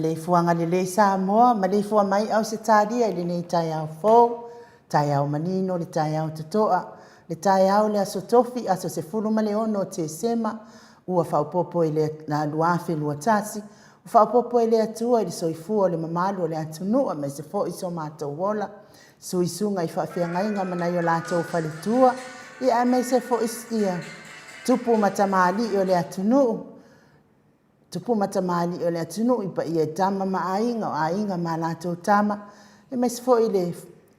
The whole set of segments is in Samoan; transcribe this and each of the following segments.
Maleifuaga lelei Samoa, maleifua mai Ausetalia i lenei taeao fou, taeao manino le taeao totoa, le taeao o le Aso Tofi, aso 16 o Tesema, ua faaopoopo i le 2021, ua faaopoopo e le Atua i le soifua o le mamalu o le atunuu aemaise foi so matou ola, suisuga i faafeagaiga ma nai o latou faletua, ia aemaise foi ia tupu ma tamalii o le atunuu, tupu ma tamalii o le atunuu, i paia i Tama ma Aiga, o Aiga ma latou Tama, aemaise foi le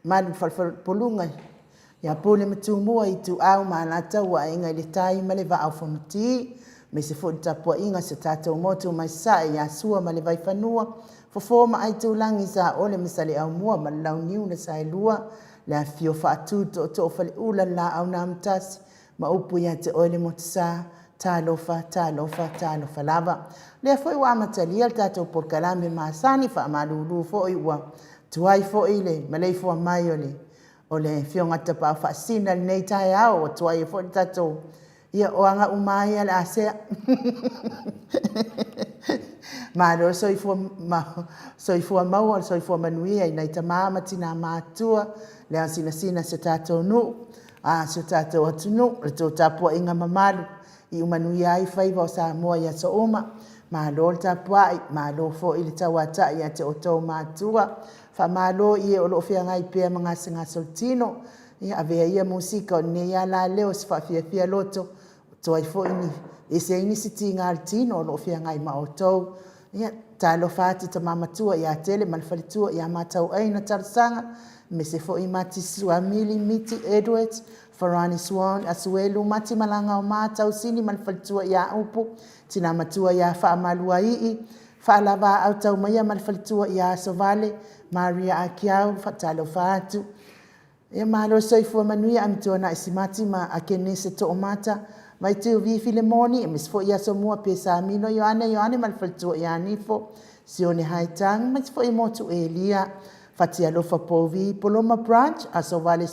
mamalu i le faleupoluga ia Pule ma Tumua, Ituau ma Alataua, Aiga i le Tai ma le Vaa o Fonoti, aemaise foi le tapuaiga a si o tatou motu mai Sasae ia Sua ma le Vaifanua, Fofo ma Aitulagi, Saole ma Saleaaumua ma le Launiu na Saelua, le afifio o Faatū o Tootoo o Faleula, le Laau na Amotasi ma upu ia te oe le Motusa, talofa, talofa, talofa lava. O lea foi ua amatalia le tatou polokalame masani, e faamalulu foi ua tuai foi le maleifua mai o le Afioga i le Tapaau Faasisina i lenei taeao ua tuai ai foi le tatou… Ia o aga uma lava ia o le a sea. Malo le soifua maua ma le soifua manuia i nai tama ma tina matutua, le ao sinasina o si o tatou nuu, si o tatou atunuu, le tou tapuaiga mamalu e iu manuia ai faiva o Samoa i aso uma. Malo le tapuai, malo foi le tauatai ia te outou matua. Faamalo i e o lo o feagai pea ma gasegase o le tino. Ia avea ia musika o lenei lava leo o se faafiafia loto e ese ai nisi tiga o le tino o lo o feagai ma outou. Ia, talofa atu i le tama matua ia Tele ma le faletua ia Matauaina Talosaga aemaise foi Mati Suamili Miti Edward, Farani Swan Asuelu Mati Malagaoma Tausini ma le faletua ia Upu, Tina Matua ia Faamaluaii, Faalava Taumaia ma le faletua ia Asovale, Maria Ah Kiow, faatalofa atu. Ia malo le soifua manuia Amituanai Simati ma Akenese Toomata, Vaiteu Vi Filemoni aemaise foi Asomua Pesamino Ioane Ioane ma le faletua ia Nifo, Sione Haitang aemaise foi Motu Elia, Fatialofa Povi, Poloma Branch, Asovale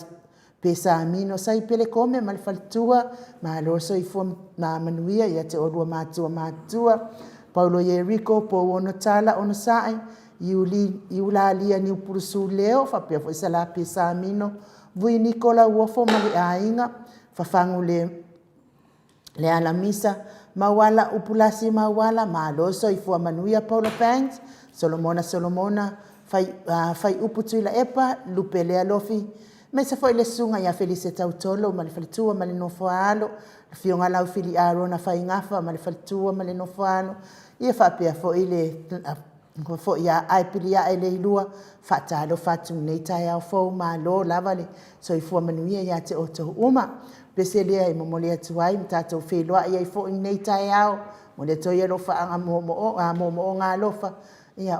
Pesamino Saipele Kome ma le faletua, malo le soifua ma manuia ia te oulua matua matutua, Paulo Ieriko, Pouono Tala Onosai, Iulalia Niupulusu Leo faapea foi Sala Pesamino, Vui Niko Lauofo ma le aiga, Fafagu Lealamisa, Mauala Upulasi Mauala, malo le soifua manuia Paula Banks, Solomona Solomona, Faiupu Tuilaepa, Lupe Lealofi, aemaise foi le Susuga ia Felise Tautolo ma le faletua ma le nofo a alo, Afioga Laufili Arona Faigafa ma le faletua ma le nofo a alo, ia faapea foi le foi ia Ae Piliae Leilua. Faatalofa atu i lenei taeao fou, malo lava le soifua manuia ia te outou uma. O le pese lea e momoli atu ai ma tatou feiloai ai foi i lenei taeao. Momoli atu ai alofaaga moomooga alofa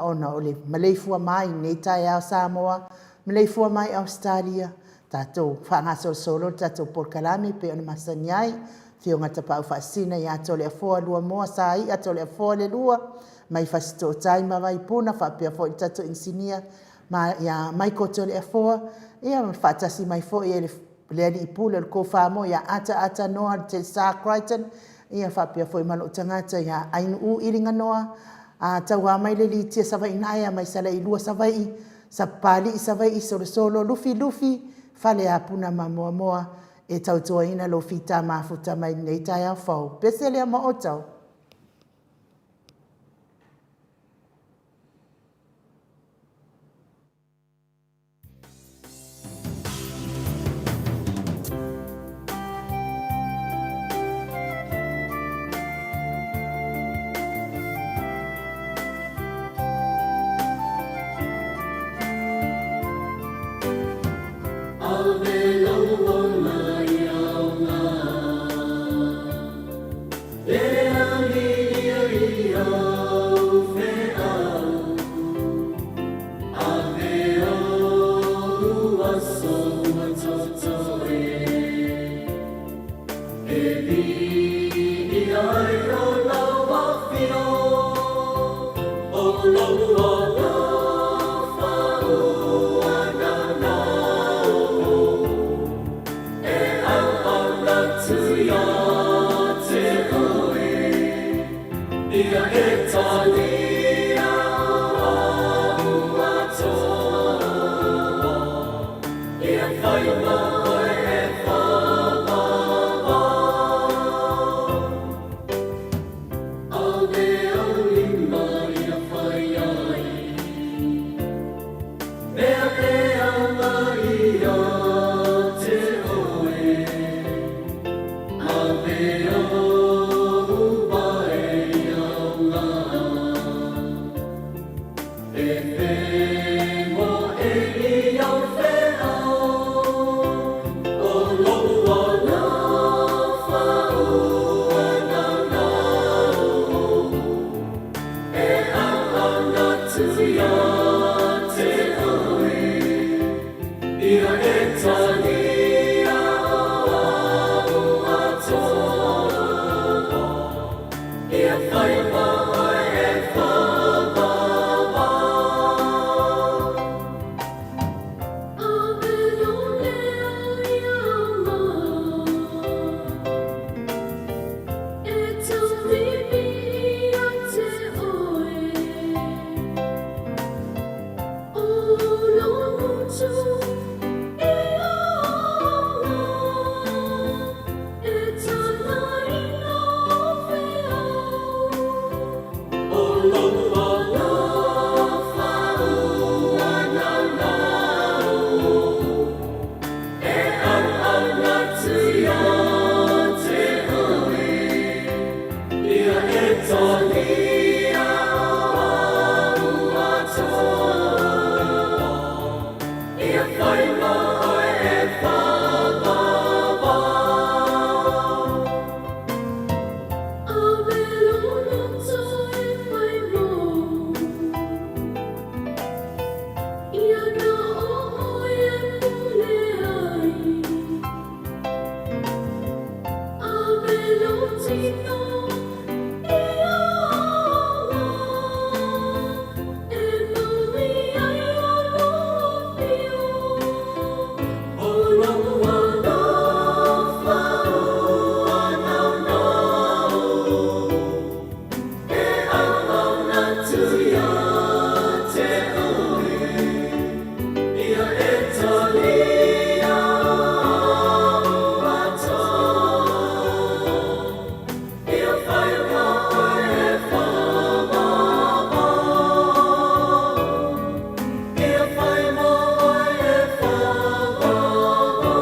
ona o le maleifua mai i lenei taeao Samoa, maleifua mai Ausetalia, tatou faagasolosolo le tatou polokalame e pei ona masani ai. Afioga i le Tapaau Faasisina ia Toleafoa Luamoa Saia Toleafoa Leilua mai Fasitoo-tai ma Vaipuna faapea foi le tatou Inisinia ia Michael Toleafoa ia ma le faatasi mai foi o le Alii Pule o le Tofa ia Ata Noa Telesar Crichton ia faapea foi ma lou tagata ia Ainuu Iliganoa, Tauamaile Litia Savaiinaea mai Salailua Savaii, Sapapalii Savaii, Solosolo Lufilufi Faleapuna ma Moamoa e tautuaina lou fita mafuta mai lenei taeao fou. Pese lea ma outou. Ave lou ola i aoga E aliali ai au feau Ave ou aso ua totoe E viia ai o lau afio O lou alofa ua nanao. Mea e aoga ia te oe, Ave ou pae aoga. E femoe i au feau, O lou alofa ua naunau. E auauna atu ia te oe, Ia e talia o au atoa, Ia whai mā oe e whāwāwā. Ave lou leo ia E tauiwi ia te oe, O lou motu i aoga, E tālaina o feau. O lou alofa ua naunau. E auauna atu ia te oe, Ia e talia o au atoa, Ia whai mā oe e whāwāwā. Ave lou loto e whai mōu. Ia na o oe e pule ai. Ave lou tino i aoga, E maui ai o lou afio. O lou alofa ua naunau. E auauna atu ia te oe, Ia e talia au atoa, Ia whai mā oe e whāwāwā. Ia whai mā oe e whāwāwā.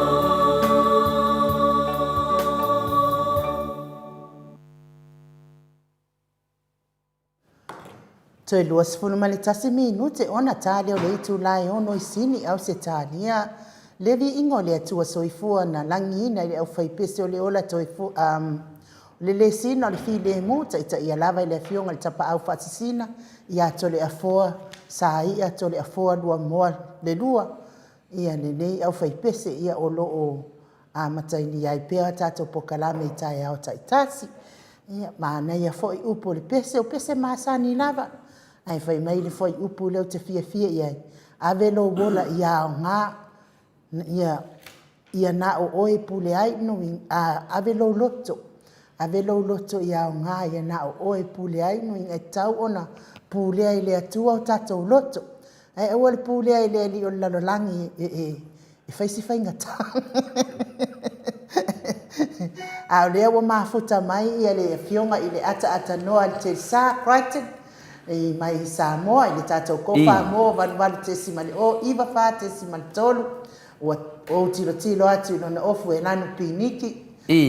Toe 21 minute ona tā lea o le itula e ono i Sini, Ausetalia. Le viiga o le Atua Soifua na lagiina i le aufaipese o le ola toe fu, um, o le lesina o le filemu, taitaia lava i le Afioga i le Tapaau Faasisina ia Toleafoa Saia Toleafoa Luamoa le Lua, ia lenei aufaipese ia o lo o Amatalia ai pea a tatou pokalame i taeao taitasi. Ia, manaia foi upu o le pese, o pese masani lava. Ae fai mai le fuaiupu lea ou te fiafia i ai, ave lou ola ia aoga, ia, ia na o oe e pule ai, no, a, ave lou loto, ave lou loto ia aoga, ia na o oe e pule ai, no, e tatau ona pulea e le Atua o tatou loto. Ae aua le pulea e le alii o le lalolagi e, e, e fai si faigata. A o lea ua mafuta mai ia le afioga i le ataaatanoa le Telsa Crichton i mai Samoa i le tatou Kofa mo 88.0 94.3 ua ou tilotilo atu i lona ofu e lanu piniki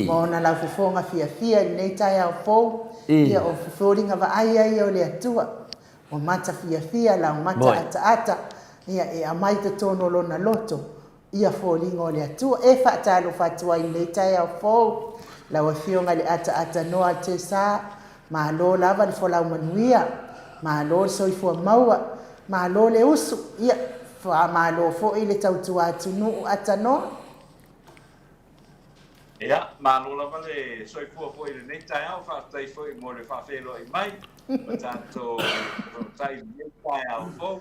ma ona laufofoga fiafia i lenei taeao fou ia o foliga vaaia ia o le Atua. Ua mata fiafia lau mata ataata, ia e aumai totonu o lona loto ia foliga o le Atua. E faatalofa atu ai i lenei taeao fou, lau Afioga i le ataata noa Tesa, malo lava le folau manuia, malo le soifua maua, malo le usu, ia faamalo foi le tautua atunuu atanoa. Ia, malo lava le soifua foi i lenei taeao, faafetai foi mo le faafeiloai mai ma tatou fesootai i lenei taeao fou.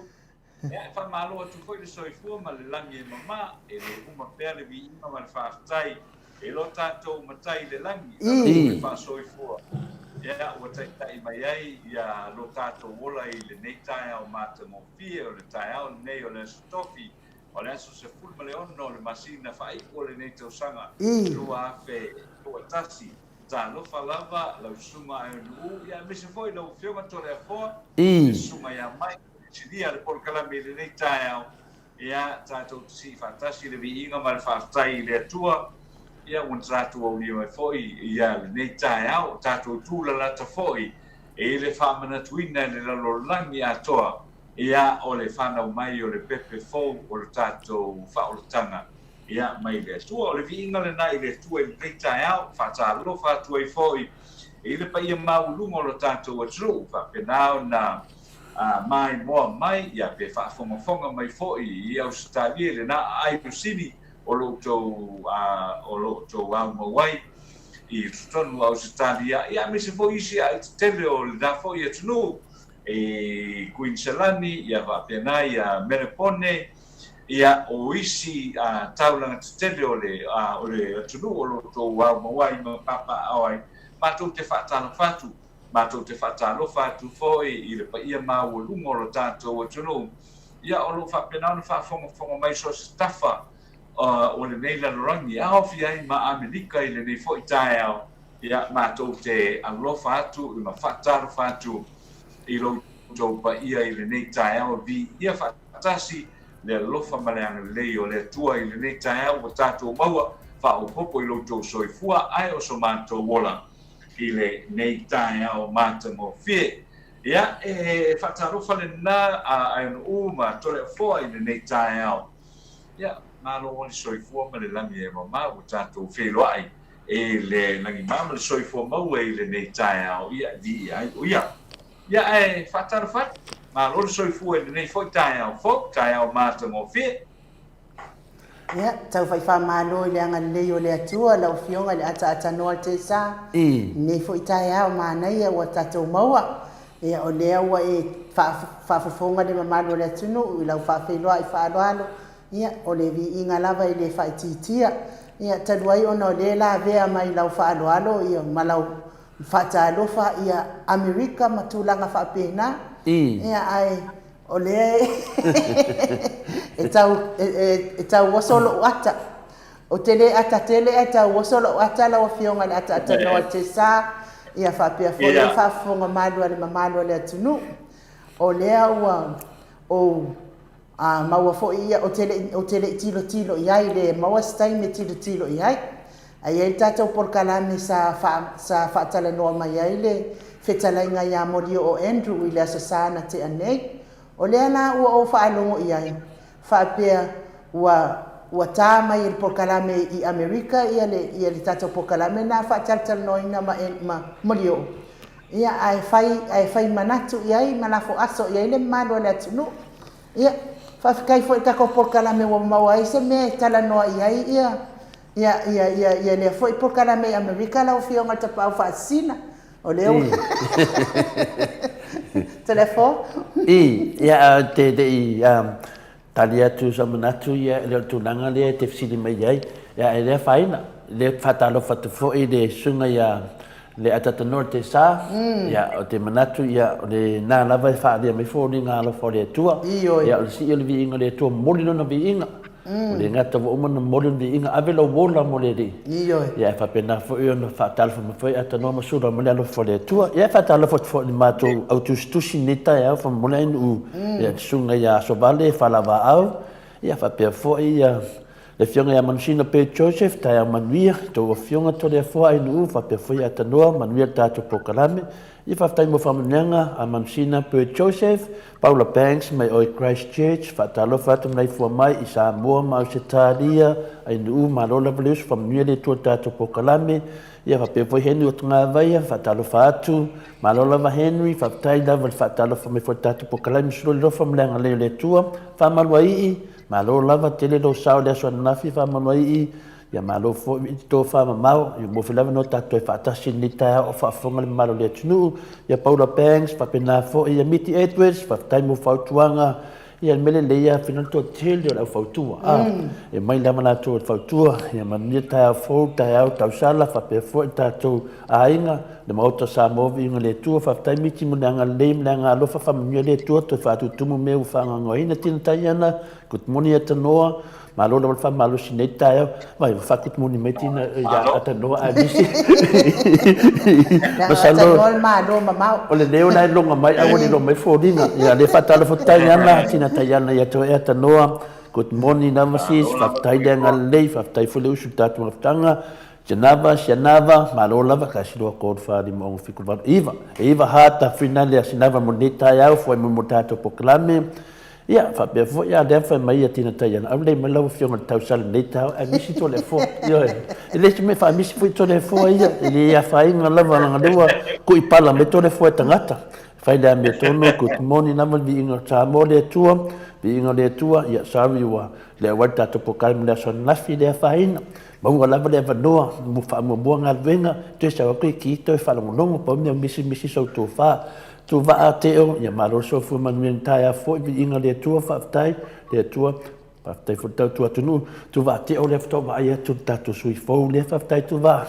Ia, e faamalo atu foi le soifua ma le lagi e mama, e le uma pea le viiga ma le faafetai e lo tatou Matai i le lagi, i lana pule faasoifua, ia, ua taitai mai ai ia lo tatou ola i lenei taeao matagofie, o le taeao lenei o le Aso Tofi, O le aso 16 o le masina faaiu o lenei tausaga 2021, talofa lava lau Susuga Aenu'u, ia aemaise foi lau Afioga Toleafoa, le Susuga ia Mike, le silia le polokalame i lenei taeao. Ia, tatou te sii faatasi le viiga ma le faafetai i le Atua, ia, ua na tatou aulia mai foi ia lenei taeao, o tatou tulalata foi i le faamanatuina i le lalolagi atoa, ia, o le fanau mai o le pepe fou o le tatou faaolataga, ia, mai le Atua. O le viiga lena i le Atua i lenei taeao, faatalofa atu ai foi i le paia maualuga o lo tatou atunuu, faapena ona maimoa mai, ia pe faafogafoga mai foi i Ausetalia i lena aai lusini o lo outou o lo outou aumau ai i totonu o Ausetalia, ia aemaise foi isi aai tetele o lena foi atunuu i Kuiniselani, ia faapena ia Melepone, ia o isi taulaga tetele o le o le atunuu o lo outou aumau ai ma papaaao ai. Matou te faatalofa atu. Matou te faatalofa atu foi i le paia maualuga o lo tatou atunuu, ia o lo o faapena ona faafogafoga mai so o se tafa o lenei lalolagi, e aofia ai ma Amerika i lenei foi taeao. Ia, matou te alofa atu ma faatalofa atu i lo outou paia i lenei taeao, viia faatasi le alofa ma le agalelei o le Atua i lenei taeao ua tatou maua faaopoopo i lo outou soifua ae o so matou ola. i lenei taeao matagofie. Ia, e faatalofa lena a Aiono'u ma Toleafoa i lenei taeao. Ia, malo le soifua ma le lagi e mama ua tatou feiloai i le lagima ma le soifua maua i lenei taeao. Ia, viia ai o ia. Ia, ae faatalofa atu. Malo le soifua i lenei foi taeao fou, taeao matagofie. Ia, tau fai faamalo i le agalelei o le Atua, lau Afioga i le ataatanoa Tesa, i lenei foi taeao manaia ua tatou maua. Ia, o lea ua e faafofoga le mamalu o le atunuu i lau faafeiloai faaaloalo, ia, o le viiga lava e le faaitiitia. Ia, talu ai ona o lea e lavea mai lau faaaloalo ia, ma lau faatalofa ia Amerika ma tulaga faapena, ia, ae O lea e tau, e tau oso lou ata. Ou te le ata tele ae tau oso lou ata lau Afioga i le ataatanoa Tesa, ia faapea foi le faafofoga malu a le mamalu o le atunuu. O lea ua ou maua foi ia, ou te le, ou te le i tilotilo i ai, le maua se taimi e tilotilo i ai. Ae i ai le tatou polokalame sa, sa faatalanoa mai ai le fetalaiga ia Molioo Andrew i le Aso Sa na tea nei. O lea la ua ou faalogo i ai, faapea ua, ua ta mai e le polokalame i Amerika ia le, ia le tatou polokalame lena faatalatalanoaina ma, ma Molioo, ia ae fai, ae fai manatu i ai ma lafo aso i ai le mamalu o le atunuu. Ia, faafetai foi i le tatou polokalame ua maua ai se mea e talanoa i ai ia, ia, ia, ia, ia lea foi polokalame i Amerika lau Afioga i le Tapaau Faasisina. O lea ua... Telefo? I, ia, te le i tali atu sa manatu, ia, le o le tulaga lea e te fesili mai ai, ia, e le afaina. Lea faatalofa atu foi le susuga ia le Atatanoa le Tesa, ia, o te manatu, ia, o lena lava e faaalia mai foliga alofa o le Atua. Ia, o le sii o le viiga o le Atua, momoli lona viiga. Ua le gata ua uma ona momoli lona viiga, ave lou ola mo le Alii. Ia, e faapena foi ona faatalofa mai foi Atanoa ma Sula ma le alofa o le Atua. Ia, e faatalofa atu foi i le matou au tusitusi i lenei taeao, faamolemole Ainuu, ia, le susuga ia Asovale Falavaau, ia, faapea foi ia Le Afioga ia Manusina Pei Joseph, taeao manuia, tou Afioga Toleafoa Ainuu faapea foi Atanoa, manuia le tatou polokalame. Ia faafetai mo faamanuiaga a Manusina Pei Joseph, Paula Banks mai oe Christchurch, faatalofa atu malaifua mai i Samoa ma Ausetalia, Ainuu, malo lava le usu, faamanuia le Atua i le tatou polokalame. Ia faapea foi Henry Otogavaia, faatalofa atu, malo lava Henry, faafetai lava le faatalofa mai foi i le tatou polokalame, sulu le alofa ma le agalelei o le Atua, faamaluaii, Malo lava, tele lou sao i le aso ananafi Faamanuaii, ia malo foi i le tofa mamao, ia ua foi lava no tatou toe faatasi i lenei taeao o faafofoga le mamalu o le atunuu, ia Paula Banks, faapena foi ia Miti Edwards, faafetai mo fautuaga, ia le mea lelei ia afina le toatele o le au fautua, a, e mai lava latou e fautua, ia manuia taeao fou, taeao tausala, faapea foi le tatou aiga, le Maota Samoa, viiga le Atua, faafetai Miti mo le agalelei ma le agaalofa, faamanuia le Atua, toe faatutumu mea ua faagaogoina, Tina Taiana, good morning Atanoa, malo lava le faamalosi i lenei taeao, vai ua faa-good morning mai Tina ia Atanoa ae misi. Masalo Atanoa le malo mamao. O le leo la e loga mai ae ua le iloa mai foliga. Ia lea faatalofa Taiana, Tina Taiana ia te oe Atanoa. Good morning lava sis, faafetai le agalelei, faafetai foi le usu i le tatou mafutaga. Janava, Sianava, malo lava, 1, 2, 3, 4, 5, 6, 7, 8, 9. E iva ha tafinale a Sinava mo lenei taeao, foai mai mo tatou polokalame. Ia, faapea foi a lea fai mai ia Tina Taiana, aulei mai lau Afioga i le tausala i lenei taeao, ae misi Toleafoa. Ioe, e le se mea e faamisi foi Toleafoa ia, e le afaina lava, leaga o lea ua kuipala mai Toleafoa e tagata. Fai le amiotonu, good morning lava le viiga o Samoa le Atua, viiga o le Atua, ia sorry ua le auai le tatou polokalame i le aso ananafi, le afaina. Maua lava le avanoa mo faamuamua galuega, toe sau atu i ki toe faalogologo, pau mea misimisi sou tofa. Tuvaa Teo, ia malo le soifua manuia ni taeao foi, viiga le Atua, faafetai le Atua, faafetai foi le tautua atunuu. Tuvaa Teo lea faatoa vaai atu le tatou sui fou lea, faafetai Tuvaa.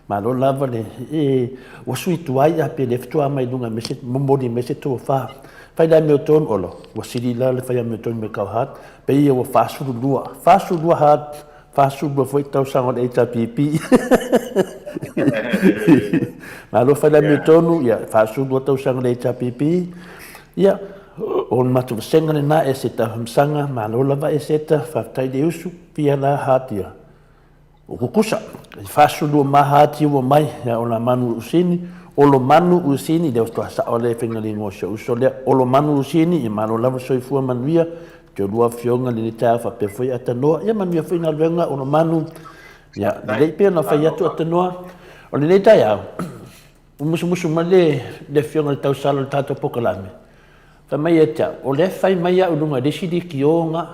Malo lava le, e, ua sui tuai a pe lea faatoa mai luga me se momoli me se tofa. Fai le amiotonu, olo, ua sili la le fai amiotonu me kau hat, pe ia ua 42, 42 hat, 42 foi tausaga o le HRPP. Malo fai le amiotonu, ia, 42 tausaga o le HRPP. Ia, o le matou vasega lena e se tauhamasaga, malo lava e seta, faafetai le usu, pia la hatia. O kukusa, e 42 maha ati ua mai, ia o la manu usini, olo manu usini, lea faatoa sao le faiga le igoa o si ou uso lea, olo manu usini, ia malo lava soifua manuia, Te lua afioga lenei taeao faapea foi Atanoa. Ia manuia foi galuega Olomanu. Ia, lelei pea ona fai atu Atanoa. O lenei taeao, ua musumusu mai le, le afioga i le tausala o le tatou polokalame. Fai mai ia te au, o lea fai mai au i luga i le isi likioga.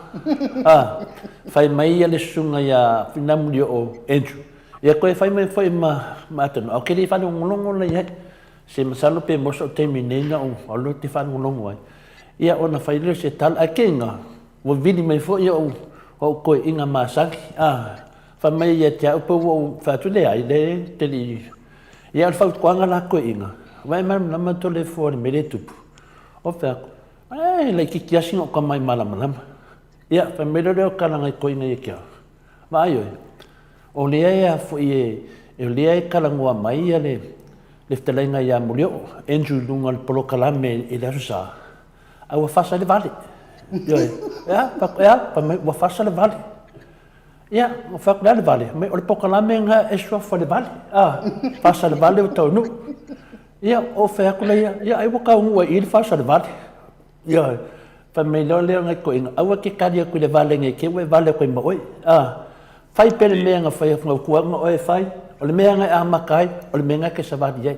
Ah, fai mai ia le susuga ia Finamulio'o Andrew. Ia koe fai mai foi ma, ma Atanoa. Ou te le i faalogologo la i ai. Se masalo pe maua sou taimi nei na ou alu ou te faalogologo ai. Ia ona fai lea o se tala, ae keiga, ua vili mai foi ou, ou toeaiina masani, a, fai mai ia te au pe ua ou fai atu, leai, leai, ou te le i... Ia o le fautuaga la toeaiina, vaai malamalama Toleafoa i le mea lea e tupu. Ou fai atu, e laitiiti lava sina ou tama i malamalama. Ia, fai mai loa lea o tala a nai toeaiina ia te au, Vaai oe, o lea e a foi e, o lea e talanoa mai ia le, le fetalaiga ia Molioo, Andrew i luga o le polokalame i le Aso Sa, a ua fasa le vale. Ioe, e a, e a, fai mai, ua fasa le vale. Ia, ua fai atu, le a le vale? Mai, o le polokalame lena e suafa le vale. A, fasa le vale ua taunuu. Ia, ou fai atu lea, ia, ai ua taunuu ai i i le fasa le vale. Ioe. Fai mai loa lea o nai toeaiina, aua e te tali atu i le vale nei te i ua e vale atu ai ma oe. A, fai pea le mea na fai atu na oe e fai, o le mea na e amata ai, o le mea na e te savali ai.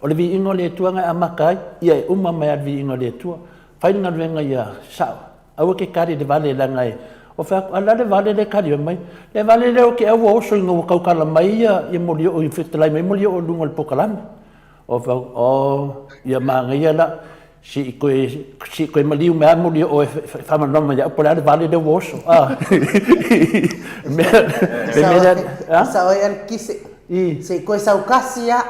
O le viiga o le Atua na e amata ai, ia e uma mai lava le viiga o le Atua. Fai le galuega ia sao. Aua e te tali i le vale leaga e, ua fai atu, a o le a le vale lea e tali mai? Le vale lea o te au ua oso ina ua tautala mai ia Molioo i fetalai mai Molioo i luga o le polokalame. O fai atu, oh, ia manaia la, se i toe, se i toe maliu mai lava moli o e faamalamalama mai au po o le a le vale lea ua oso. Ah. Mea, le mea lea, ah? Sao ai le kise. I. Se i koe saukasi a.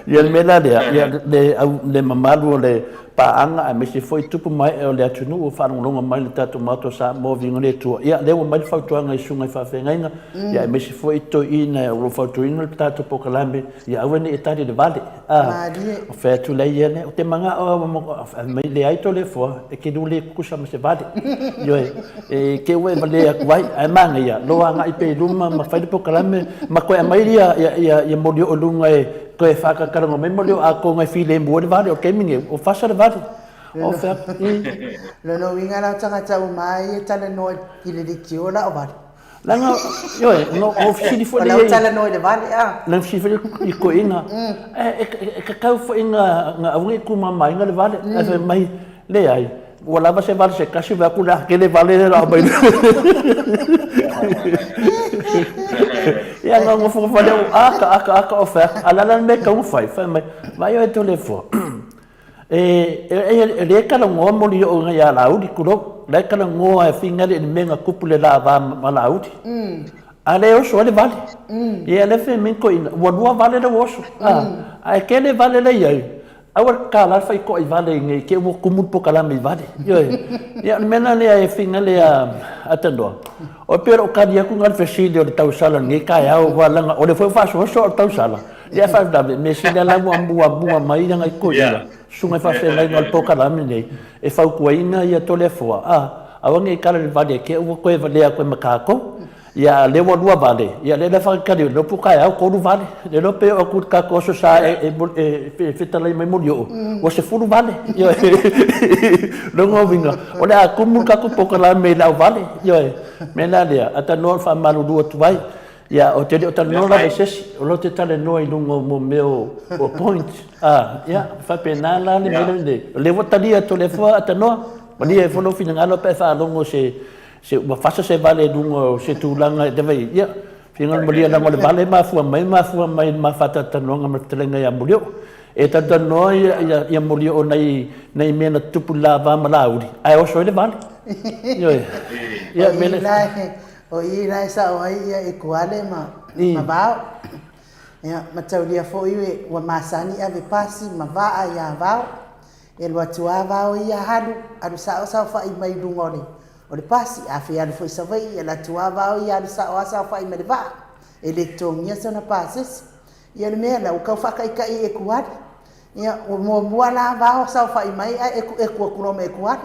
Ia le mea la lea, ia le, au, le mamalu o le paaga aemaise foi tupu ma ee o le atunuu ua faalogologo mai le tatou Maota o Samoa Viiga le Atua. Ia, lea ua mai le fautuaga i susuga i faafeagaiga, ia aemaise foi toeaiina o lo o fautuaina le tatou polokalame, ia aua ne i e tali i le vale. A, Malie. o fai atu lea ia lea, ou te manao au, fai mai, leai Toleafoa, e te lule tutusa ma se vale. Ioe, e te ua e valea atu ai, ae manaia, loa agai pea i luma ma fai le polokalame, ma toe aumai ia, ia, ia, ia molioo i luga e toe whakakaranga mai mo leo ākonga e whilemu ai le vale o taimi nei, o fasa le vale. O whea, i. Lona uiga la o tagata uma ai e talanoa i le litio la o vale. Leaga, ioe, no, o fesili foi O lau talanoa i le vale, a. Na fesili foi i toeaiina, e tatau foi na aua ne i tumamaina le vale. Ae fai mai, leai, ua lava se vale se tasi, vaai atu o le a tele vale lea o le a aumai. Ia, na nofonofo lea, aka, aka, aka, o fai atu, a o le a la le mea e tatau ona fai? Fai mai, vaai oe Toleafoa, E le talanoa Molioo ia Laauli, tulou, la e talanoa e fingali i le mea na tupu i le la va ma Laauli. A lea e oso ai le vale. Ia lea fai mai toeaina, ua lua vale lea ua oso. Ae tele vale lea e i ai. Aua le tatala le faitoa i vale ne i te i ua tumu le polokalame i vale. Ioe. Ia, o le mea lena lea e fina lea a Tanoa. O pei o lou tali atu lena i le fesili o le tausala i lenei taeao, aua leaga o lea foi ua faasoaso au i le tausala. Ia ae faalavelave, mea sili lava la ua muamua mai nai toeaiina, susuga i faafeagaiga o le polokalame lenei, e fautuaina ia Toleafoa, a, aua ne i tala i le vale te i ua toe valea atu ai ma tatou. Ia, a o lea ua lua vale, ia lea la e faatalitali, o lea po o taeao tolu vale. Le iloa pe oo atu i le tatou Aso Sa e fetalai mai Molioo, ua 10 vale. Ioe. Lona uiga, o le a tumu le tatou polokalame i le auvale. Ioe. O le mea la lea, a talanoa o le faamalulu atu ai. Ia, ou te le o talanoa lava i se isi, o lea ou te talanoa i luga o mea o points. A, ia, e faapena la le mea lenei. O lea ua talia atu e le Atua, a talanoa, malie ai foi lou finagalo pe a e faalogo i se ua fasa se vale i luga o se tulaga e te ia, finagalo malie leaga o le vale e mafua mai, e mafua mai i le ma faatalatalanoaga ma le fetalaiga ia Molioo. E talatalanoa ia Molioo nai, nai mea na tutupu i le la va ma Laauli, ae oso ai le vale. Ioe. Ia, o i la e, o i la e sao ai ia Ekuale ma, ma Vao. Ia, mataulia foi ua masani ave pasi ma vaa ia Vao. E alu atu a Vao ia alu, alu sao saofai mai luga o le o le pasi. A fia alu foi i Savaii, e alu atu a Vao ia alu sao a saofai mai le vaa. E le totogia sona pasese. Ia o le mea la, ua tau faataitai i Ekuale. Ia, ua muamua la Vao saofai mai ae ekueku atu loa ma Ekuale.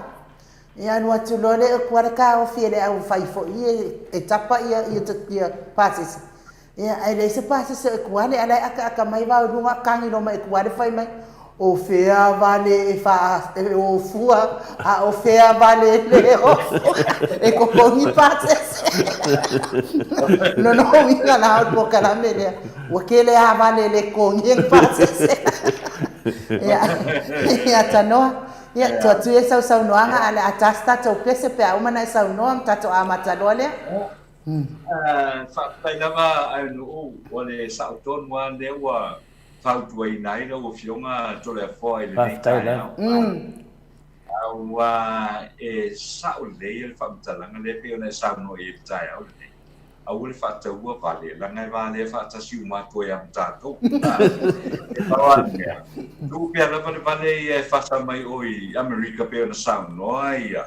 Ia alu atu loa lea Ekuale taofi e le au fai foi e tapa ia pasese. Ia, ae leai se pasese o Ekuale, a la e akaaka mai vao i luga, kagi loa ma Ekuale fai mai, O fea vale e faa, e ofua, a o fea vale e le ofua, e totogi pasese. Lona uiga la o le polokalame lea, ua tele lava vale e le totogia ni pasese. Ia, ia Tanoa, ia, tuu atu ia i sau saunoaga, ae o le a ta se tatou pese pe a uma ona e saunoa ma tatou amata loa lea. Faafetai lava Aenu'u, o le sao tonu lava lea ua fautuaina ai lau Afioga Toleafoa i lenei taeao. Aua e sao lelei le faamatalaga lea pei ona e saunoa i ai i le taeao lenei. Aua le faataua vale, leaga e valea faatasi uma atu ai lava ma tatou. E pau lava le mea, tuu pea lava le vale ia e fasa mai o i Amerika pei ona saunoa ia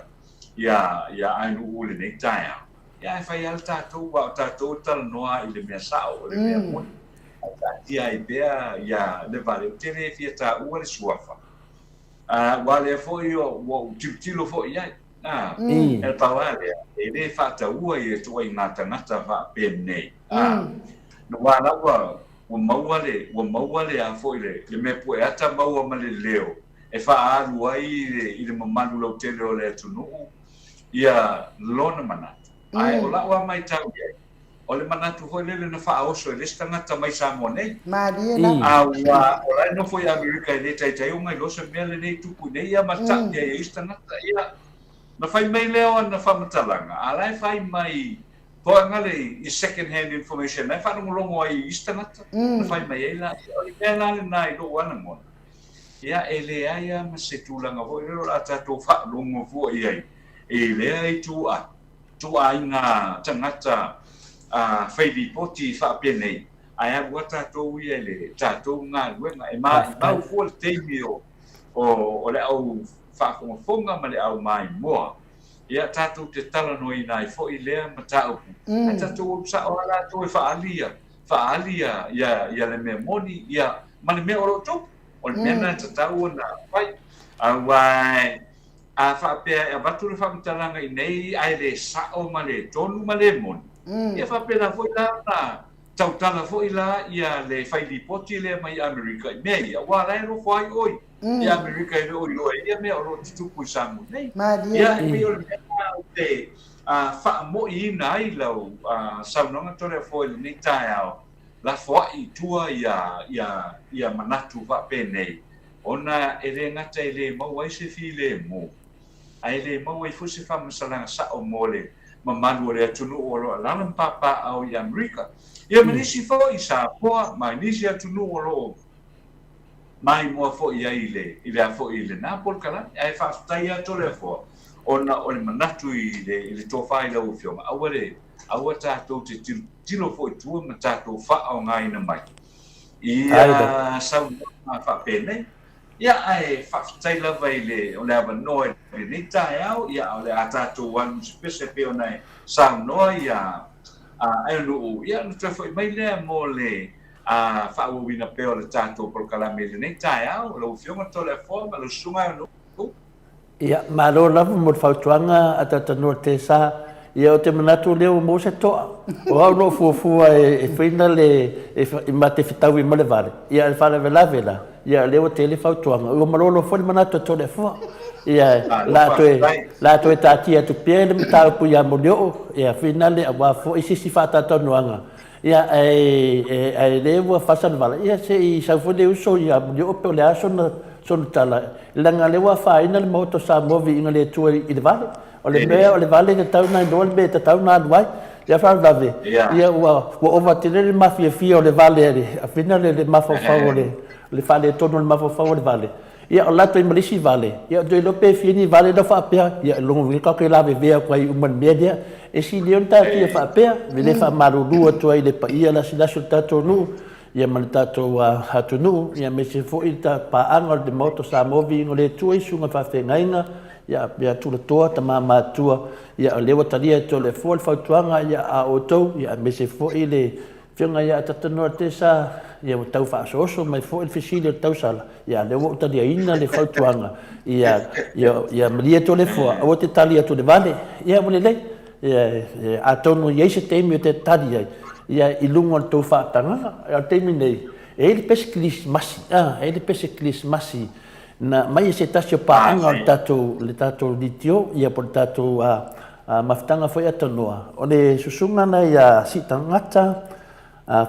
ia Aenu'u i lenei taeao. Ia ae fai lava le tatou, aua o tatou e talanoa i le mea sao, o le mea moni. Ae taatia ai pea ia le vale, ou te le fia taua le suafa. Aua o lea foi ua ou tilotilo foi i ai. A, e pau lava lea, e le faataua ia ituaiga tagata faapenei. A, aua la ua ua maua le, ua maua le a foi le, le mea pueata maua ma le leo e faaalu ai i le, i le mamalu lautele o le atunuu ia lona manatu. Ae o la'u a maitau i ai, o le manatu foi lele na faaoso e le isi tagata mai Samoa nei. Malie lava. A ua, o la e nofo i Amerika e le taitai ona iloa se mea lenei e tupu i nei ia ma taʻi ai e isi tagata. Ia, na fai mai lea o ana faamatalaga, a la e fai mai toaga le i second hand information la e faalogologo ai i isi tagata, na fai mai ai la. O le mea la lena i lou a lagona, Ia, e leai lava ma se tulaga foi lea o le a tatou faalogo fua i ai i lea itu a ituaiga tagata fai lipoti faapenei, ae alu lava tatou ia i le tatou galuega. E maumau fua le taimi o o le au faafogafoga ma le au maimoa, ia tatou te talanoaina ai foi lea mataupu, ae tatou alu sao lava latou e faaali faaali ia le mea moni ia ma le mea o lo o tupu. O le mea lena e tatau ona fai. Aua a faapea e avatu le faamatalaga i nei ae le sao ma le tonu ma le moni, ia faapena foi la ona tautala foi la ia le fai lipoti lea mai Amerika i mea ia, aua o la e nofo ai oe i Amerika e le o iloa ai ia mea o lo o tutupu i Samoa nei. Ia e pei o le mea lena ou te faamoiina ai lau saunoaga Toleafoa i lenei taeao, lafoai i tua ia manatu faapenei, ona e le gata e le maua ai se filemu, ae le maua ai foi se faamasalaga sao mo le mamalu o le atunuu o lo o alaala ma papaaao i Amerika, ia ma nisi foi i Samoa ma nisi atunuu o lo o maimoa foi ai i le, i le a foi i lena polokalame. Ae faafetai lava Toleafoa ona o le manatu i le, i le tofa i lau Afioga, aua le, aua tatou te tilotilo foi i tua ma tatou faaaogaina mai ia saunoaga faapenei. Ia, ae faafetai lava i le, o le avanoa i lenei taeao, ia, o le a tatou alu i se pese e pei ona e saunoa ia Aionuu, ia, ona toe foi mai lea mo le faaauauina pea o le tatou polokalame i lenei taeao. Lau Afioga Toleafoa ma lau Susuga Aionuu. Ia, malo lava mo le fautuaga a Tatanoa Tesa. Ia, ou te manatu o lea ua maua se toa. O au na ou fuafua e faina le, e ma te fetaui ma le vale. Ia, a o le faalavelave la, ia, o lea ua tele fautuaga. Ua malolo foi le manatu a Toleafoa. Ia, la toe, la toe taatia atu pea le mataupu ia Molioo, ia, finale aua foi se isi faatalatalanoaga. Ia, ae, ae lea ua fasa le vala, ia se i sau foi le uso ia Molioo pe o le a sona, sona tala, leaga lea ua afaina le Maota o Samoa viiga le Atua i le vale. O le mea o le vale e tatau ona iloa le mea e tatau ona alu ai. Ia faalavelave, ia ua, ua ova tele le mafiafia o le vale a le, a fina le, le mafaufau o le, le faaletonu o le mafaufau o le vale. Ia o latou ma le isi vale, ia ou te iloa pe fia ni vale na faapea, ia lona uiga tatou te lavevea atu ai uma i le mea lea. E sili ai ona taatia faapea, e le faamalulu atu ai i le paia lasilasi o le tatou nuu, ia ma le tatou atunuu, ia aemaise foi le paaga o le Maota o Samoa, viiga o le Atua i susuga i faafeagaiga, ia, ia tulatoa, tama matutua, ia o lea ua talia e Toleafoa le fautuaga ia a outou, ia aemaise foi le Afioga ia Tatanoa Tesa, ia ua tau faaosooso mai foi le fesili o le tausala, ia lea ua ou taliaina le fautuaga, ia, ia, ia malie Toleafoa, aua te tali atu i le vale, ia ua lelei. Ia, ia, atonu e i ai se taimi ou te tali ai, ia, i luga o le tou faatagaga. A o le taimi nei, e i ai le pese kerisimasi, a, e i ai le pese kerisimasi na aumai e se tasi o paaga o le tatou, le tatou DTO, ia po o le tatou, a, A mafutaga foi a Tanoa, o le susuga na ia Siitagata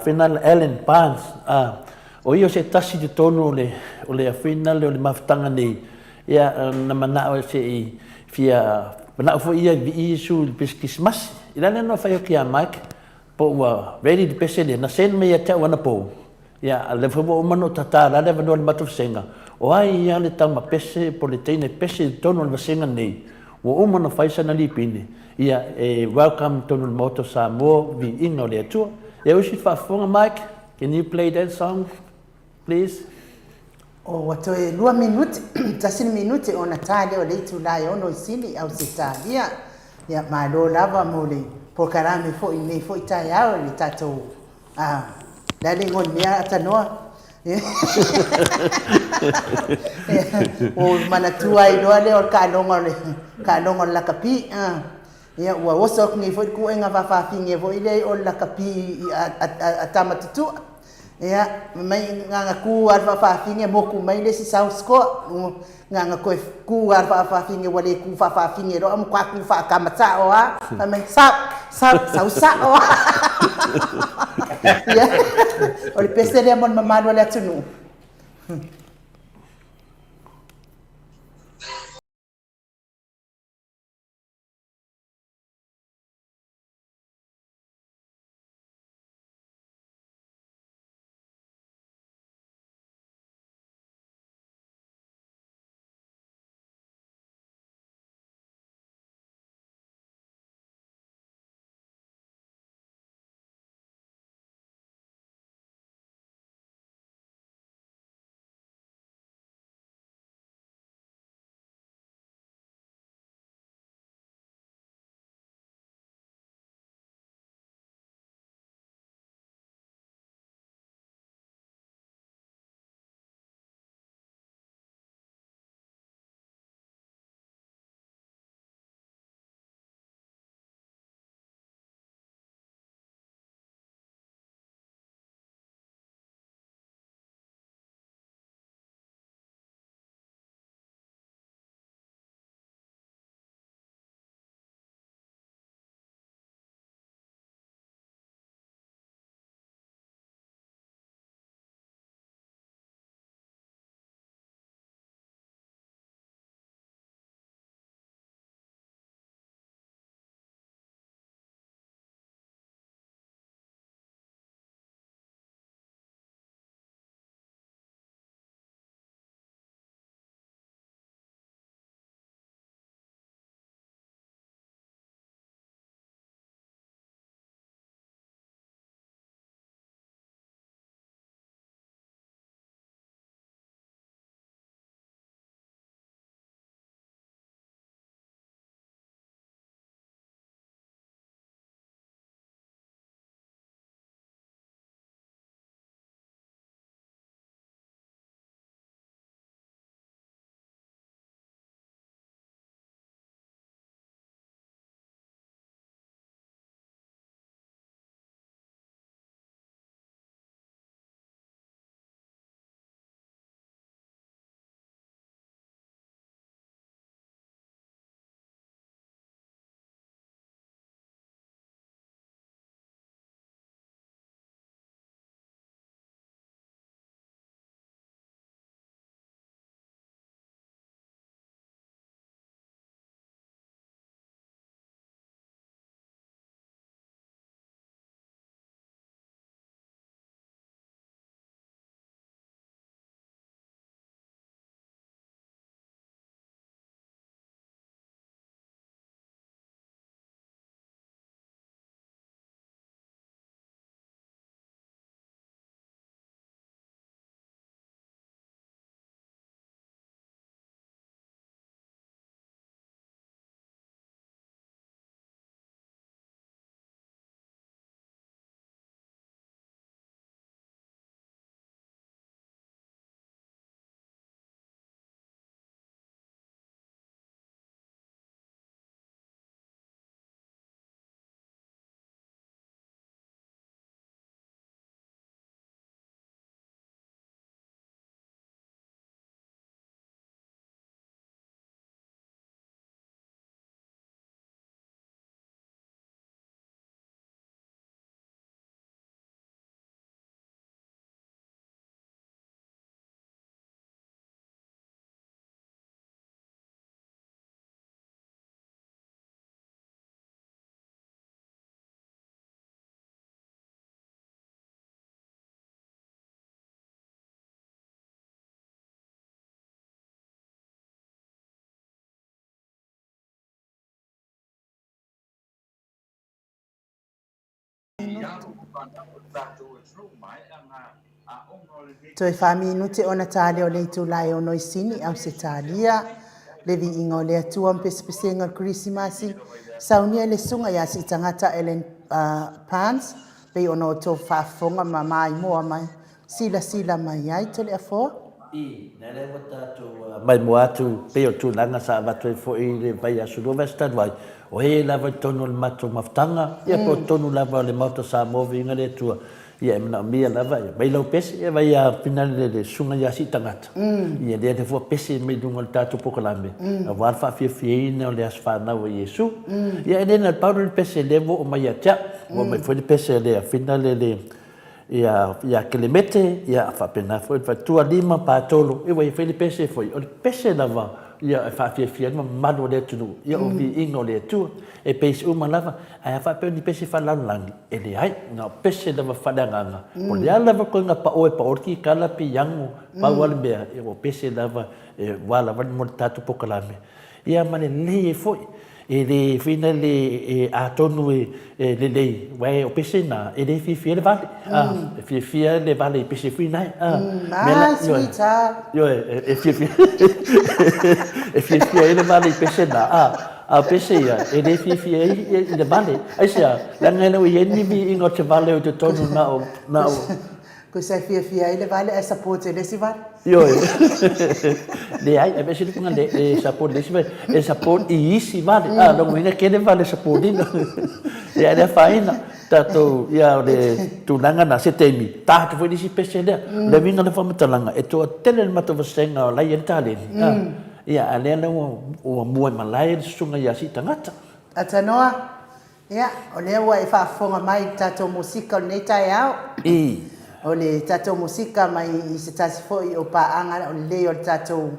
Fenala Allen Barnes, a, o ia o se tasi i totonu o le, o le finale o le mafutaga nei, ia, na manao e se i fia manao foi ia i vii Iesu i le pese Kerisimasi. I le ala lea na fai atu ia Mike, po ua ready le pese lea, na send mai ia te au anapo, Ia, a o lea foi ua uma ona ou tata la le avanoa i le matou vasega, o ai ia le tama pese po o le teine pese i totonu o le vasega nei, ua uma ona fai sana lipine, ia, e welcome i totonu o le Maota o Samoa, viiga o le Atua. Ia, usi faafofoga Mike, can you play that song, please? O, ua toe lua minute, tasi le minute ona ta lea o le itula e ono i sili i Ausetalia. Ia, malo lava mo le polokalame foi i lenei foi taeao i le tatou Ah, le a le igoa o le mea Atanoa? Ua ou manatua ai loa lea o le taaloga o le taaloga o le lakapi. Ah, ia ua oso atu nei foi le kuega faafafine foi lea o le lakapi i a tama tutua. Ia, fai mai na ona tu lava le faafafine motu mai le isi sau score. Na ona toe tu lava le faafafine ua le tu faafafine loa matua tu faatama sao lava. Fai mai, sao, sao, sau sao lava. Ia, o le pese lea mo le mamalu o le atunuu. Toe wha minute ona tālea o le itula e ono i Sini, Ausetalia. Le viiga o le Atua ma pesepesega o le Kerisimasi, saunia le susuga ia Siitagata Ellen Parnes, pei ona outou faafofoga ma maimoa mai, silasila mai ai Toleafoa. I, na lea ua tatou maimoa atu pei o tulaga sa avatu ai foi i le vaiaso lua vaiaso talu ai, o e lava i totonu o le matou mafutaga, ia po o totonu lava o le Maota Samoa Viiga le Atua, Ia e manaomia lava, ia aumai lau pese, ia vaai a finale le susuga ia Siitagata, ia lea le fua pese mai luga o le tatou polokalame, aua le faafiafiaina o le aso fanau o Iesu. Ia e le na o le pau lea o le pese lea ua oo mai ia te au, ua oo mai foi le pese a le finale le ia ia Kelemete, ia faapena foi le faletua Lima Patolo, ia ua i ai foi le pese foi, o le pese lava ia e faafiafia ai le mamalu o le atunuu, ia o viiga o le Atua. E pese uma lava, ae a faapea o ni pese faalalolagi, e leai, na o pese lava faaleagaga. Po o le a lava koe pao e pao le kikala piano, pau lava le mea, o pese lava e ua lava mo le tatou polokalame. Ia ma lelei ai foi. E le foi na le e atonu e lelei, aua o pese na, e le fiafia ai le vale. E fiafia le vale i pese foi na. My sweetheart. Ioe, e fiafia e fiafia ai le vale i pese na. A o pese ia, e le fiafia ai i le vale. Aisea? Leaga e le o i ai ni viiga o te vale o i totonu na o, na o. Kosa e fiafia ai le vale ae support e le isi vale. Ioe. Leai, aveese le upu e support i le isi vale, e support i isi vale. A, lona uiga e tele vale e support ina. Ia e le afaina tatou, ia o le tulaga lena, se taimi, ta atu foi le isi pese lea. O le uiga o le faamatalaga, e toatele le matou vasega o la e i ai le taleni. Ia, a lea la ua mua i malae le susuga ia Siitagata. Atanoa, Ia, o lea ua e faafofoga mai i le tatou musika o lenei taeao. I. O le tatou musika mai i se tasi foi o paaga o lelei o le tatou,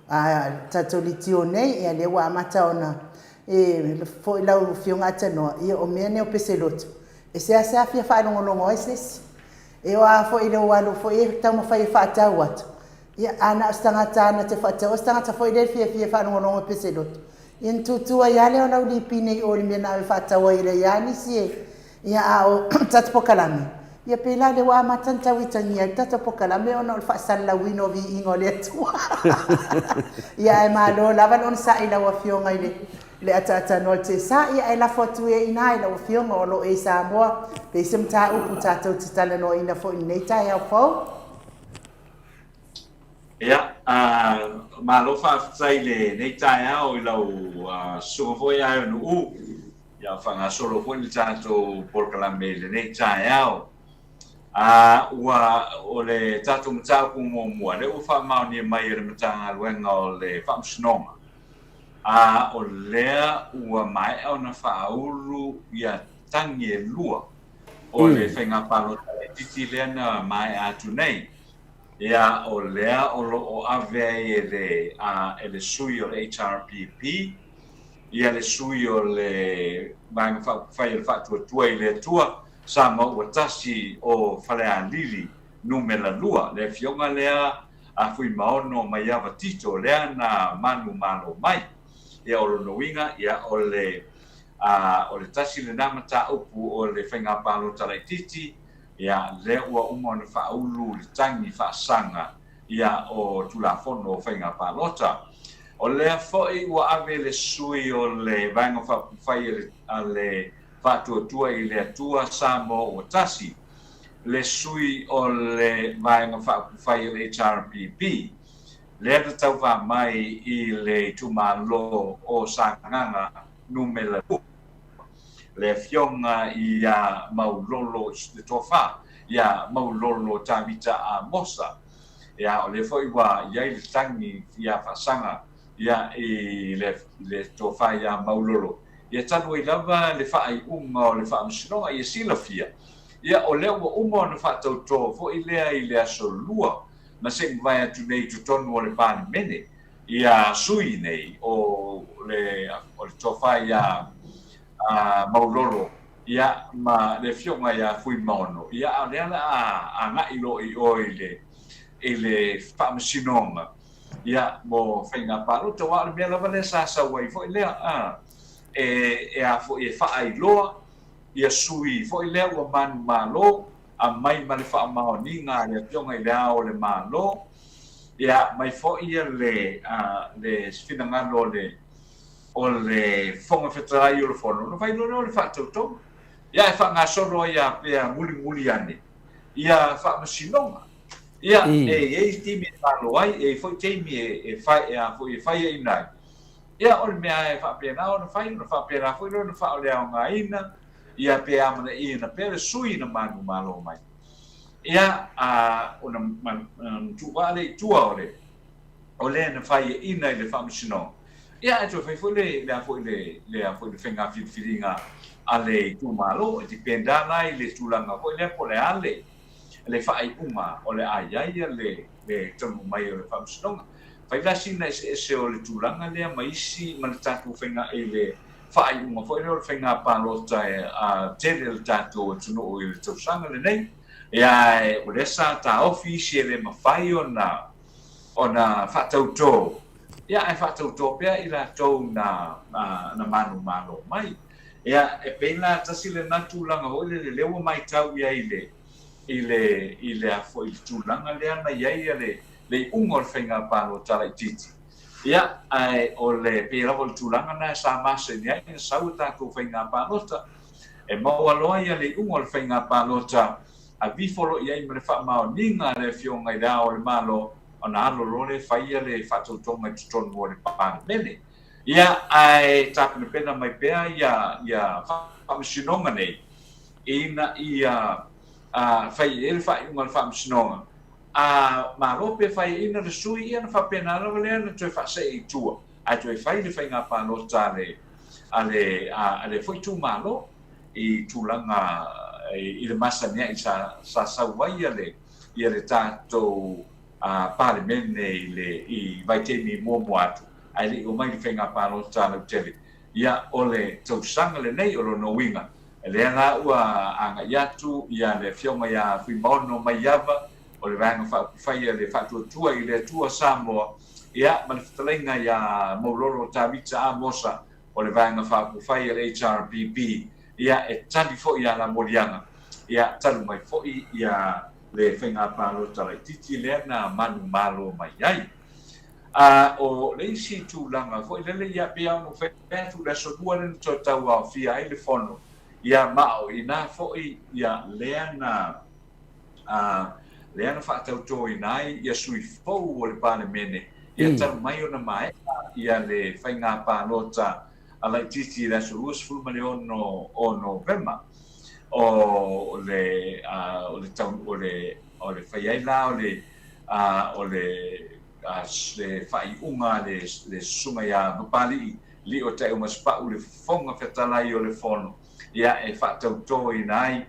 a, tatou litio nei, ia lea ua amata ona e foi lau Afioga Atanoa, ia o mea nei o peseloto, e seasea fia faalogologo ai se isi. E oo lava foi i lou alu foi e taumafai e faatau atu, ia, a na o se tagata lava na te faataua, o se tagata foi lea e fiafia e faalogologo i peseloto, Ia ona tutu ai lava lea o lau lipine i o i le mea na ave faatau ai e leai lava nisi e, ia a o tatou polokalame, ia pēlā lea ua amata ona tau itagia ai le tatou polokalame ona o le faasalalauina o viiga o le Atua. Ia ae malo lava le onosai i lau Afioga i le le ataatanoa o le TSA, ia ae lafo atu ia i ina i lau Afioga o lo o e i Samoa, pe i se mataupu tatou te talanoaina foi i lenei taeao fou. Ia, malo faafetai i lenei taeao i lau susuga foi Aeonuu, ia faagasolo foi le tatou polokalame i lenei taeao. Ua, o le tatou mataupu muamua, lea ua faamaonia mai e le Matagaluega o le Faamasinoga, a o lea ua maea ona faaulu ia tagi e lua o le faiga palota laitiiti lea na maea atu nei. Ia, o lea o lo o ave ai e le, a, e le sui o le HRPP, ia le sui o le Vaega Faaupufai o le Faatuatua i le Atua, Samoa Ua Tasi o Falealili Numera 2, le afioga lea a Fuimaono Maiava Tito, lea na manumalo mai. Ia, o lona uiga, ia, o le, a, o le tasi lena mataupu o le faiga palota laitiiti, Ia, lea ua uma ona faaulu le tagi faasaga ia o Tulafono o Faiga Palota. O lea foi ua ave le sui o le Vaega Faaupufai a le Faatuatua i le Atua Samoa Ua Tasi, le sui o le Vaega Faaupufai o le HRPP, lea na tauva mai i le itumalo o Sagaga Numera 2. le Afioga ia Maulolo, le Tofa ia Maulolo Tavita Amosa. Ia, o lea foi ua i ai le tagi ia faasaga ia i le, le Tofa ia Maulolo. Ia talu ai lava le faaiuga o le Faamasinoga, ia silafia, ia o lea ua uma ona faatauto foi lea i le aso Lua na se i mavae atu nei i totonu o le Palemene. Ia sui nei o le o le tofa ia Maulolo ia ma le afioga ia Fuimaono, ia a o lea la a agai loa i o i le i le faamasinoga ia mo faiga palota, aua o le mea lava lea sa sau ai foi lea a e e a foi e faailoa. Ia sui foi lea ua manumalo, aumai ma le faamaoniga a le Afioga i Le Ao o le Malo, ia aumai foi le le finagalo o le o le Fofoga Fetalai o le Fono, ona fai loa lea o le faatautoga. Ia ae faagasolo ai lava pea mulimuli ane ia faamasinoga. Ia, e i ai taimi e malo ai, e i ai foi taimi e fai, e a foi, e faiaina ai. Ia, o le mea e faapena ona fai, ona faapena foi lea ona faaoleaogaina, ia pe amanaiaina pea le sui na manumalo mai. Ia, a, ona tuuvaa lea i tua o le, o lea na faiaina i le faamasinoga, ia ae toe fai foi le, le a foi le, le a foi le faiga filifiliga a le itumalo. E depend lava la i le tulaga foi lea po o le a le, le faaiuga o le a i ai le, le taunuu mai o le faamasinoga. Fai la sina eseese o le tulaga lea ma isi ma le tatou faiga i le faaiuga foi lea o le faiga palota a tele le tatou atunuu i le tausaga lenei. Ia ae o lea sa taofi isi e le mafai ona ona faatauto, ia ae faatauto pea i latou na na manumalo mai. Ia e pei la tasi lena tulaga foi lele lea ua matau i ai i le i le i le a foi i le tulaga lea na i ai le le iuga o le faiga palota laitiiti. Ia ae o le pei lava o le tulaga lena sa masani ai ona sau a tatou faiga palota. E maua loa ia le iuga o le faiga palota, avifo loa i ai ma le faamaoniga a le Afioga i Le Ao o le Malo, ona alo loa lea e fai ia le faatautoga i totonu o le Palemene. Ia, ae tapenapena mai pea ia ia faamasinoga nei, ina ia fai i ai le faaiuga a le faamasinoga, a malo pe faiaina le sui, ia ona faapena lava lea ona toe faasee i tua, ae toe fai le faiga palota a le a le a le foi itumalo i tulaga i le masani ai sa sa sau ai ia le ia le tatou Palemene i le i vaitaimi muamua atu ae le i omai le faiga palota lautele. Ia o le tausaga lenei o lona uiga lea la ua agai atu ia le Afioga ia Fuimaono Maiava o le Vaega Faaupufai a le Faatuatua i le Atua Samoa ia ma le fetalaiga ia Maulolo Tavita Amosa o le Vaega Faaupufai a le HRPP ia e tali foi ia la moliaga ia talu mai foi ia le faiga palota laitiiti lea na manumalo mai ai. A o le isi tulaga foi lele ia pei lava ona ou fai atu i le aso Lua lea na toe tauaofia ai le fono, ia ma o i ina foi ia lea na a lea na faatautoina ai ia sui fou o le Palemene ia talu mai ona maea ia le faiga palota a laitiiti i le aso 26 o Novema o le o le tau o le o le fai ai la o le o le le faaiuga a le le Susuga ia Papali'i Lio Taeumasepa'u le Fofoga Fetalai o le Fono ia e faatautoina ai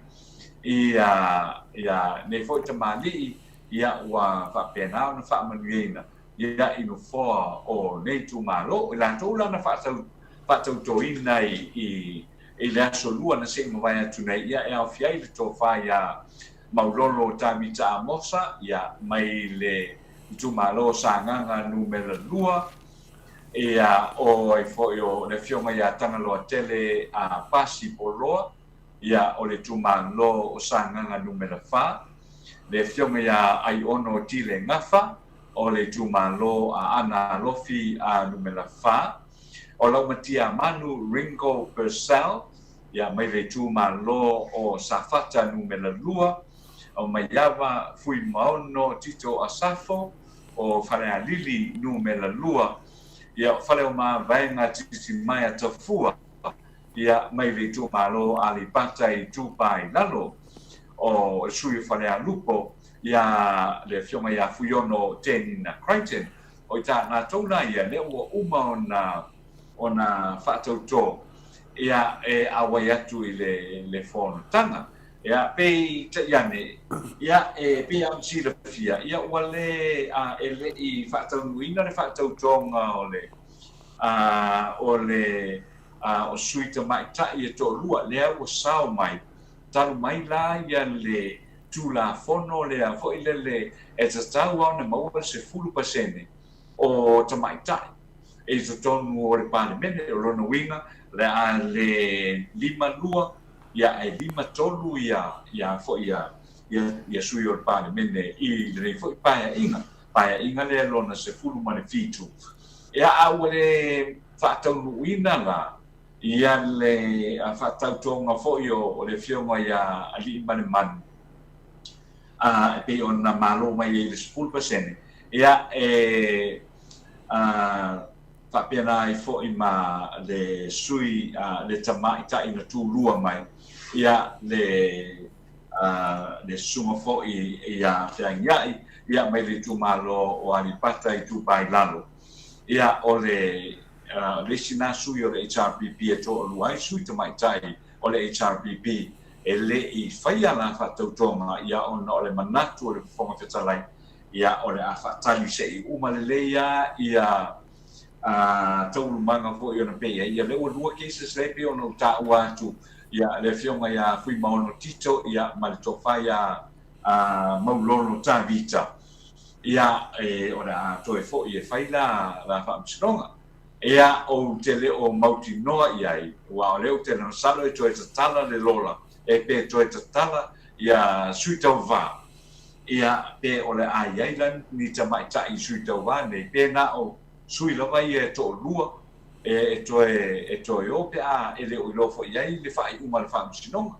ia ia nei foi tamalii ia ua faapena ona faamanuiaina ia i nofoa o nei itumalo. O i latou la na faatautoina i i le aso Lua na se i mavae atu nei, ia e aofia ai le tofa iā Maulolo Tavita Amosa, ia, mai le itumalo o Sagaga Numera 2, ia, o ai foi o le afioga ia Tagaloatele a Pasi Poloa, ia, o le itumalo o Sagaga Numera 4, le afioga ia Aiono Tile Gafa, o le itumalo a Aana Alofi a Numera 4, o Laumatia Manu Ringo Purcell, ia, mai le itumalo o Safata Numera 2, o Maiava Fuimaono Tito Asafo, o Falealili Numera 2, ia, o Faleomavaega Titimaea Tafua, ia, mai le itumalo o Aleipata Itupa i Lalo, o le sui o Falealupo, ia, le afioga ia Fuiono Tenina Crichton. O i latou la ia, lea ua uma ona ona faatautō, ia, e auai atu i le le fonotaga. Ia, peitai ane, ia, e pei lava ona silafia, ia, ua le, a, e le i faataunuuina le faatautoga o le, a, o le, a, o sui tamaitai e toalua, lea ua sao mai, talu mai la ia le Tulafono lea foi lele e tatau lava ona maua le 10% o tamaitai i totonu o le Palemene. O lona uiga, o le a le 5 2, Ia, ae 5 3 ia, ia foi ia, ia, ia sui o le Palemene i lenei foi Paeaiga, Paeaiga lea lona 17. Ia, a ua le faataunuuina la ia le faatautoga foi o le Afioga ia Aliimalemanu, e pei ona malo mai ai i le 10%, ia, e faapena ai foi ma le sui, le tamaitai na tulua mai, ia, le le susuga foi ia Feagiai, ia, mai le itumalo o Aleipata Itupa i Lalo. Ia, o le le isi na sui o le HRPP e toalua ai sui tamaitai o le HRPP e le i faia la faatautoga, ia, ona o le manatu o le Fofoga Fetalai, ia, o le a faatali se i uma lelei lava ia taualumaga foi ona pei ai, ia, lea ua lua cases lea e pei ona ou taua atu, ia, le Afioga ia Fuimaono Tito, ia, ma le Tofa ia Maulolo Tavita, ia, e, o le a toe foi e fai la, la faamasinoga. Ia, ou te le o mautinoa i ai, aua o lea ou te masalo e toe tatala le lola, e pe toe tatala ia sui tauva, ia, pe o le a i ai la ni tamaitai i sui tauva nei, pe na o sui lava ia e toalua e, e toe, e toe o pe a e le o iloa foi i ai le faaiuga a le faamasinoga,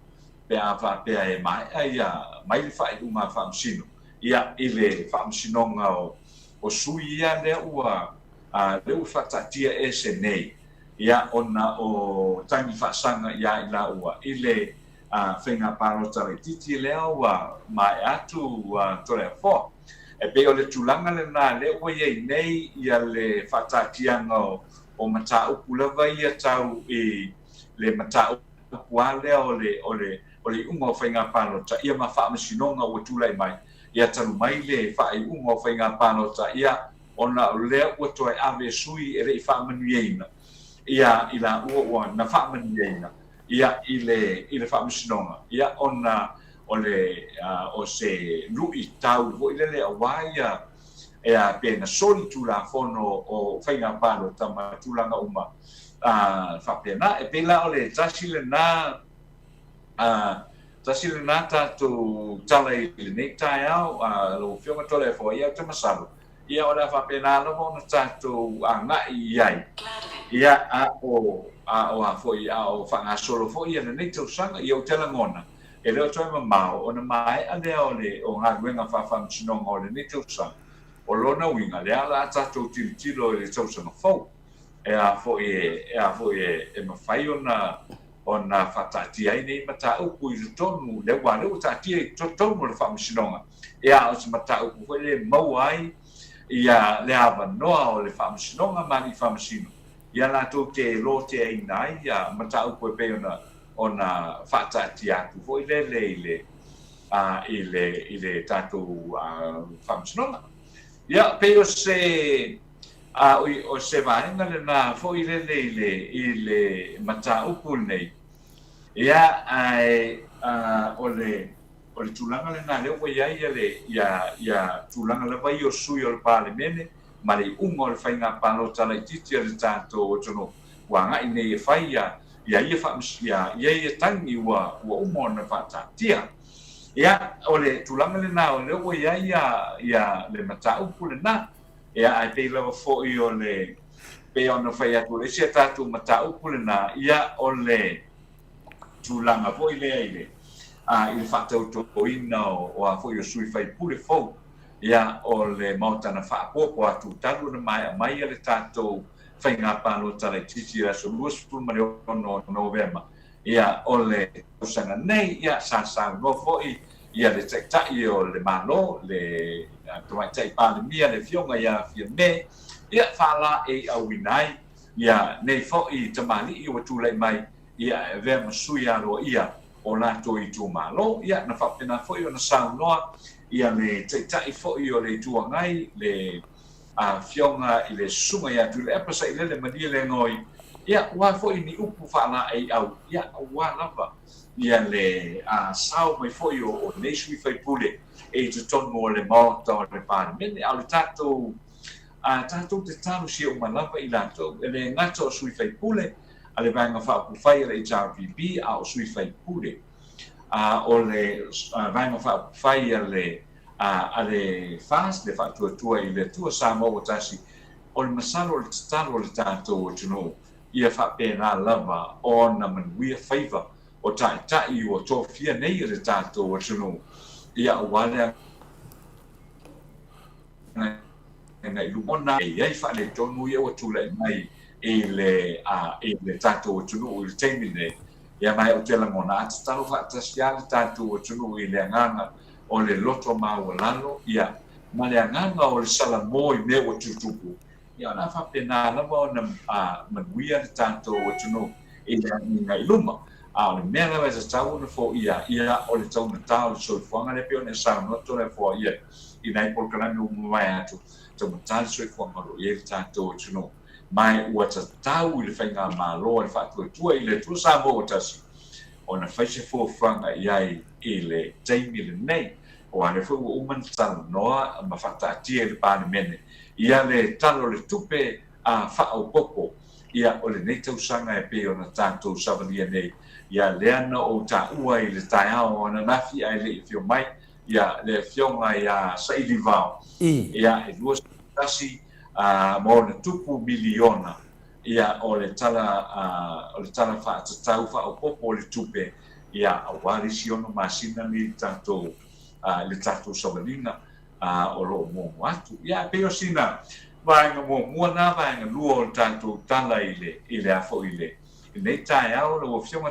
pe a faapea e maea ia mai le faaiuga a le faamasino, ia, i le faamasinoga o, o sui ia lea ua, a lea ua faataatia ese nei, ia, ona o tagi faasaga iā i laua i le faiga palota laitiiti lea ua maea atu Toleafoa. E pei o le tulaga lena lea ua i ai nei ia le faataatiaga o mataupu lava ia tau i le mataupu lava lea o le, o le, o le iuga o faiga palota, ia ma faamasinoga ua tulai mai, ia talu mai le faaiuga o faiga palota, ia, ona o lea ua toe ave sui e le i faamanuiaina ia i laua ua na faamanuiaina ia i le i le faamasinoga, ia ona o le o se luʻi tau foi lele aua ia ea pe na soli tulafono o faiga palota ma tulaga uma faapena. E pei la o le tasi lena tasi lena tatou tala i lenei taeao, lau Afioga Toleafoa, ia ou te masalo Ia, o le a faapena lava ona tatou agai i ai, ia, a o, a o a foi, a o faagasolo foi ia lenei tausaga. Ia, ou te lagona, e le o toe mamao ona maea lea o le, o galuega faafaamasinoga o lenei tausaga. O lona uiga, lea o le a tatou tilotilo i le tausaga fou, e a foi e, e a foi e, e mafai ona, ona faataatia ai nei mataupu i totonu, lea ua, lea ua taatia i totonu o le Faamasinoga, ia, a o se mataupu foi lea e maua ai ia le avanoa o le Faamasinoga ma alii faamasino, ia latou te loteaina ai ia mataupu e pei ona, ona faataatia atu foi lele i le, a, i le, i le tatou Faamasinoga. Ia, pei o se, A o se vaega lena foi lele i le, i le mataupu lenei, ia, ae o le, o le tulaga lena lea ua i ai ia le, ia, ia tulaga lava ia o sui o le Palemene ma le iuga o le faiga palota laitiiti a le tatou atunuu ua agai nei e fai ia, ia ia faamas, ia, ia ia tagi ua, ua uma ona faataatia. Ia, o le tulaga lena o lea ua i ai ia, ia le mataupu lena. Ia, ae pei lava foi o le, pei ona fai atu, o le isi a tatou mataupu lena, ia, o le tulaga foi lea i le, a, i le faatautoina o, o a foi o sui faipule fou, ia, o le Maota na faapopo atu talu ona maea mai le tatou faiga palota laitiiti i le aso 26 o Novema, ia, o le tausaga nei, ia, sa saunoa foi ia le Taitai o le Malo, le Tamaitai Palemia, le Afioga ia Fiame, ia, faalaeiauina ai ia nei foi tamalii ua tulai mai, ia, e avea ma sui aloaia o latou itumalo. Ia, na faapena foi ona saunoa ia le Taitai foi o le Itu Agai, le Afioga i le Susuga ia Tuilaepa Sailele Malielegaoi, ia, aua foi ni upu faalaeiau, ia, aua lava ia le sao mai foi o nei sui faipule e i totonu o le Maota o le Palemene. A o le tatou, tatou te talosia uma lava i latou, e le gata o sui faipule, a le Vaega Faaupufai a le HRPP a o sui faipule. A o le Vaega Faaupufai a le a le FAST, le Faatuatua i le Atua Samoa ua Tasi, o le masalo o le tatalo a le tatou atunuu ia faapena lava ona manuia faiva o taitai ua tofia nei e le tatou atunuu ia aua le againa i luma ona e i ai faaletonu ia ua tulai mai i le i le tatou atunuu i le taimi lenei. Ia ma ou te lagona a tatalo faatasi lava le tatou atunuu i le agaga o le loto maualalo ia ma le agaga o le salamo i mea ua tutupu, ia o le a faapena lava ona manuia le tatou atunuu i le agiga i luma. A o le mea lava e tatau ona foia, ia o le taugata o le soifuaga lea e pei ona e saunoa Toleafoa i ai i nai polokalame ua mavae atu, taugata le soifuaga o lo o i ai le tatou atunuu. Ma ua tatau i le Faigamalo a le Faatuatua i le Atua Samoa ua Tasi ona fai se fuafuaga i ai i le taimi lenei. Aua o lea foi ua uma ona talanoa ma faataatia i le Palemene ia le Tala o le Tupe a faaopoopo ia o lenei tausaga e pei ona tatou savalia nei. Ia lea na ou taua i le taeao ananafi ae le i afio mai ia le Afioga ia Sailivao, ia e 21 ma ona tupu miliona ia o le Tala o le Tala Faatatau Faaopoopo o le Tupe ia aua le isi ono masina nei i le tatou i le tatou savaliga o lo o muamua atu. Ia e pei o sina vaega muamua na, vaega lua o le tatou tala i le i le a foi i le i lenei taeao lau Afioga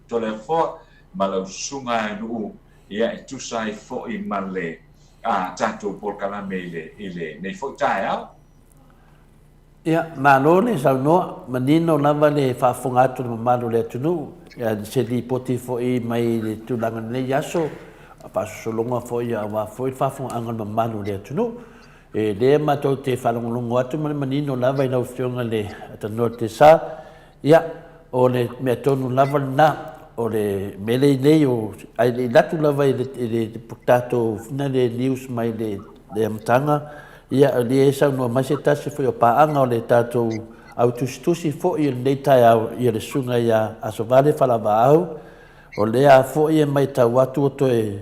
Toleafoa ma lau susuga Aenuu ia e tusa ai foi ma le tatou polokalame i le i lenei foi taeao. Ia, malo le saunoa, manino lava le faafofoga atu i le mamalu o le atunuu, ia, se lipoti foi mai le tulaga o lenei aso, faasolosologa foi aua foi le faafofogaaga a le mamalu o le atunuu. E lea matou te faalogologo atu ma le manino lava i lau Afioga i le Tanoa Tesa, Ia, o le mea tonu lava lena, o le mea lea i nei, ae le i alu atu lava i le tatou le news mai le amataga, ia o lea e saunoa mai se tasi foi o paaga o le tatou au tusitusi foi i lenei taeao, ia le susuga ia Asovale Falavaau, o lea foi e matau atu ua toe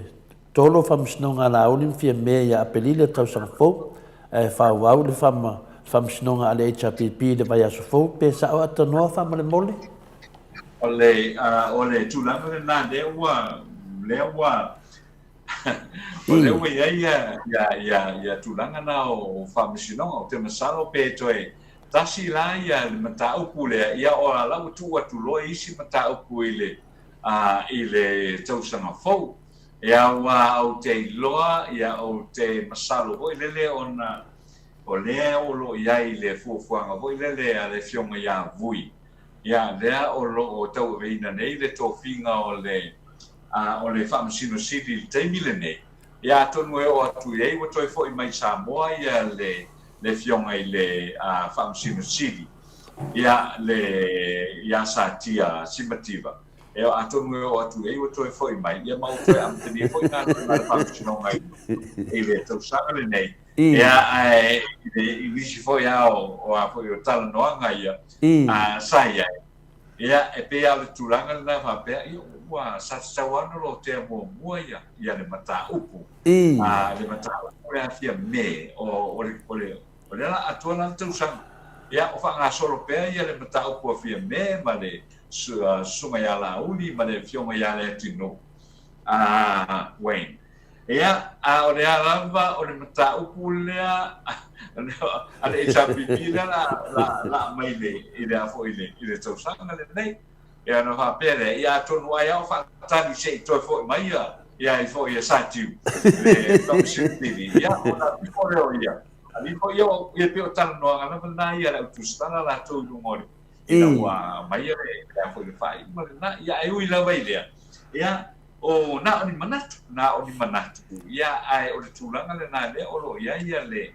Tolo Faamasinoga a Laauli ma Fiame ia Aperila tausaga fou, ae faaauau le faamasinoga a le HRPP i le vaiaso fou, pe sao atanoa faamolemole? O le, o le tulaga lena lea ua, lea ua, o lea ua i ai ia, ia, ia tulaga na o faamasinoga. Ou te masalo pe toe tasi la ia le mataupu lea, ia o la ua tuu atu loa isi mataupu i le, i le tausaga fou. Ia aua ou te iloa, ia ou te masalo foi lele ona o lea o lo o i ai le fuafuaga foi lele a le Afioga ia Vui, ia lea o lo o tauaveina nei le tofiga o le o le Faamasino Sili i le taimi lenei, ia atonu e oo atu i ai ua toe foi mai i Samoa ia le le Afioga i le Faamasino Sili, ia le ia Satia Simativa. Ea, atonu e oo atu i ai ua toe foi mai, ia ma ua toe amatalia foi galuega a le Faamasinoga i le tausaga lenei. Ea, ae i nisi foi lava o a foi o talanoaga ia sa i ai, ia, e pei lava o le tulaga lena faapea, ia, ua sa tatau lava ona lotea muamua ia le mataupu, le mataupu lea fia me o le O lea la atoa la le tausaga, ia o faagasolo pea ia le mataupu a Fiame ma le Susuga ia Laauli ma le Afioga ia Leatinuu a Wayne. Ia, a o le a lava o le mataupu lea a le HRPP lea la la la aumai i le i le a foi i le i le tausaga lenei. Ia ona faapea lea, ia atonu ai lava o faatali se i toe foi mai ia ia ai foi ia Satiu le Faamasino Sili. Ia ona alu ifo lea o ia. Alu ifo ia o ia pei o talanoaga lava lena ia a le au tusitala latou i luga o le ina ua aumai le le a foi le faaiuga lena. Ia ae ui lava i lea, ia o na o ni manatu, na o ni manatu. Ia ae o le tulaga lena lea o lo o i ai ia le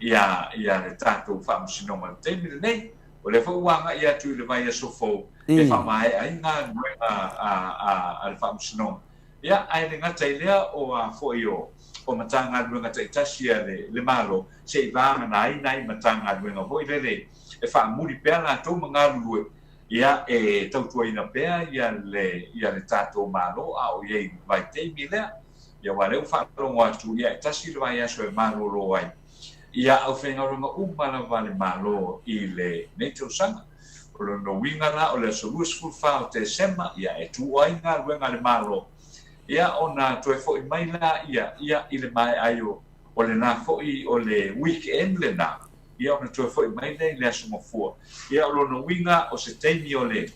ia ia le tatou Faamasinoga i le taimi lenei. O lea foi ua agai atu i le vaiaso fou e faamaea ai galuega a le Faamasinoga. Ia, ae le gata i lea, o a foi o Matagaluega taitasi a le Malo, se i vagana ai nai Matagaluega foi lele e faamuli pea latou ma galulue. Ia, e tautuaina pea ia le, ia le tatou Malo a o i ai i le vaitaimi lea. Ia aua o lea ua faalogo atu, ia e tasi le vaiaso e malolo ai ia aufaigaluega uma lava a le Malo i lenei tausaga. O lona uiga la, o le aso 24 o Tesema, ia e tuua ai galuega a le Malo, ia ona toe foi mai lea ia i le maea ai o o lena foi o le weekend lena, ia ona toe foi mai lea i le Aso Gafua. Ia o lona uiga o se taimi o le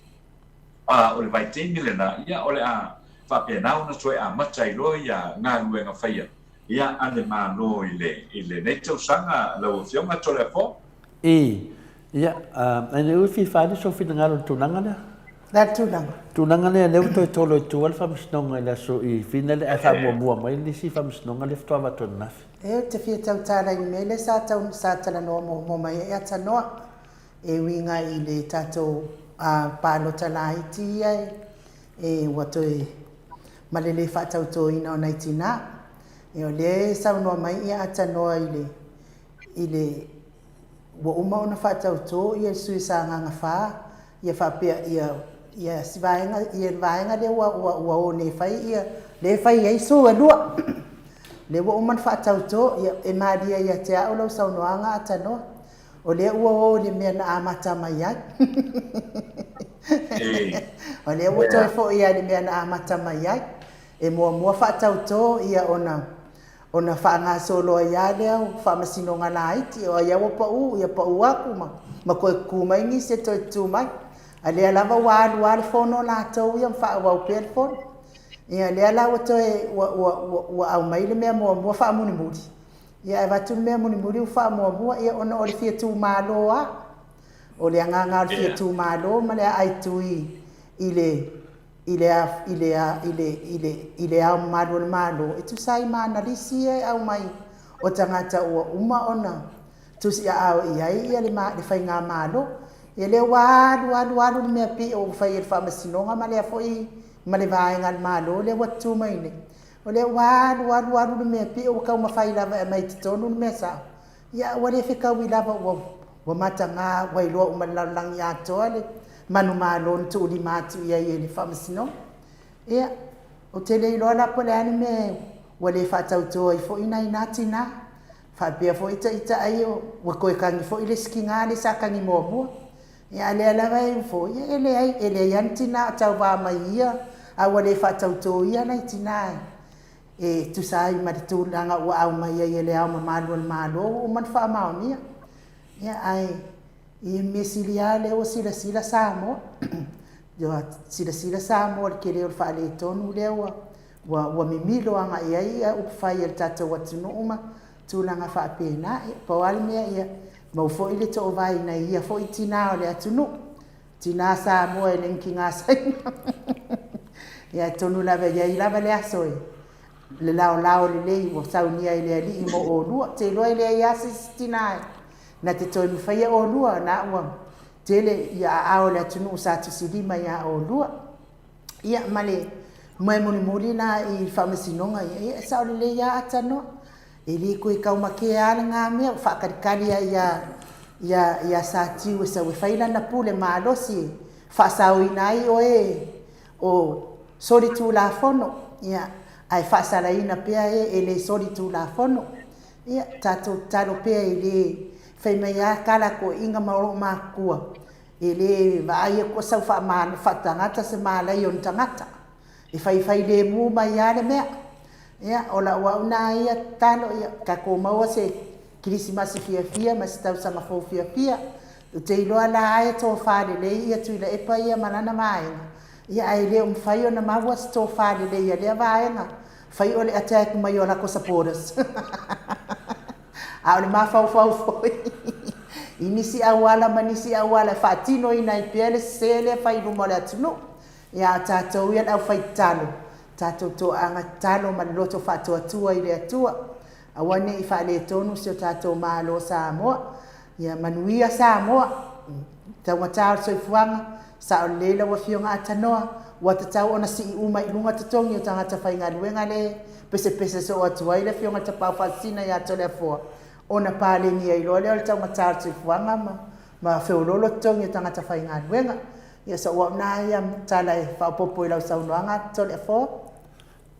o le vaitaimi lena, ia o le a faapena ona toe amata ai loa ia galuega faia ia a le Malo i le i lenei tausaga lau Afioga Toleafoa. I, ia, ai nei ua fia faaali sou finagalo i le tulaga lea? Le a le tulaga? Tulaga lea, lea ua toe tolo i tua le Faamasinoga i le aso i Fina lea ae faamuamua mai le isi Faamasinoga lea faatoa avatu ananafi. E, ou te fia tautala i le mea lea sa tau, sa talanoa muamua mai ai Atanoa, e uiga i le tatou palota laiti ia e, ua toe, ma le le faatautoina o nai tinā. E, o lea e saunoa mai ia Atanoa i le, i le Ua uma ona faatautō ia le sui o Sagaga 4 ia faapea ia ia si vaega ia le vaega lea ua ua ua o nei fai ia lea e fai ai sue e lua. Lea ua uma ona faatautō ia e malie ia te au lau saunoaga Atanoa. O lea ua o i le mea na amata mai ai. O lea ua toe foi lava i le mea na amata mai ai. E muamua faatautō ia ona Ona faagasolo ai lava lea o faamasinoga laiti, o ai lava ua pau, ia pau aku ma, ma toe tutu mai nisi e toe tutu mai. A lea lava ua alu lava le fono latou ia ma faaauau pea le fono. Ia lea la ua toe, ua, ua, ua, ua aumai le mea muamua faamulimuli, ia ae avatu le mea mulimuli ua faamuamua, ia ona o le fia tumalo lava. O le agaga o le fia tumalo ma le aai tui i le i le i le i le i le i le Ao Mamalu o le Malo e tusa ai ma ana lisi ia e aumai o tagata ua uma ona tusiaao i ai ia le le faigamalo. Ia lea ua alu alu alu le mea pio ua fai e le Faamasinoga ma lea foi ma le vaega a le Malo lea ua tutu mai nei. O lea ua alu alu alu le mea pio ua taumafai lava e aumai i totonu le mea sao. Ia ua le fetaui lava ua ua mataga ua iloa uma e le lalolagi atoa le manumalo na tuulima atu i ai e le Faamasinoga. Ia, ou te le iloa la po o le a le mea ua le faatauto ai foi nai na tinā. Faapea foi ita ai ua toe tagi foi le isi tinā lea sa tagi muamua. Ia a o lea lava e ufo, ia e leai, e leai lava ni tinā o tauva mai i ia, a ua le faatautoia nai tinā e tusa ai ma le tulaga ua aumai ai e Le Ao Mamalu o le Malo ua uma ona faamaonia. Ia, ae i mea sili lava lea ua silasila Samoa, ua silasila Samoa i le tele o le faaletonu lea ua, ua, ua mimilo agai i ai upufai a le tatou atunuu ma tulaga faapena. Ia, pau lava le mea ia mau foi le toovae i nai ia foi tinā o le atunuu. Tinā Samoa e le ni tinā Saina. Ia atonu lava e i ai lava le aso e le laolao lelei ua saunia e le Alii mo olua. Ou te iloa e leai lava se isi tinā na te toe mafaia olua, na ua tele ia aao o le atunuu sa tusilima iā olua. Ia ma le moe mulimuli la i faamasinoga ia, ia e sao lelei lava Atanoa. E le toe taumatea lava lena mea, ua faatalitali lava ia, ia, ia Satiu e sau e fai lana pule malosi e faasaoina ai oe o solitulafono, ia, ae faasalaina pea e e le solitulafono. Ia, tatou tatalo pea e le fai mai lava tala a toeaiina ma olomatutua, e le vaai atu sau faatagata se malaia o ni tagata. E faifai lemu mai lava le mea. Ia, o lau au na ia tatalo, ia tatou maua se Kerisimasi fiafia ma se tausaga fou fiafia. Ou te iloa la e tofa lelei ia Tuilaepa ia ma lana vaega, ia ae le o mafai ona maua se tofa lelei a lea vaega, fai o le attack mai o latou supporters. A o le mafaufau foi i nisi auala ma nisi auala e faatinoina ai pea le sese lea e fai i luma o le atunuu. Ia a o tatou ia le aufaitatalo, tatou toaaga tatalo ma le loto faatuatua i le Atua, aua ne i faaletonu si o tatou Malo o Samoa. Ia manuia Samoa, taugata o le soifuaga, sao lelei lau Afioga Atanoa, ua tatau ona sii uma i luga totogi o tagata faigaluega le pesepese soo atu ai le Afioga i le Tapaau Faasisina ia Toleafoa, ona paleni ai loa lea o le taugata o le soifuaga ma feoloolo totogi o tagata faigaluega. Ia, so ua na ia tala e faaopoopo i lau saunoaga Toleafoa.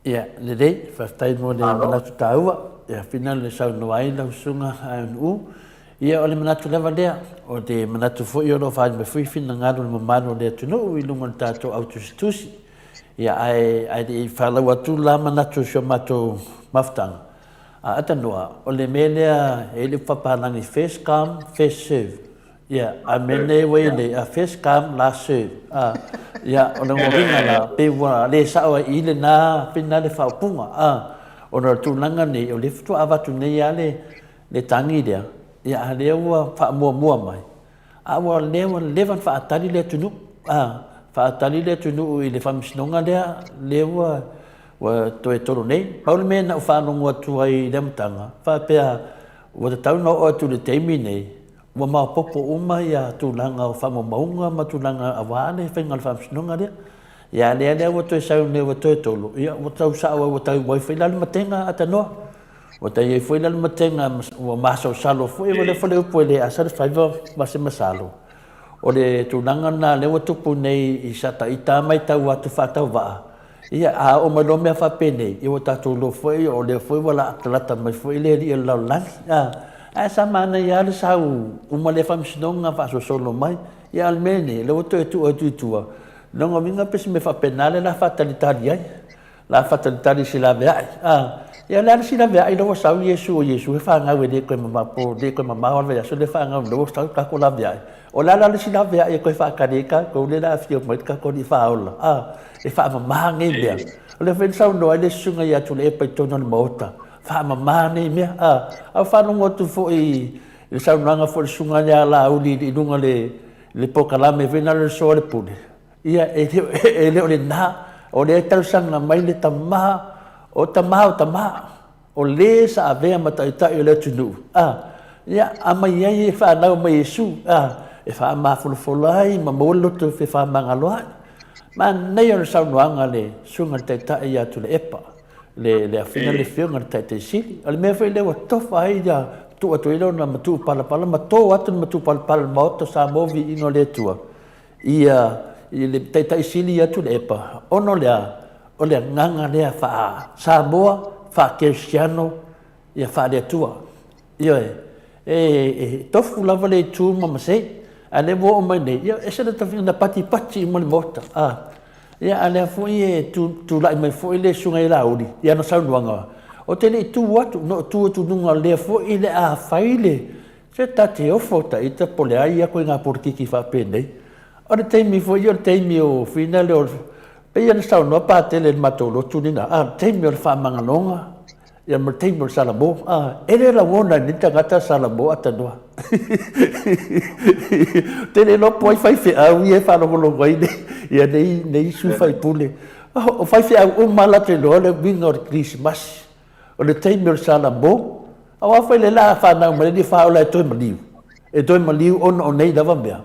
Ia, lelei, faafetai mo le manatu taua, ia fina le saunoa ai lau susuga Aenu'u. Ia, o le manatu lava lea, o le manatu foi o lo o faaali mai foi finagalo o le mamalu o le atunuu i luga o le tatou au tusitusi. Ia, ae, ae le i faalau atu la manatu o si o matou mafutaga, a Atanoa, o le mea lea e i ai le upu faapalagi, first come, first serve. Ia, a mea nei ua i ai nei, a first come, last serve. A, ia, o lona uiga la, pei ua le sao ai i i lena pina le faaupuga, a, ona o le tulaga nei, o lea faatoa avatu nei lava le, le tagi lea, ia, a lea ua faamuamua mai, a ua lea ua leva ona faatali le atunuu, a, faatali le atunuu i le faamasinoga lea, lea ua, ua toe tolo nei. Pau le mea na ou faalogo atu ai i le amataga, faapea ua tatau ona oo atu i le taimi nei, Ua maopoopo uma ia tulaga o faamaumauga ma tulaga aua le faiga o le faamasinoga lea. Ia a lea lea ua toe sau nei ua toe tolo, ia ua tau sao ai ua tau ai foi la le matega Atanoa. Ua tai ai foi la le matega ua masalosalo foi ua le upu e le asa le faiva ma se masalo. O le tulaga lena lea ua tupu nei i sa ita matau atu faatauvaa, Ia, a oo mai loa mea faapenei, ia ua tatou iloa foi o lea foi ua latalata mai foi le alii o le lalolagi. A, ae sa manaia lava le sau uma lea faamasinoga faasolosolo mai. Ia a o le mea lenei, o lea ua toe tuu atu i tua, lona uiga pei se mea faapena lea o le a faatalitali ai, o le a faatalitali i se laveai. A, ia o le a le isi laveai lea ua sau Iesu, o Iesu e fanau e le toe mamao, po le toe mamao lava le vaiaso lea e fanau lea ua sau le tatou laveai. O le a la le isi laveai e toe faatali ai tatou lea o le a afio mai le tatou Alii Faaola, a, e faamama nei mea. O lea foi na saunoa ai le Susuga ia Tuilaepa i totonu o le Maota, faamama nei mea, a. A ua faalogo atu foi i le saunoaga foi a le Susuga ia Laauli i luga o le polokalame foi lena o le Aso a le Pule, ia, e le o lena, o lea e talosaga mai le tama, o tama o tama. O le sa avea ma taitai o le atunuu, a, ia, aumai ai e fanau mai Iesu, a, e faamafolafola ai ma maua le loto fefaamagaloa'i. Manaia o le saunoaga a le Susuga i le Taitai ia Tuilaepa, le, le afioga le afioga i le Taitai Sili. O le mea foi lea ua tofa ai ia, tuu atu ai lona matupalapala ma to atu le matupalapala i le Maota o Samoa Viiga o le Atua, ia, i le Taitai Sili ia Tuilaepa, ona o le a? O le agaga lea faa-Samoa, faa-Kerisiano, ia faale-Atua. Ioe. E, e tofu lava le itu ma masei. A lea ua oo mai nei, ia, ese le tafiga na patipati uma le Maota. A, ia, a lea foi e tu, tulai mai foi le Susuga ia Laauli i ana saunoaga, ou te le i tu atu, na ou tu atu i luga o lea foi le a fai le, se ta te ofo ta ita po o le a ia koiga polokiki faapenei. O le taimi foi ia o le taimi o fina lea o pei ona saunoa Patele i le matou lotu lena, a, o le taimi o le faamagaloga, ia ma le taimi o le salamo, a, e le lagona e nei tagata salamo atanoa. Te le iloa po o ai faifeau ia e faalogologo ai nei, ia nei, nei sui faipule. O faifeau uma lava latou iloa le uiga o le Kerisimasi, o le taimi o le salamo, aua foi lea o le a fanau mai le Alii Faaola e toe maliu, e toe maliu ona o nei lava mea.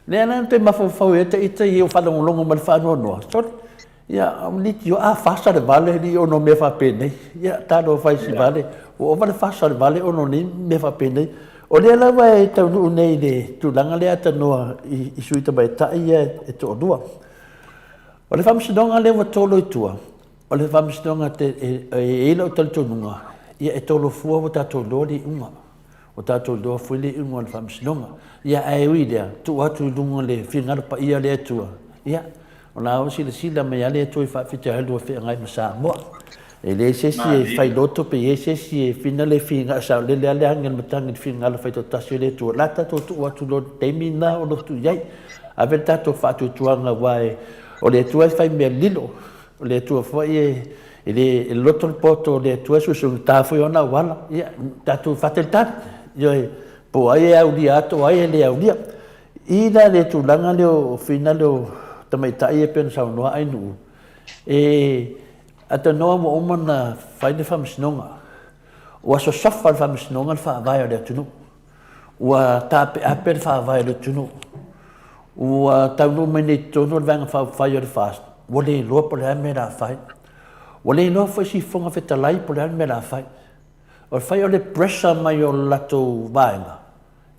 Lea la na toe mafaufau ai ta ita ia faalogologo ma le faanoanoa, sole, ia liki o a fasa le vale li ono mea faapenei. Ia talofa i si vale, ua ova le fasa o le vale ona o nei mea faapenei. O lea lava e taunuu nei i le tulaga lea atanoa i, i sui tamaitai ia e toalua. O le faamasinoga lea ua tolo i tua, o le faamasinoga e, e, e i ai lau talitonuga, ia e tolo fua ua tatou iloa le iuga. Ua tatou iloa foi le iuga o le faamasinoga. Ia, ae ui i lea, tuu atu i luga o le finagalo paia o le Atua, ia, o la ua silasila mai lava le Atua i faafitauli ua feagai ma Samoa. E leai se isi e fai loto pe i ai se isi e fina le finagalo saolele lava le agi a le matagi i le finagalo faitoatasi o le Atua. O le a tatou tuu atu loa i le taimi lena o lo o tuu i ai. Ave le tatou faatuatuaga aua o le Atua e fai mea lilo. O le Atua foi e E le e loto le poto o le Atua e suesuegata foi ona auala. Ia, tatou faatalitali. Ioe, po o ai e aulia atu, o ai e le aulia. I la le tulaga lea o fina lea o tamaitai e pei ona saunoa Ainuu, e atanoa ua uma ona fai le faamasinoga. Ua sosofa le faamasinoga le faavae o le atunuu. Ua taapeape le faavae o le atunuu. Ua taunuu mai nei i totonu o le Vaega Faaupufai o le FAST, ua le iloa po o le a le mea o le a fai. Ua le iloa foi si Fofoga Fetalai po o le a le mea o le a fai. O le fai o le pressure mai o le latou vaega,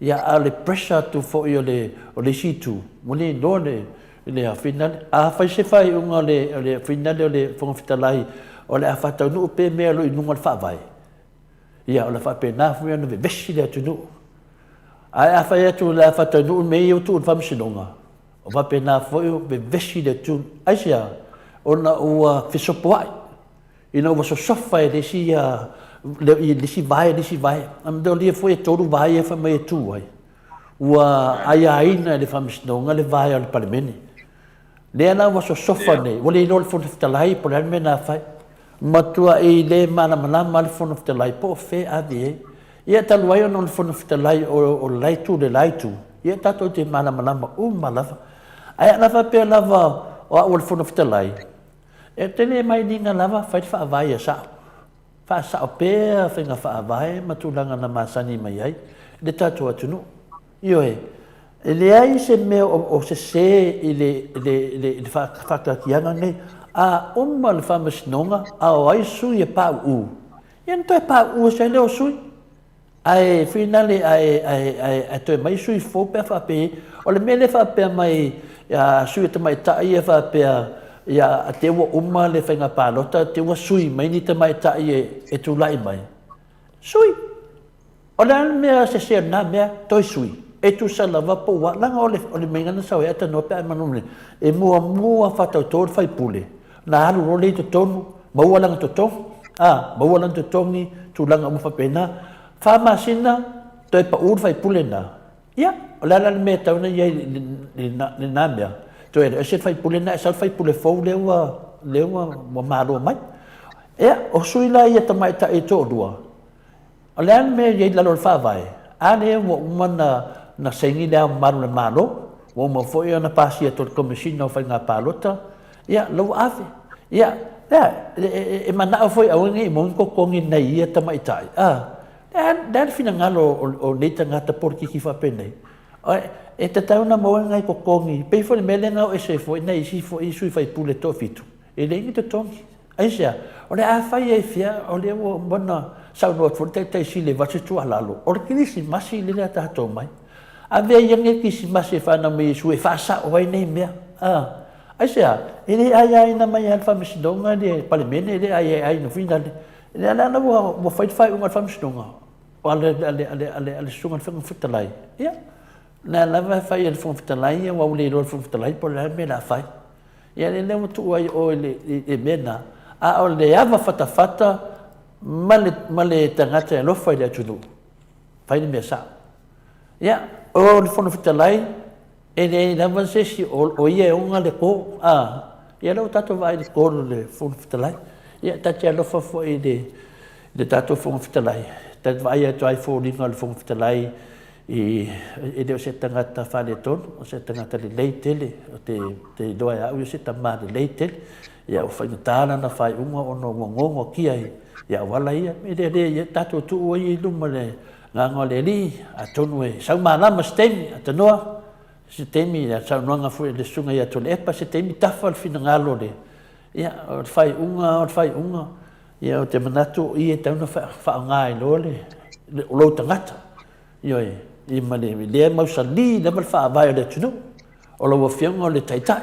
ia a o le pressure atu foi o le, o le isi itu, ua le iloa le, i le finale. Afai se faaiuga o le, o le finale o le Fofoga Fetalai o le a faataunuu pea mea o lo o i luga o le Faavae, ia, o le a faapena foi ona vevesi le atunuu. Ae afai atu o le a faataunuu mea ia ua tuu i le Faamasinoga, o faapena foi o vevesi le atunuu. Aisea? Ona ua fesopoai. Ina ua sosofa e le isi ia, le isi vae, le isi vae. A mea ia foi e tolu vae ia fai mai e tu ai. Ua aiaina e le Faamasinoga le vae o le Palemene. Lea la ua sosofa nei, ua le iloa le Fofoga Fetalai po o le a le mea na fai. Matuai le malamalama le Fofoga Fetalai po o fea ave i ai. Ia talu ai ona o le Fofoga Fetalai o le la itu i le la itu, ia tatou te malamalama uma lava. Ae a na faapea lava o au o le Fofoga Fetalai, E te le mainiga lava, fai le faavae ia sao. Faasao pea faiga faavae ma tulaga na masani mai ai le tatou atunuu. Ioe, e leai se mea o sese i le, le, le, le faataaatiaga nei. A uma le faamasinoga, a o ai sui e pauu, ia na toe pauu ese ai lea o sui. Ae finale ae ae ae ae toe mai sui fou pe a faapea o le mea lea faapea mai a sui o tamaitai ia faapea ia te ua uma le faiga palota te ua sui mai ni tamaitai e, e tulai mai. Sui. O le a le mea sese o lena mea toe sui. E tusa lava po ua leaga o le o le mea na sau ai atalanoa pe a e manu e muamua faatautō le faipule na alu loa lea i totonu, maua lana totogi, a, maua lana totogi, tulaga uma faapena. Fa masina, toe pau le faipule lena. Ia, o le a la le mea e tatau ona i ai i lena mea? Toe alu ese le faipule lena ae sau le faipule fou lea ua, lea ua, ua malo mai. Ia, o sui la ia tamaitai e toalua, O le a le mea e i ai i lalo o le Faavae? A lea ua uma ona saini Le Ao Mamalu o le Malo, ua uma foi ona pasia atu e le Komesina o Faiga Palota, ia, la ua ave. Ia, lea, e manao foi aua ne i maua ni totogi nai ia tamaitai, a, le a, le a le finagalo o nei tagata polokiki faapenei? E tatau ona maua nai totogi, pei foi o le mea lea na o ese ai foi nai isi foi sui usufono e toafitu, e leai ni totogi. Aisea? O le a fai ai fea, o lea ua uma ona saunoa atu foi le Taitai Sili e avatu se tuualalo, o le Kerisimasi lea o le a tatou omai. Avea ia lenei Kerisimasi e fanau mai Iesu e faasao ai nei mea. A. Aisea? E le aiaina mai lava e le Faamasinoga le Palemene, e le aiaiaina foi le... Lea la ua fai le faaiuga a le Faamasinoga, a le, a le, a le, a le, a le Susuga i le Fofoga Fetalai. Ia, o lea lava e fai e le Fofoga Fetalai, aua ua le iloa e le Fofoga Fetalai po o le a le mea o le a fai. Ia lea ua tuu ai oe i le mea lena, a o le ava fatafata ma le, ma le tagata e alofa i le atunuu, fai le mea sao. Ia, o le Fofoga Fetalai, e leai lava se isi o, o ia e ona le kō, a, ia lea ua tatou vaai i le kō o le Fofoga Fetalai. Ia, ta te alofa foi i le, le tatou Fofoga Fetalai, ta te vaai atu ai i foliga o le Fofoga Fetalai, I, e le o se tagata faaletonu, o se tagata lelei tele, o te, te iloa e au ia o se tama lelei tele. Ia, ua faigata lana faaiuga ona ua gogotia i, i auala ia. E le, le, ia tatou tuu ai i luma le agaga o le Alii, atonu e sau malama se taimi, atanoa, se taimi, ia saunoaga foi a le Susuga ia Tuilaepa, se taimi tafa le finagalo o le, ia, o le faaiuga, o le faaiuga, ia, ou te manatu o i e tatau ona faaaoga ai loa le, le, o lou tagata. Ioe, i ma le lea e mausali lava le faavae o le atunuu, o lau Afioga o le Taitai,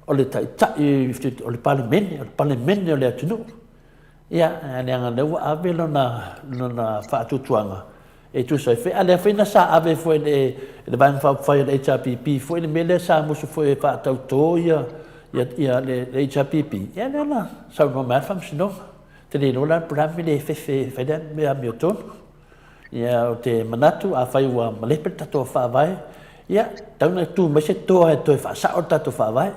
o le Taitai o le Palemene, o le Palemene o le atunuu. Ia, leaga lea ua ave lona, lona faatuatuaga e tusa ai foi, a lea foi na sa ave foi le, le Vaega Faaupufai o le HRPP foi le mea lea sa musu foi e faatautō ia, ia, ia le, le HRPP, ia lea na saunoa mai lava le Faamasinoga. Te le iloa la po o le a le mea le fefe e fai le mea amiotonu. Ia, ou te manatu, afai ua malepe le tatou Faavae, ia, tatau ona tu mai se toa e toe faasao le tatou Faavae.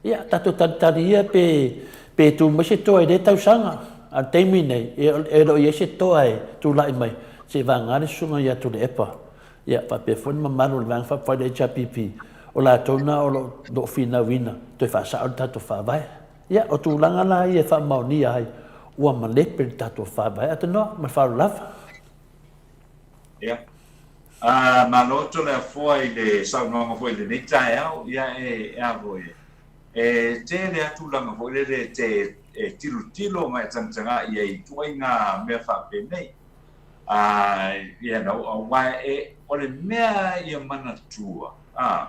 Ia, tatou talitali ia pe, pe tu mai se toa i lea tausaga. A o le taimi lenei, e le o i ai se toa e tulai mai seivagana le Susuga ia Tuilaepa. Ia, faapea foi le mamalu o le Vaega Faaupufai o le HRPP, o latou na o lo o finauina toe faasao le tatou Faavae. Ia, o tulaga la ia e faamaonia ai, ua malepe le tatou Faavae. Atanoa, ma le faaaloalo lava. Ia. Uh, malo Toleafoa i le saunoaga foi i lenei taeao. Ia, e, e a foi, e tele a tulaga foi lele e te e tilotilo ma e tagatagai ai i ituaiga mea faapenei. Uh, you know, aua e, o le mea ia manatua, uh,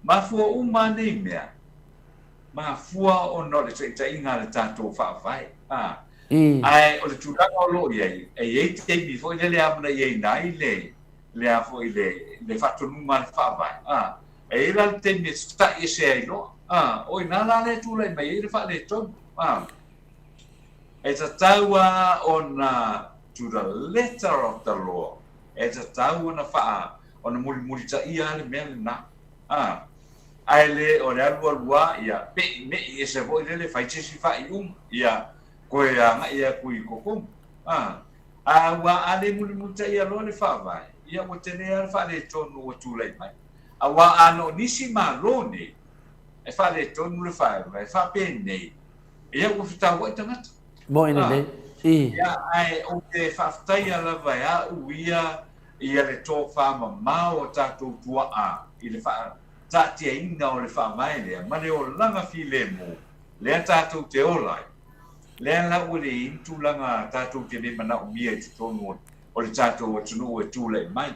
Mafua uma lava nei mea, mafua ona o le taitaiga a le tatou Faavae. A, ae o le tulaga o lo o i ai, e i ai taimi foi lele e amanaiaina ai le, le a foi le, le faatonuga a le Faavae. A, e i ai la le taimi e tatai ese ai loa. A, o i ina la lea e tulai mai ai le faaletonu. A, e tatau lava ona to the letter of the law, e tatau ona faa, ona mulimulitaia lava le mea lena. A, ae le o le alualu lava, ia, pe'i me'i ese foi lele, fai se isi faaiuga, ia, toe agai atu i totonu. A, aua a le mulimulitaia loa le Faavae, ia ua tele lava le faaletonu ua tulai mai. Aua a na o nisi Malo nei e faaletonu le Faavae, faapenei, ia ua fetauai tagata. Moe lelei. I. Ia, ae ou te faafetaia lava e a'u ia ia le tofamamao o tatou tuaa i le faataatiaina o le Faavae lea ma le olaga filemu lea tatou te ola ai. Lea la ua leai ni tulaga tatou te le manaomia i totonu o le tatou atunuu e tulai mai.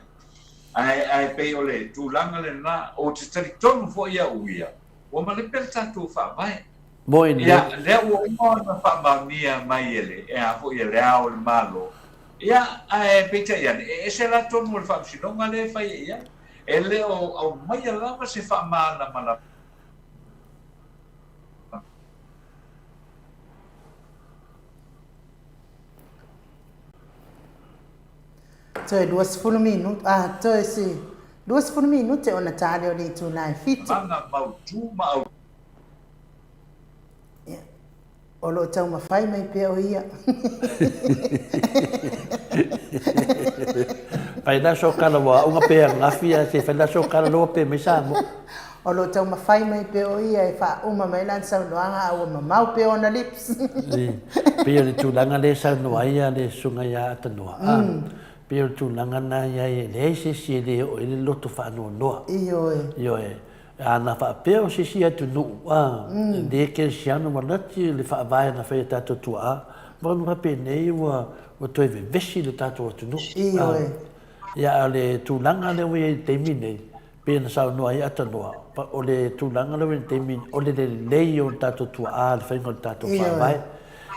Ae, ae pei o le tulaga lena, ou te talitonu foi a'u ia, ua malepe le tatou Faavae. Moe nei. Ia, lea ua uma ona faamaonia mai e le, e a foi, e Le Ao o le Malo. Ia, ae peitai ane, e ese la tonu o le Faamasinoga lea e fai ai i ai. E le o aumaia lava se faamalamalamaga. Toe 20 minute, ah, toe se 20 minute ona ta lea o le itula e fitu. Mana mautu ma au. Ia, o lo o taumafai mai pea o ia. Fai la so kala wa unga pe angafi a se fai la so kala loa pe mai Samoa. O lo o taumafai mai pea o ia e faauma mai lana saunoaga a ua mamao pea ona lips. Pei o le tulaga lea e saunoa ai a le susuga ia Atanoa, a, pei o le tulaga lena i ai e leai se isi e le oo i ai le loto faanoanoa. Ioe. Ioe. Ana faapea o se isi atunuu, a, le kerisiano manati le faavae na fai e tatou tuaa, ma faapenei ua toe vevesi le tatou atunuu. Ioe. Ia, a o le tulaga lea ua i ai i le taimi lenei, pei ona saunoa ai Atanoa, o le tulaga lea ua i ai i le taimi, o le lelei o le tatou tuaa i le faiga o le tatou faavae.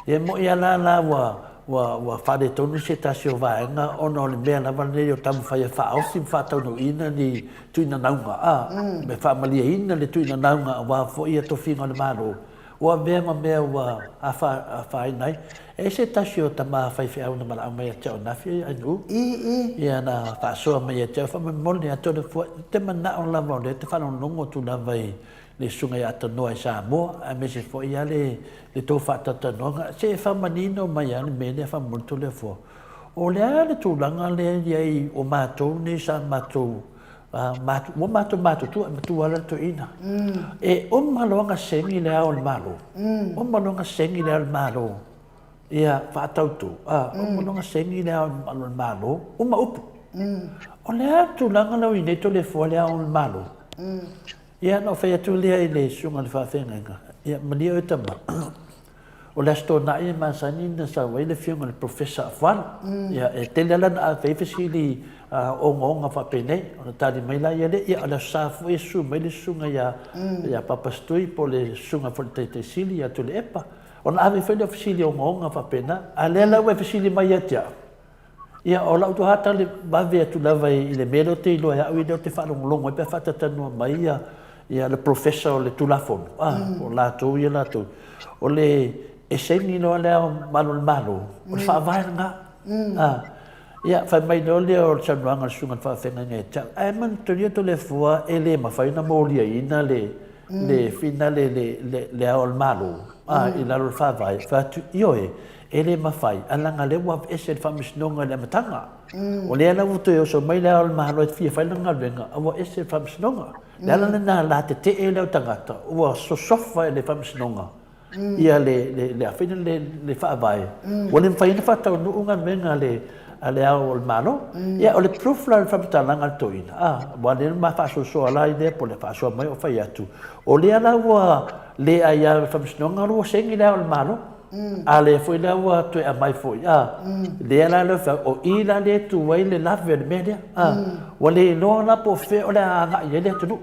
Ia e moni lava la ua, ua, ua faaletonu se tasi o vaega ona o le mea lava lenei o taumafai e faaofi ma faataunuuina ni tuinanauga, a, me faamalieina le tuinanauga aua foi ia tofiga o le Malo, ua avea ma mea ua afaina ai. E se tasi o tama faifeau na valaau mai ia te au ananafi, Ainuu, ia na faasoa mai ia te au, faamolemole atu le fua, te manao lava o lea te faalogologo atu lava i le Susuga ia Tanoa i Samoa, aemaise foi lava le le tou faatalatalanoaga, se e faamanino mai lava le mea lea faamolemole Toleafoa. O le a le tulaga lea e i ai o matou nei sa matou ua matou matutua, e matua lava le toeaina. E uma loa ona seni Le Ao o le Malo, uma loa ona seni Le Ao o le Malo, ia faatauto, uma loa ona seni Le Ao o le Malo, uma upu. O le a le tulaga lea ua i ai nei Toleafoa Le Ao o le Malo? Ia, ona ou fai atu lea i le susuga i le faafeagaiga, ia, malie oe tama, o le Aso Toonai e masani ona sau ai le afioga i le Professor Afualo. Ia, e tele lava lana ave ai fesili ogaoga faapenei, ona tali mai la ia lea, ia, o le Aso Sa foi e susu mai le susuga ia, ia Papa Stui po o le susuga foi i le Taitaisili ia Tuilaepa, ona ave foi lea o fesili ogaoga faapena. A o lea la ua e fesili mai ia te au, Ia, o lau toha tali vave atu lava i le mea lea ou te iloa e au ia lea ou te faalogologo ai pe a faatatalanoa mai ia, ia le professor o le Tulafono, a, o latou ia latou. O le e saini loa le Ao Mamalu o le Malo, o le faavae lena. A, ia, fai mai loa lea o le saunoaga a le Susuga i le Faafeagaiga ia te au, ae manatua Toleafoa e le mafai ona moliaina le, le finale le, le, le Ao o le Malo, a, i lalo o le Faavae. Fai atu, ioe, E le mafai, a leaga lea ua aveese le Faamasinoga i le amataga. O lea la ua toe oso mai le Ao o le Malo e fia fai lana galuega, a ua ese le Faamasinoga. O le ala lena la tetee lea o tagata ua sosofa e le Faamasinoga ia le, le, le, a le, le Faavae, ua le mafai ona faataunuu galuega a le, a le Ao o le Malo. Ia, o le proof la o le faamatalaga a le toeaina, a, aua lea na ma faasoasoa la i lea po o le faasoa mai o fai atu, o lea la ua le aia le Faamasinoga, ua saini le Ao o le Malo. A lea foi la ua toe aumai foi, a, lea la lea fai, o i la lea e tu ai le lave o le mea lea, a, ua le iloa la po o fea o le a agai i ai le atunuu.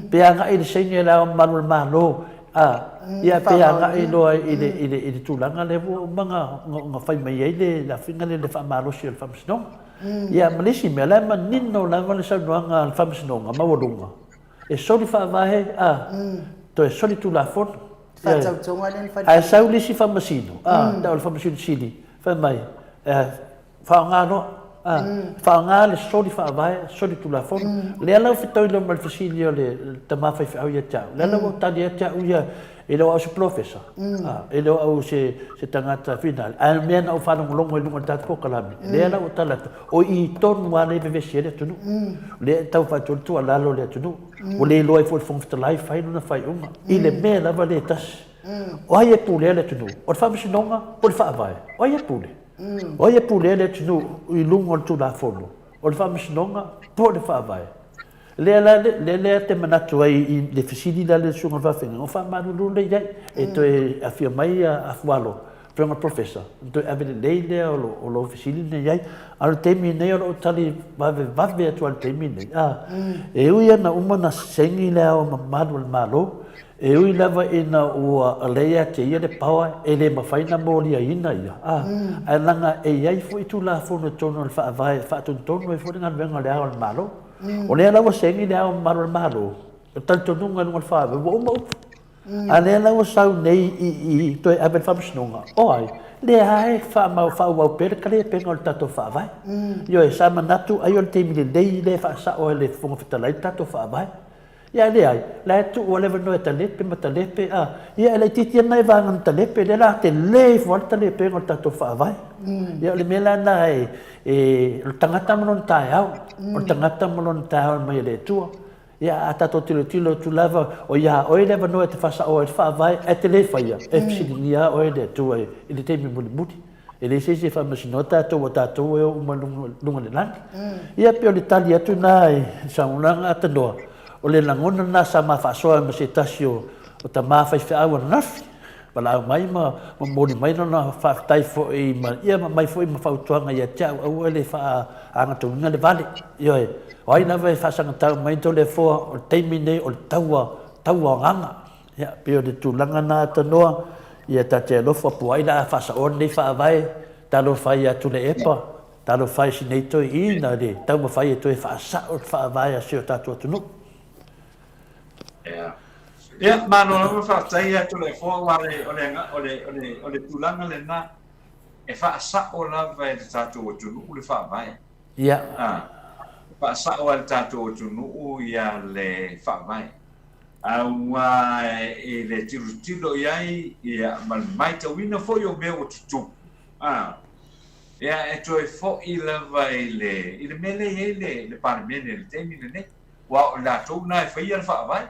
Pe agai i le saini a Le Ao Mamalu o le Malo, a, ia pe agai loa i le, i le, i le tulaga lea ua uma ona fai mai ai le lafiga lea i le faamalosi o le Faamasinoga. Ia ma le isi mea, o la e manino lava le saunoaga a le Faamasinoga Maualuga, E soli faavae a, toe soli tulafono. Faatautoga lea na fai. Ae sau le isi faamasino, a, tau o le faamasino sili, fai mai, e, faaaoga loa, a, faaaoga le soli faavae, soli tulafono. Lea la ua fetaui loa ma le fesili o le tama faifeau ia te au. Lea la ua ou tali atu au ia, e le o au se polofesa, a, e le o au se, se tagata finale, ae o le mea na ou faalogologo i luga o le tatou polokalame, lea la ua tali atu, O i tonu lava lea e vevesi ai le atunuu. Lea e tau fai atu ai le tuualalo i le atunuu. Ua le iloa ai foi e le Fofoga Fetalai fai lona faaiuga i le mea lava lea e tasi. O ai e pulea le atunuu? O le Faamasinoga po o le Faavae? O ai e pule? O ai e pulea le atunuu i luga o le Tulafono? O le Faamasinoga po o le Faavae? Lea la lea lea te manatu ai i le fesili la le susuga i le faafeagaiga, o faamalulu lea i ai, e toe afio mai Afualo, Afioga i le Professor, ona toe ave lelei lea o lo, o lou fesili lenei i ai. A o le taimi nei o lo o tali vavevave atu lava i le taimi lenei. A, e ui lava ina uma ona saini le Ao Mamalu o le Malo, e ui lava ina ua lea ia te ia le power, e le mafai ona moliaina ia, a, ae leaga e i ai foi Tulafono i totonu o le Faavae e faatonutonu ai foi le galuega a le Ao o le Malo. O lea la ua saini le Ao Mamalu o le Malo, o le talitonuga i luga o le Faavae, ua uma upu. A lea la ua sau nei i i toe ave i le Faamasinoga, o ai? Lea lava e faamau faaauau pea le kalepeina o le tatou Faavae. Ioe, sa manatu ai o le taimi lelei lea e faasao ai e le Fofoga Fetalai le tatou Faavae. Ia ae leai, la e tuu lava le avanoa e talepe ma talepe, a, ia e laitiiti lava nai vaega na talepe, lea la tele ifo lava le talepega o le tatou Faavae. Ia o le mea la lena e, e, o le tagata ma lona taeao, o le tagata ma lona taeao e aumai e le Atua. Ia, a tatou tilotilo atu lava, o iā oe le avanoa e te faasaoa ai le Faavae, ae te le faia, e fesiligia lava oe e le Atua i le taimi mulimuli. E leai se isi e faamasinoa tatou, ua tatou e o uma i luga o le lagi. Ia, pei o le tali atu lena i le saunoaga Tanoa, o le lagona lena sa ma faasoa ai ma se tasi o tama faifeau ananafi, valaau mai ma momoli mai lona faafetai foi ma, ia ma aumai foi ma fautuaga ia te au, aua le faaagatogiga le vale. Ioe, o ai lava e faasagatau mai Toleafoa, o le taimi lenei o le taua, taua o agaga. Ia, pei o le tulaga lena Tanoa, ia ta te alofa po o ai la a faasaoa lenei faavae, talofa ai ia Tuilaepa, talofa ai si nei toeaina i le taumafai e toe faasao le faavae a si o tatou atunuu. Ia. Ia, malo lava faafetai ia Toleafoa aua o le, o le, o le, o le tulaga lena e faasao lava e le tatou atunuu le faavae. Ia. A, e faasao e le tatou atunuu ia le faavae. Aua i le tilotilo i ai ia, ma le matauina foi o mea ua tutupu, a, ia, e toe foi lava i le, i le mea lea e i ai le, le Palemene i le taimi lenei. Aua o i latou na e faia le Faavae,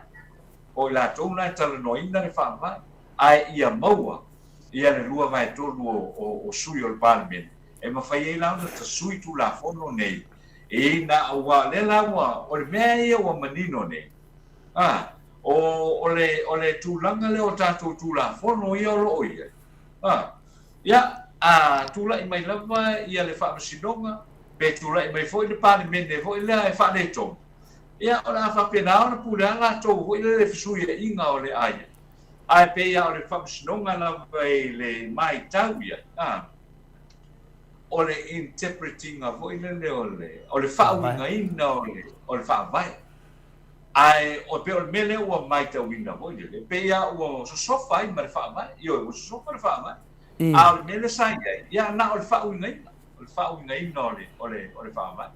o i latou na e talanoaina le Faavae, ae ia maua ia le 2/3 o, o sui o le Palemene, e mafai ai la ona tasui Tulafono nei, ina, aua o lea la ua, o le mea ia ua manino nei, A, o, o le, o le tulaga lea o tatou Tulafono ia o lo o i ai, a, ia, a tulai mai lava ia le Faamasinoga, pe tulai mai foi le Palemene foi lea e faaletonu, ia, o le a faapena ona pule lava latou foi lea i le fesuiaiga o le a i ai. Ae pei lava o le Faamasinoga lava i le matau i ai, a, o le interpret ina foi lele o le, o le faauigaina o le, o le Faavae. Ae o pei o le mea lea ua matauina foi lele, pei lava ua sosofa ai ma le Faavae. Ioe, ua sosofa le Faavae. A o le mea lea sa i ai, ia na o le faauigaina, o le faauigaina o le, o le, o le Faavae.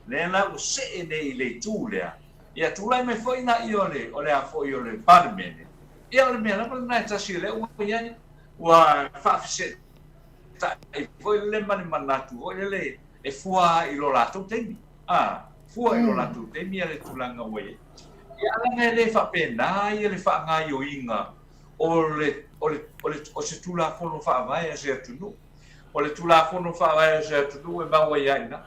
Lea la ua see nei i le itu lea, ia tulai mai foi lea o le, o le a foi o le Palemene, ia o le mea lava lena e tasi o lea ua i ai, ua faafeseetai foi lele ma le manatu foi lele e fua i lo latou taimi. A, fua i lo latou taimi a le tulaga ua i ai. Ia, a leaga e le faapena ia le faagaoioiga o le, o le, o le, o se Tulafono Faavae a se atunuu. O le Tulafono Faavae a se atunuu e mau ai lava i ina.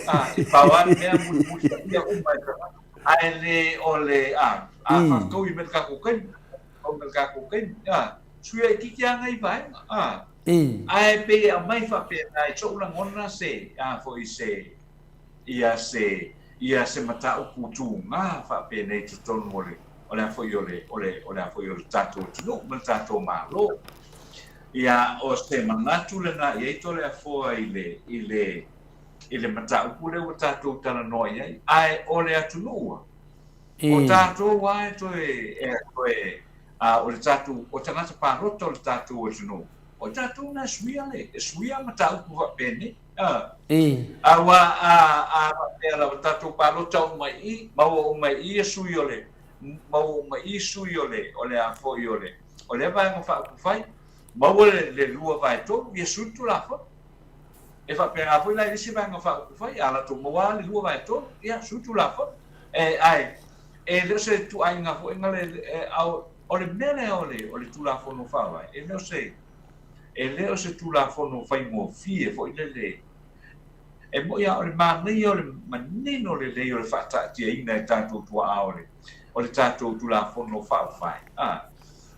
A, e pau lava le mea mulimulitaia uma e tagata. Ae le o le, a, a faafetaui mai le tatou taimi, faafetaui mai le tatou taimi, a. Suia itiiti lava nai vaega, a. Ae pei e aumai faapena i so'u lagona se, a foi se, ia se, ia se mataupu tuga faapenei i totonu o le, o le a foi o le, o le, o le a foi o le tatou atunuu ma le tatou Malo. Ia, o se manatu lena i ai Toleafoa i le, i le, i le mataupu lea ua tatou talanoa i ai. Ae o le atunuu a, o tatou lava e toe, e toe, a, o le tatou, o tagata palota o le tatou atunuu, o tatou na e suia le, e suia mataupu faapenei. A, aua a, a faapea lava tatou palota uma i i, maua uma i i ia sui o le, maua uma i i sui o le, o le a foi o le, o lea vaega faaupufai, maua le, le 2/3, ia sui le Tulafono. E faapena foi la i le isi vaega faaupufai, a latou maua lava le 2/3, ia sui le Tulafono. E, ae, e le o se ituaiga foi na le, e, a, o le mea lea o le, o le Tulafono Faavae, e le o se, e le o se Tulafono faigofie foi lele. E moni lava o le manaia o le manino lelei o le faataatiaina e tatou tuaa o le, o le tatou Tulafono Faavae, a.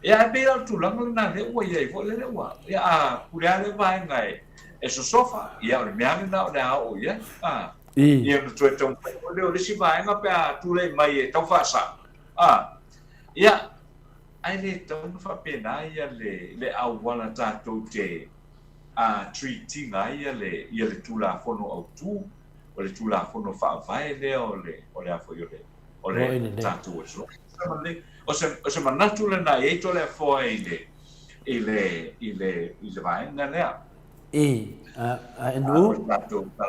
Ia, ae pei la o le tulaga lena lea ua i ai foi lele ua, ia, a pule lava lea vaega e, e sosofa, ia, o le mea lava lena o le a oo i ai, a. Ia, ona toe taumafai foi lea o le isi vaega pe a tulai mai e tau faasao, a. Ia, ae le tatau ona faapena ia le, le auala tatou te, a, treat ina ai ia le, ia le Tulafono Autu, o le Tulafono Faavae lea o le, o le a foi o le, o le tatou atunuu. O se, o se manatu lena e i ai Toleafoa i le, i le, i le, i le vaega lea. E, a, a NU,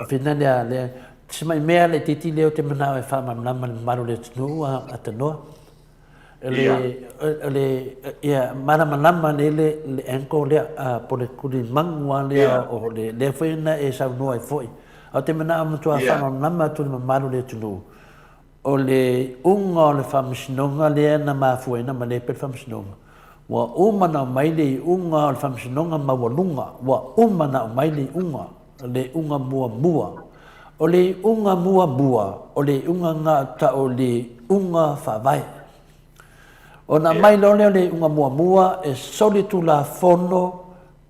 whina lea, lea, se mai mea le titi lea o te manao e whaamamlama le mamalu le atunuu a, a tanoa. Le, le, ia, malamalama nei le, le angle lea, a, po le kuli mangu a lea o le, lea foi na e saunoa ai foi. A o te manao matua whaamamlama atu le mamalu le atunuu. O le iuga o le Faamasinoga lea na mafuaina ma le pe le Faamasinoga, ua uma ona aumai le iuga o le Faamasinoga Maualuga, ua uma ona aumai le iuga, le iuga muamua. O le iuga muamua, o le iuga na tau o le iuga faavae. Ona aumai loa lea o le iuga muamua e solitulafono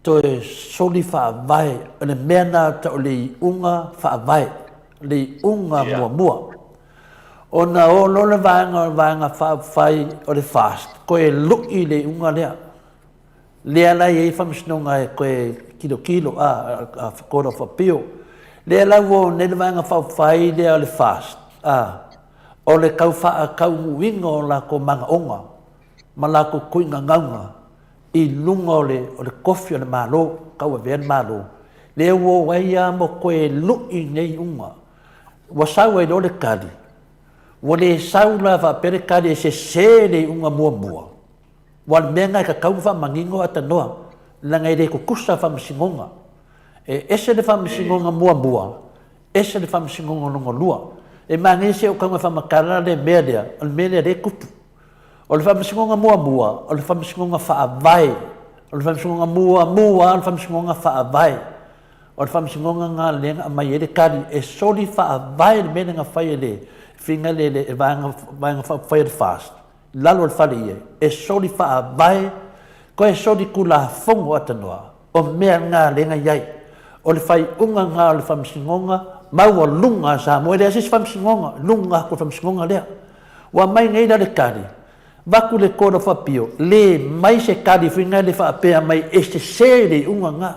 toe soli faavae, o le mea na tau o le iuga faavae, le iuga muamua. Ona o loa le vaega o le vaega faaupufai o le FAST, toe lui le iuga lea. Lea la e i ai faamasinoga e toe tilotilo, a, a Court of Appeal. Lea la ua o nei le vaega faaupufai lea o le FAST, a, o le tau faataunuuina o latou manaoga ma latou tuigagauga i luga o le, o le tofi o le Malo, tauavea le Malo, lea ua o ai lava ma toe lui nei iuga. Ua sau ai loa le tali, ua le sau la faapea le tali e sese le iuga muamua, aua o le mea lena e tatau ona faamanino atanoa, leaga e le tutusa faamasinoga. E ese le faamasinoga muamua, ese le faamasinoga lona lua. E manaia si ou tago e faamatala le mea lea, o le mea lea o lea e tupu. O le faamasinoga muamua, o le faamasinoga faavae. O le faamasinoga muamua, o le faamasinoga faavae. O le faamasinoga lena lea na aumai ai le tali e soli faavae le mea lea na fai e le figa le le vaega vaega faaupufai a le FAST i lalo o le fale ia e soli faavae toe soli tulafono atanoa o mea na lea na i ai. O le faaiuga lena o le faamasinoga maualuga a Samoa e leai se isi faamasinoga i luga atu o le faamasinoga lea. Ua aumai nei la le tali, vaku le Court of Appeal, le mai se tali foi na le faapea mai e sese le iuga na,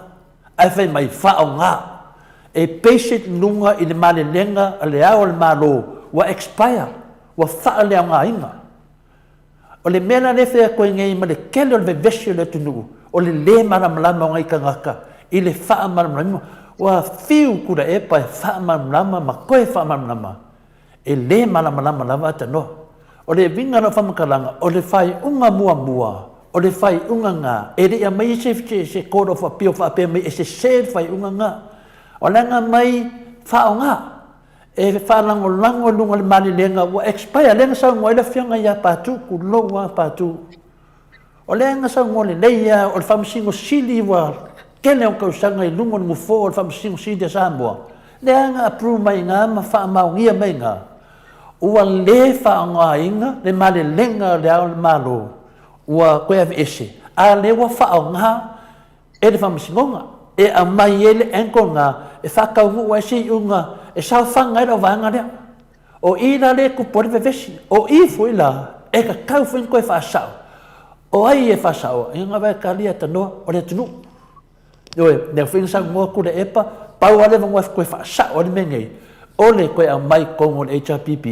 ae fai mai faaaoga e base it luga i le malelega a le Ao o le Malo ua expire, ua faaleaogaina. O le mea la lea e fai atu ai nei ma le tele o le vevesi o le atunuu, o le le malamalama o nai tagata i le faamalamalamaina. Ua fiu Tuilaepa e faamalamalama ma toe faamalamalama, E le malamalama lava Tanoa. O le uiga o lau faamatalaga, o le faaiuga muamua, o le faaiuga na, e le i aumaia se, se, se Court of Appeal faapea mai e sese le faaiuga na. O le aga mai faaaoga, e faalagolago i luga o le malilega ua expire, lea na saunoa ai le afioga ia Patu, tulou lava Patu. O lea na saunoa lelei lava, o le Faamasino Sili ua tele ona tausaga i luga o le nofoa o le Faamasino Sili a Samoa, lea na approve mai i ina ma faamaonia mai i ina, ua le faaaogaina le malelega a Le Ao o le Malo, ua toe aveese. A lea ua faaaoga e le Faamasinoga e aumai ai le angle lena e faataunuu ai se iuga e saofaga ai lau vaega lea. O i la lea e tupu ai le vevesi. O i foi la e tatau foi ona toe faasao. O ai e faasaoa? Ia na vae tali ia tanoa, o le atunuu. Ioe, lea foi na saunoa Tuilaepa, pau lava le avanoa e toe faasao ai le mea nei, o le toe aumai i totonu o le HRPP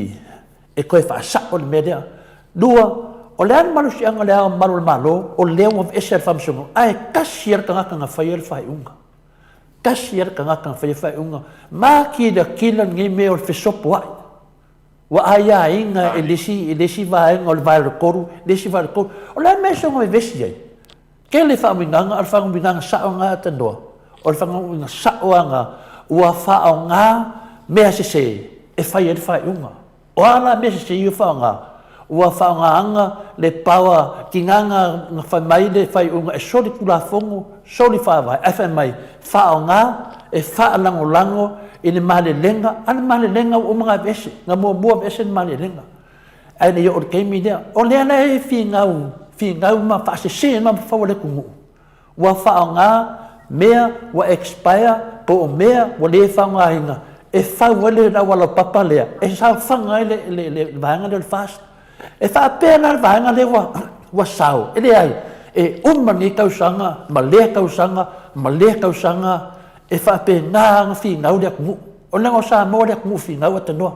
e toe faasao le mea lea. Lua, o le a le malosiaga o Le Ao Mamalu o le Malo, o lea ua aveese e le Faamasinoga, ae tasi lava le tagata na faia le faaiuga. Tasi lava le tagata na faia le faaiuga. Makilatila lenei mea o le fesopoai. Ua aiaina e le isi, e le isi vaega o le vaega tolu, le isi vaega tolu. O le a le mea e soona vevesi ai? Tele faauigaga, a o le faauigaga sao lena a Tanoa, o le faauigaga sao lava lena, ua faaaoga mea sese e fai ai le faaiuga. O a la mea sese ia ua faaaoga? Ua faaaogaina le power tiga na fai mai le faaiuga e soli tulafono, soli faavae, ae fai mai, faaaoga e faalagolago i le malelega, a o le malelega ua uma ona aveese, na muamua aveese le malelega. Ae le i oo i le taimi lea. O lea la e finau, finau ma faasese mafaufau o le atunuu, ua faaaoga mea ua expire po o mea ua le faaaogaina e fau ai le aualaupapa lea e saofaga ai le vaega lea o le FAST. E faapea la le vaega lea ua sao, e leai, e uma lenei tausaga ma lea tausaga ma lea tausaga e faapena ona finau le atunuu. O leaga o Samoa le atunuu finau a tanoa.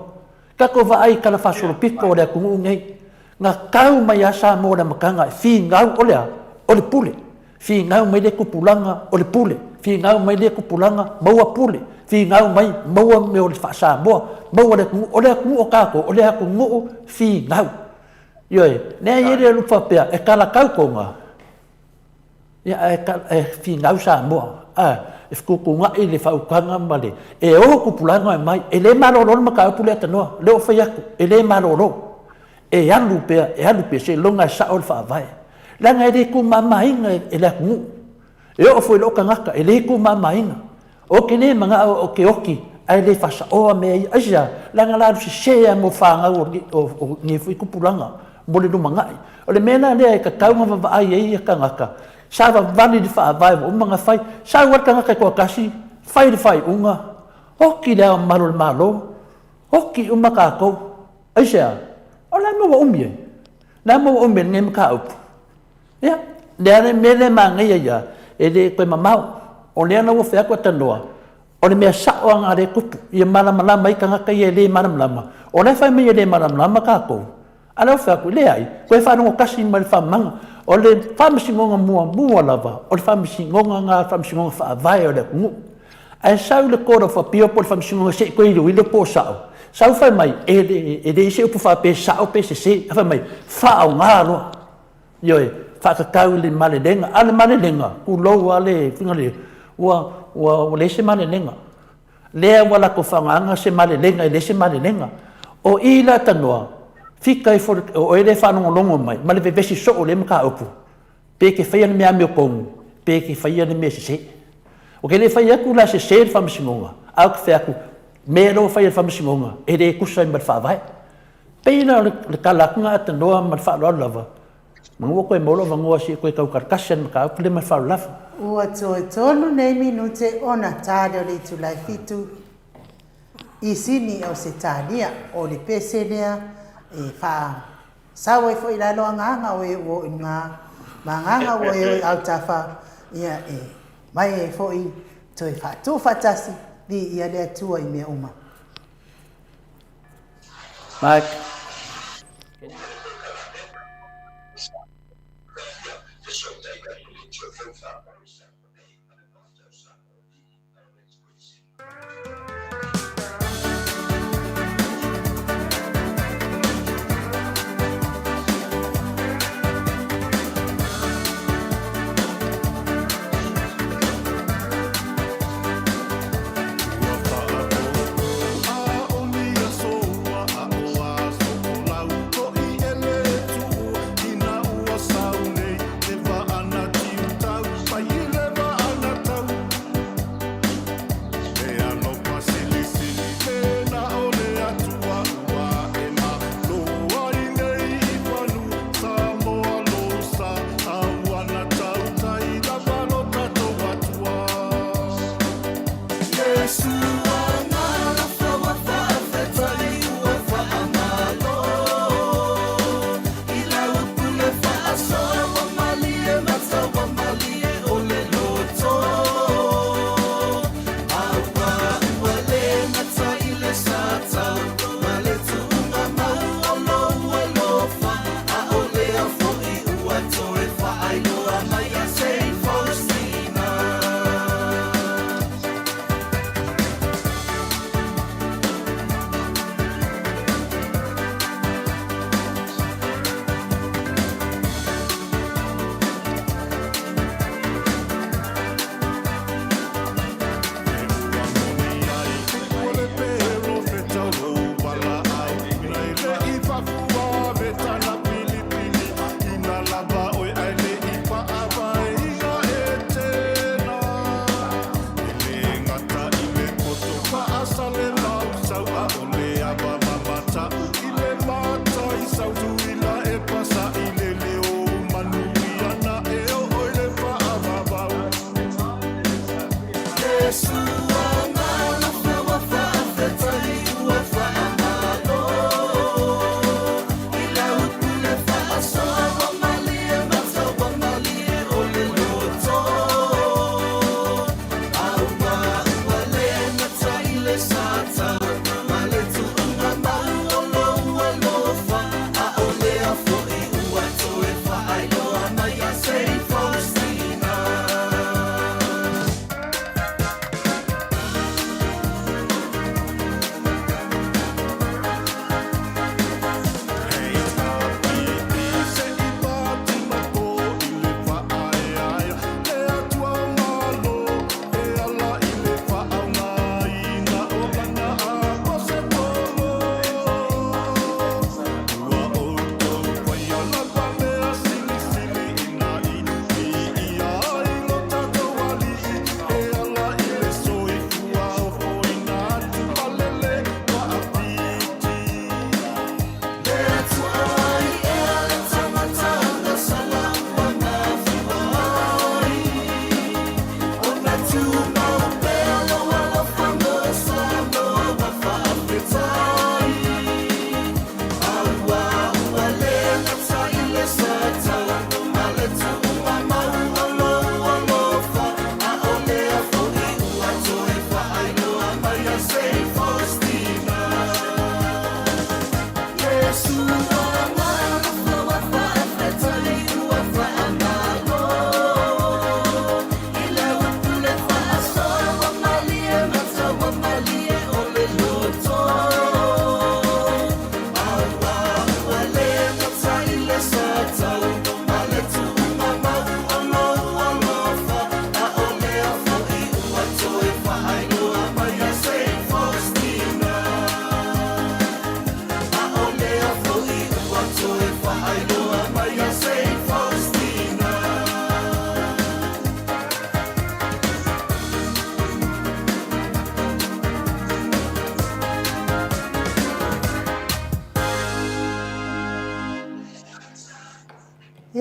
Tatou vaai i tala faasolopito o le atunuu nei, na tau mai lava Samoa i le amataga e finau, o le a? O le pule. Finau mai lea tupulaga, o le pule. Finau mai lea tupulaga, maua pule. Finau mai, maua mea o le faa-Samoa, maua le atunuu. O le atunuu o tatou, o le atunuu finau. Ioe, lea e i ai le upu faapea, e talatau Toga, Ia, ae, e finau Samoa, a, e fetuutuunai le faautaga ma le, e o tupulaga e omai. E le malolo le mataupu lea tanoa, lea ua fai atu, e le malolo. E alu pea, e alu pea, seiloga e sao le faavae. Leaga e le tuumamaina e le atunuu. E oo foi i lou tagata, e le tuumamaina. Ou te le manao ou te oti ae le faasaoa mea ia. Aisea? Leaga o le a alu sese lava mo fanau o nei foi tupulaga mo le lumanai. O le mea la lea e tatau ona vaavaai ai tagata, savavali i le faavae ua uma ona fai. Sau lava le tagata e toatasi, fai le faaiuga, oti Le Ao Mamalu o le Malo, oti uma tatou. Aisea? O le a le mea ua umi ai? O le a le mea ua umi ai lenei mataupu? Ia, le a le mea lea e manaia ia, e le toe mamao. O lea la ua fai atu Tanoa, o le mea sao lava lena lea e tupu, ia malamalama ai tagata ia e le malamalama. O la e fai mai e le malamalama tatou, a o lea ua fai atu, leai, toe faalogo tasi mai i le faamalamalamaga. O le faamasinoga muamua lava, o le faamasinoga lena o le faamasinoga faavae o le atunuu. Ae sau le Court of Appeal po o le faamasinoga se i toe iloilo po o sao, sau fai mai, e leai se upu faapea e sao pe sese, ae fai mai, faaaoga loa. Ioe, faatatau i le malelega. A o le malelega, tulou lava le faiga lea, ua, ua, ua leai se malelega. Lea ua latou faaaogaina se malelega e leai se malelega. O i la tanoa, fika ifo, o oe lea e faalogologo mai ma le vevesi soo o lea mataupu, pe e te faia le mea amiotonu, pe e te faia le mea sese. Ou te le fai atu la sese le faamasinoga, ae ou te fai atu, mea la ua fai e le faamasinoga, e le tusa ai ma le faavae. Pei la o le tala atu na atanoa ma le faaaloalo lava, manu ua toe maua lou avanoa se i toe tautala tasi le mataupu lea ma le faaaloalo lava. Ua toe tolu nei minute ona ta lea o le itula e fitu i Sini, Ausetalia. O le pese lea e faasau ai foi i lalo agaga o e ua o i luga ma agaga ua e o i autafa, ia e mai ai foi toe faatu faatasi, viia le Atua i mea uma. Mike.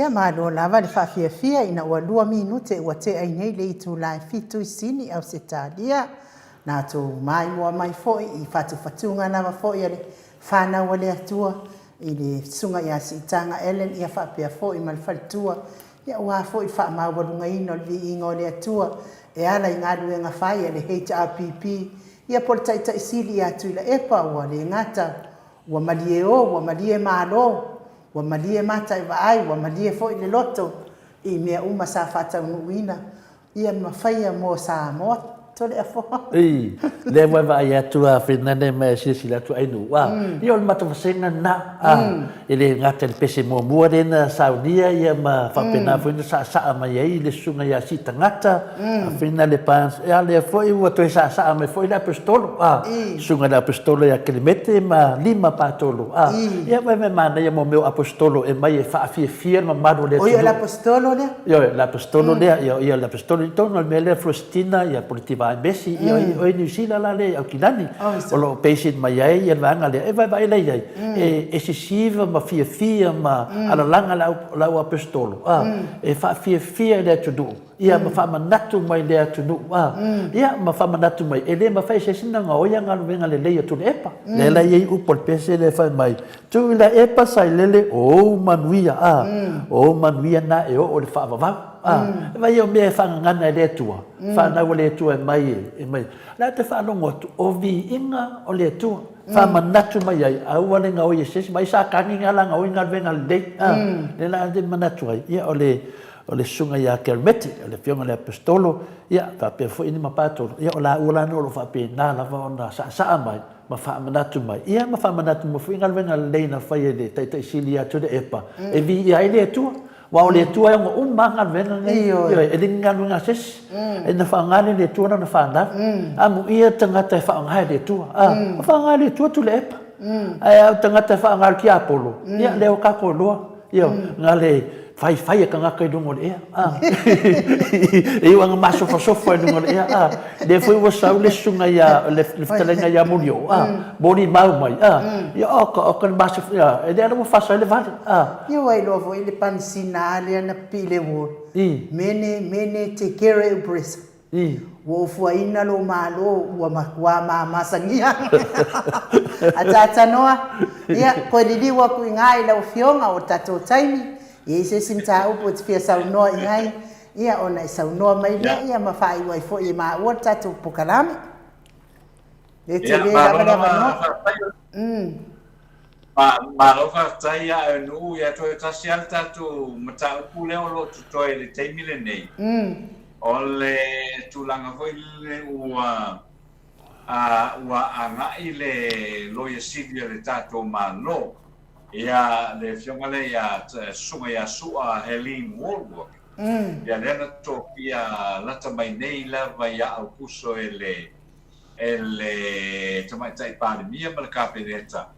Ia, malo lava le faafiafia ina ua lua minute ua tea ai nei le itula e fitu i Sini, Ausetalia. Na tou maimoa mai foi i fatufatuga lava foi a le fanau a le Atua i le Susuga ia Siitaga Ellen ia faapea foi ma le faletua ia aua foi le faamaualugaina o le viiga o le Atua e ala i galuega fai a le HRPP ia po o le Taitai Sili ia Tuilaepa ua le gata ua malie o ua malie malo ua malie mata e vaai ua malie foi le loto i mea uma sa faataunuuina Ia ma faia mo Samoa. Toleafoa. I, lea ua e vaai atu a Fernande ma e silasila atu ai nuu, a, ia o le matou vasega lena, a, e le gata i le pese muamua lea na saunia ia ma faapena foi ona saasaa mai ai le susuga ia Siitagata, a Fernande Barnes, a lea foi ua toe saasaa mai foi le Aposetolo, a, susuga i le Aposetolo ia Kelemete ma Lima Patolo, a, ia vaai mai manaia mo mea o Aposetolo e mai e faafiafia le mamalu o le atunuu. O ia o le Aposetolo lea? Ioe, le Aposetolo lea, ia, ia le Aposetolo i totonu o le mea lea Fuesitina, ia po o le Tivae Mesi, ia, o i Niu Sila la lea i Aukilani, o lo o basin mai ai ia le vaega lea, e vaevae la i ai, e sisiva ma fiafia ma alalaga le au, le au Aposetolo, a, e faafiafia i le atunuu, ia ma faamanatu mai i le atunuu, a, ia ma faamanatu mai, e le mafai e se isi ona gaoia galuega lelei a Tuilaepa. Lea la e i ai upu a le pese lea e fai mai, Tuilaepa sailele o ou manuia, a, o ou manuia na e oo i le faavavau, a. E vaai o mea e faagagana e le Atua, fanau a le Atua e mai e mai. O le a te faalogo atu, o viiga o le Atua, faamanatu mai ai, aua le gaoi e se isi, vaai Satani na la gaoi galuega lelei, a. Lea la te manatu ai, ia o le, o le susuga ia Kelemete, o le afioga i le Aposetolo, ia faapea foi ni mapatolo, ia o laua la na o lo o faapena lava ona saasaa mai, ma faamanatu mai. Ia, ma faamanatu mai foi galuega lelei na fai e le Taitai Sili ia Tuilaepa, e viia ai le Atua. Aua o le Atua e ono uma lava galuega nei. Ioe, e le ni galuega a se isi. E na faaaoga lea e le Atua lana fanau. Amuia tagata e faaaoga e le Atua. A, ua faaaoga e le Atua Tuilaepa. Ae a o tagata e faaaoga e le tiapolo, ia, lea ua tatou iloa. Ioe, na le faifai e tagata i luga o le ea, a. E iu lava ina masofasofa i luga o le ea, a. Lea foi ua sau le susuga ia, le fetalaiga ia Molioo, a, molimau mai, a. Ia, oka, oka le masofa, e lea la ua fasa ai le vale, a. Ia ua iloa foi le panisina lea na pipii i le wall. Mene, mene, te kere upresa. Ua ou fuaina lou malo ua matua mamasagia. Ataatanoa, ia, koe liliu aku i ngā i lau afioga o le tatou taimi, e i ai se isi mataupu e te fia saunoa i ai, ia, ona e saunoa mai lea, ia, ma faaiu ai foi e maua le tatou pokalame. E tele lava le avanoa. Malo faafetai ia Aunuu, ia toe tasi lava le tatou mataupu lea o lo o totoe i le taimi lenei. O le tulaga foi lele ua ua agai le Loia Sili a le tatou Malo, ia le afioga lea ia Susuga ia Sua Helene Wallwork, ia lea na tofia lata mai nei lava ia Aukuso e le e le Tamaitai Palemia ma le Kapeneta,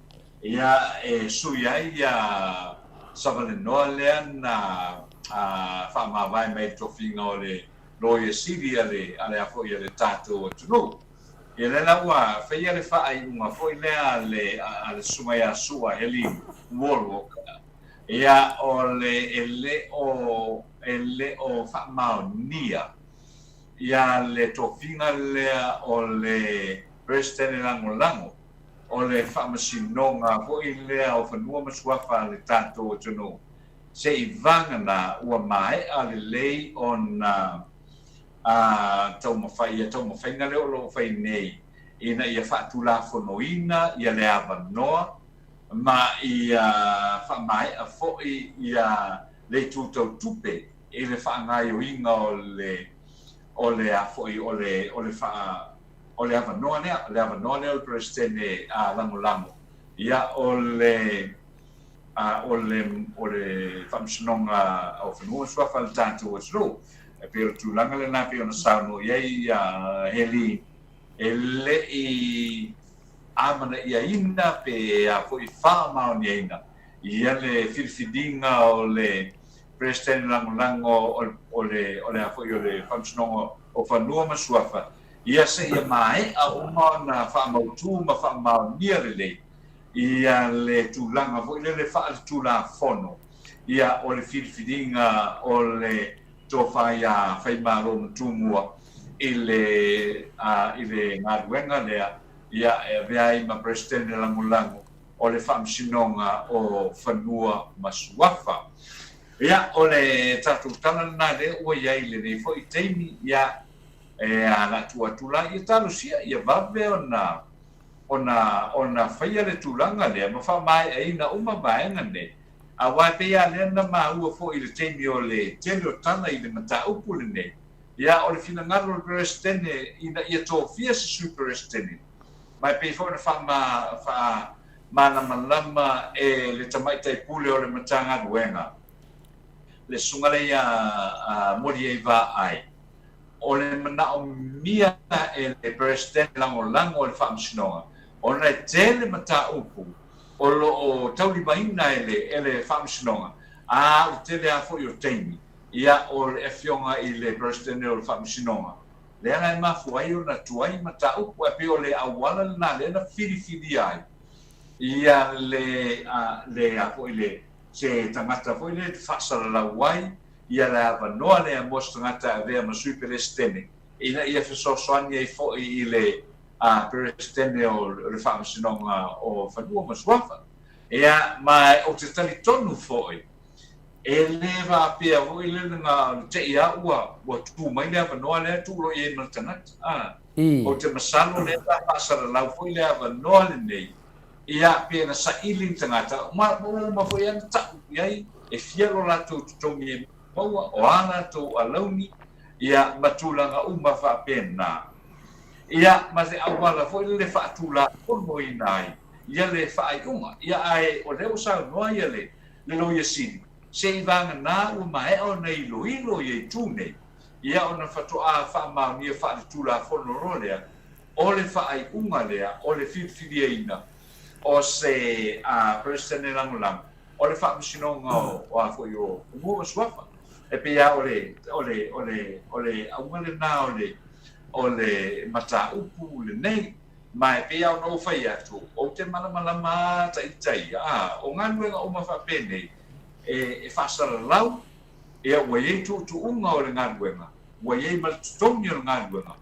ia, e sui ai ia Savalenoa lea na faamavae mai i le tofiga o le Loia Sili a le, a le a foi a le tatou atunuu. Ia lea la ua faia le faaiuga foi lea a le, a le Susuga ia Sua Helene Wallwork, ia, o le, e le o, e le o faamaonia ia le tofiga lea o le Peresetene Lagolago o le Faamasinoga foi lea o Fanua ma Suafa a le tatou atunuu, se i vagana ua maea lelei ona taumafai ia taumafaiga lea o lo o fai nei ina ia faatulafonoina ia le avanoa ma ia faamaea foi ia le itu tau tupe i le faagaoioiga o le, o le a foi, o le, o le faa, o le avanoa lea, le avanoa lea o le Peresetene a lagolago, ia, o le, a, o le, o le Faamasinoga o Fanua ma Suafa a le tatou atunuu. E pei o le tulaga lena e pei ona saunoa i ai ia Helene, e le i amanaiaina pe a foi faamaoniaina ia le filifiliga o le Peresetene Lagolago o le o le a foi o le Faamasinoga o Fanua ma Suafa, ia seia maea uma ona faamautu ma faamaonia lelei ia le tulaga foi lele faaletulafono. Ia, o le filifiliga o le tofa iā Faimalo ma Tumua i le, i le galuega lea, ia, e avea ai ma Peresetene Lagolago o le Faamasinoga o Fanua ma Suafa. Ia, o le tatou tala lena lea ua i ai i lenei foi taimi, ia, e a la tuu atu la, ia talosia, ia vave ona, ona, ona faia le tulaga lea ma faamaeaina uma vaega nei. Aua e pei lava lea na maua foi i le taimi o le tele o tala i le mataupu lenei, ia, o le finagalo o le Peresetene ina ia tofia se Sui Peresetene, ma e pei foi ona faamalamalama e le Tamaitai Pule o le Matagaluega, le Susuga lea ia Moliei Vaai, o le manaomia e le Peresetene lagolago o le Faamasinoga, ona e tele mataupu o lo o taulimaina e le e le Faamasinoga, a o le tele lava foi o taimi, ia, o le Afioga i le Peresetene o le Faamasinoga, lea la e mafua ai ona tuai mataupu, ae pei o le auala lena lea na filifilia ai ia le, a, le, a foi le, se tagata foi lea e faasalalau ai ia le avanoa lea mo se tagata e avea ma Sui Peresetene, ina ia fesoasoani ai foi i le a Peresetene o le Faamasinoga o Fanua ma Suafa. Ia, ma ou te talitonu foi, e le faapea foi le na o le te i lava ua, ua tu mai le avanoa lea tuu loa i ai ma le tagata. A, ou te masalo lea sa faasalalau foi le avanoa lenei, ia, pe na saili le tagata, ma ua uma foi lava na tau i ai e fia lo latou totogi e maua, o a latou alauni, ia, ma tulaga uma faapena. Ia, ma se auala foi lele faatulafonoina ai ia le faaiuga. Ia, ae o lea ua saunoa ia le, le Loia Sili, se i vagana ua maea ona iloilo ia itu nei, ia ona faatoa faamaonia faaletulafono loa lea o le faaiuga lea o le filifiliaina o se Peresetene Lagolago o le Faamasinoga o a foi o Fanua ma Suafa. E pei lava o le, o le, o le, o le auga lena o le, o le mataupu lenei. Ma e pei lava ona ou fai atu, ou te malamalama lava ta ita ia, a, o galuega uma faapenei, e, e faasalalau, ia, ua i ai tuutuuga o le galuega, ua i ai ma le totogi o le galuega.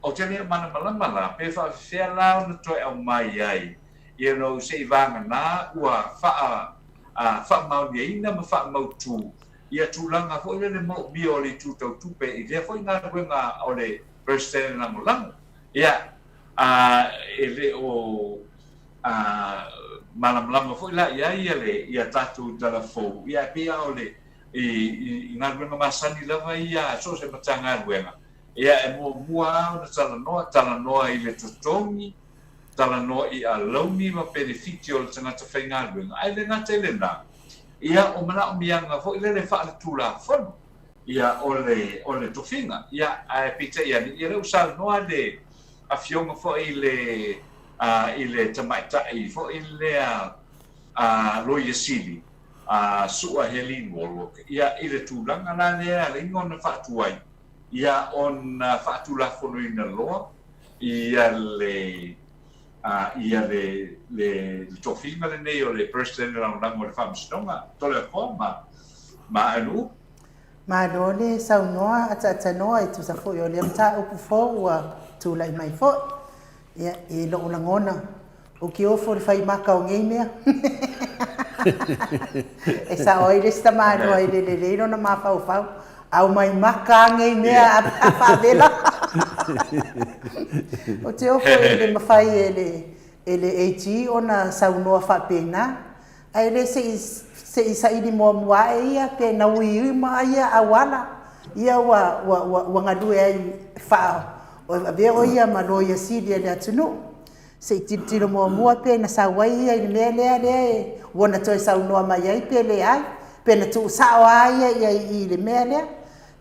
Ou te le malamalama la, pe faafefea la ona toe aumai ai ia na ou se i vagana ua faa, a, faamaoniaina ma faamautu ia tulaga foi lele moomia o le itu tau tupe i lea foi galuega o le Peresetene Lagolago. Ia, a, e le o, a, malamalama foi la i ai ia le, ia tatou tala fou, ia e pei lava o le, i, i, i galuega masani lava ia a so o se Matagaluega, ia e muamua lava ona talanoa, talanoa i le totogi, talanoa i alauni ma penefiti o le tagata faigaluega, ae le gata i lena, ia, o manaomiaga foi lele faaletulafono, ia, o le, o le tofiga. Ia, ae peitai ane, ia lea ua saunoa le Afioga foi i le, a, i le tamaitai foi lea, a, Loia Sili, a Sua Helene Wallwork, ia, i le tulaga la lea e ala ai ona faatuai, ia, ona faatulafonoina loa ia le ia le le tofiga lenei o le Peresetene Lagolago o le Faamasinoga, Toleafoa ma ma Anu'u. Malo le saunoa ataatanoa e tusa foi o lea mataupu fou ua tulai mai foi. Ia, i lo'u lagona, ou te ofo i le fai maka o nei mea. E sao ai le isi tamaloa e le lelei lona mafaufau, Aumai maka a nei mea a faavela. Ou te ofo i le mafai e le e le AG ona saunoa faapena, ae le se i se i saili muamua ae ia pe naui uma ia auala ia ua ua ua ua galue ai faa avea o ia ma loia sili a le atunuu. Se i tilotilo muamua pe na sau ai ia i le mea lea lea e ua na toe saunoa mai ai pe leai, pe na tuusao lava ia ia i le mea lea.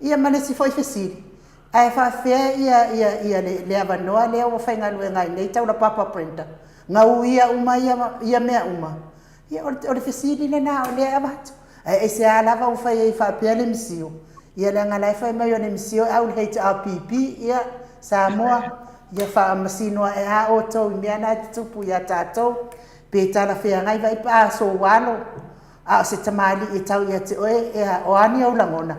Ia ma le isi foi fesili, ae faafefea ia ia ia le le avanoa lea ua faigaluega ai nei Taulapapa Brenda, gauia uma ia ia mea uma? Ia, o le fesili lena o lea e avatu. Ae aisea lava ua fai ai faapea le misio? Ia leaga la e fai mai o le misio e au le HRPP, ia, Samoa, ia faamasino ae a outou i mea na e tutupu ia tatou, pe talafeagai vai pe a sou alo. A o se tamalii e tau ia te oe, ea, o a ni ou lagona?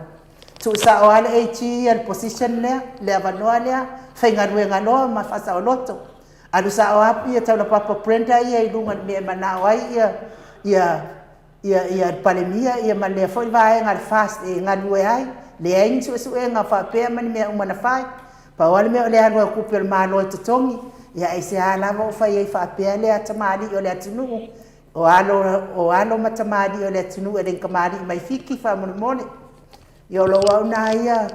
Tuu sao lava le AG ia le position lea, le avanoa lea, faigaluega loa ma faasaoloto. Alu sao lava ia Taulapapa Brenda ia i luga i le mea e manao ai ia, ia, ia, ia le Palemia ia ma lea foi vaega a le FAST e galue ai. Leai ni suesuega faapea ma ni mea uma na fai. Pau lava le mea o le alu ai o tupe a le Malo e totogi, ia aisea lava o fai ai faapea lea tamalii o le atunuu, O alo, o alo ma tamalii o le atunuu e le tamalii mai Fiti faamolemole. Ia o lou au na ia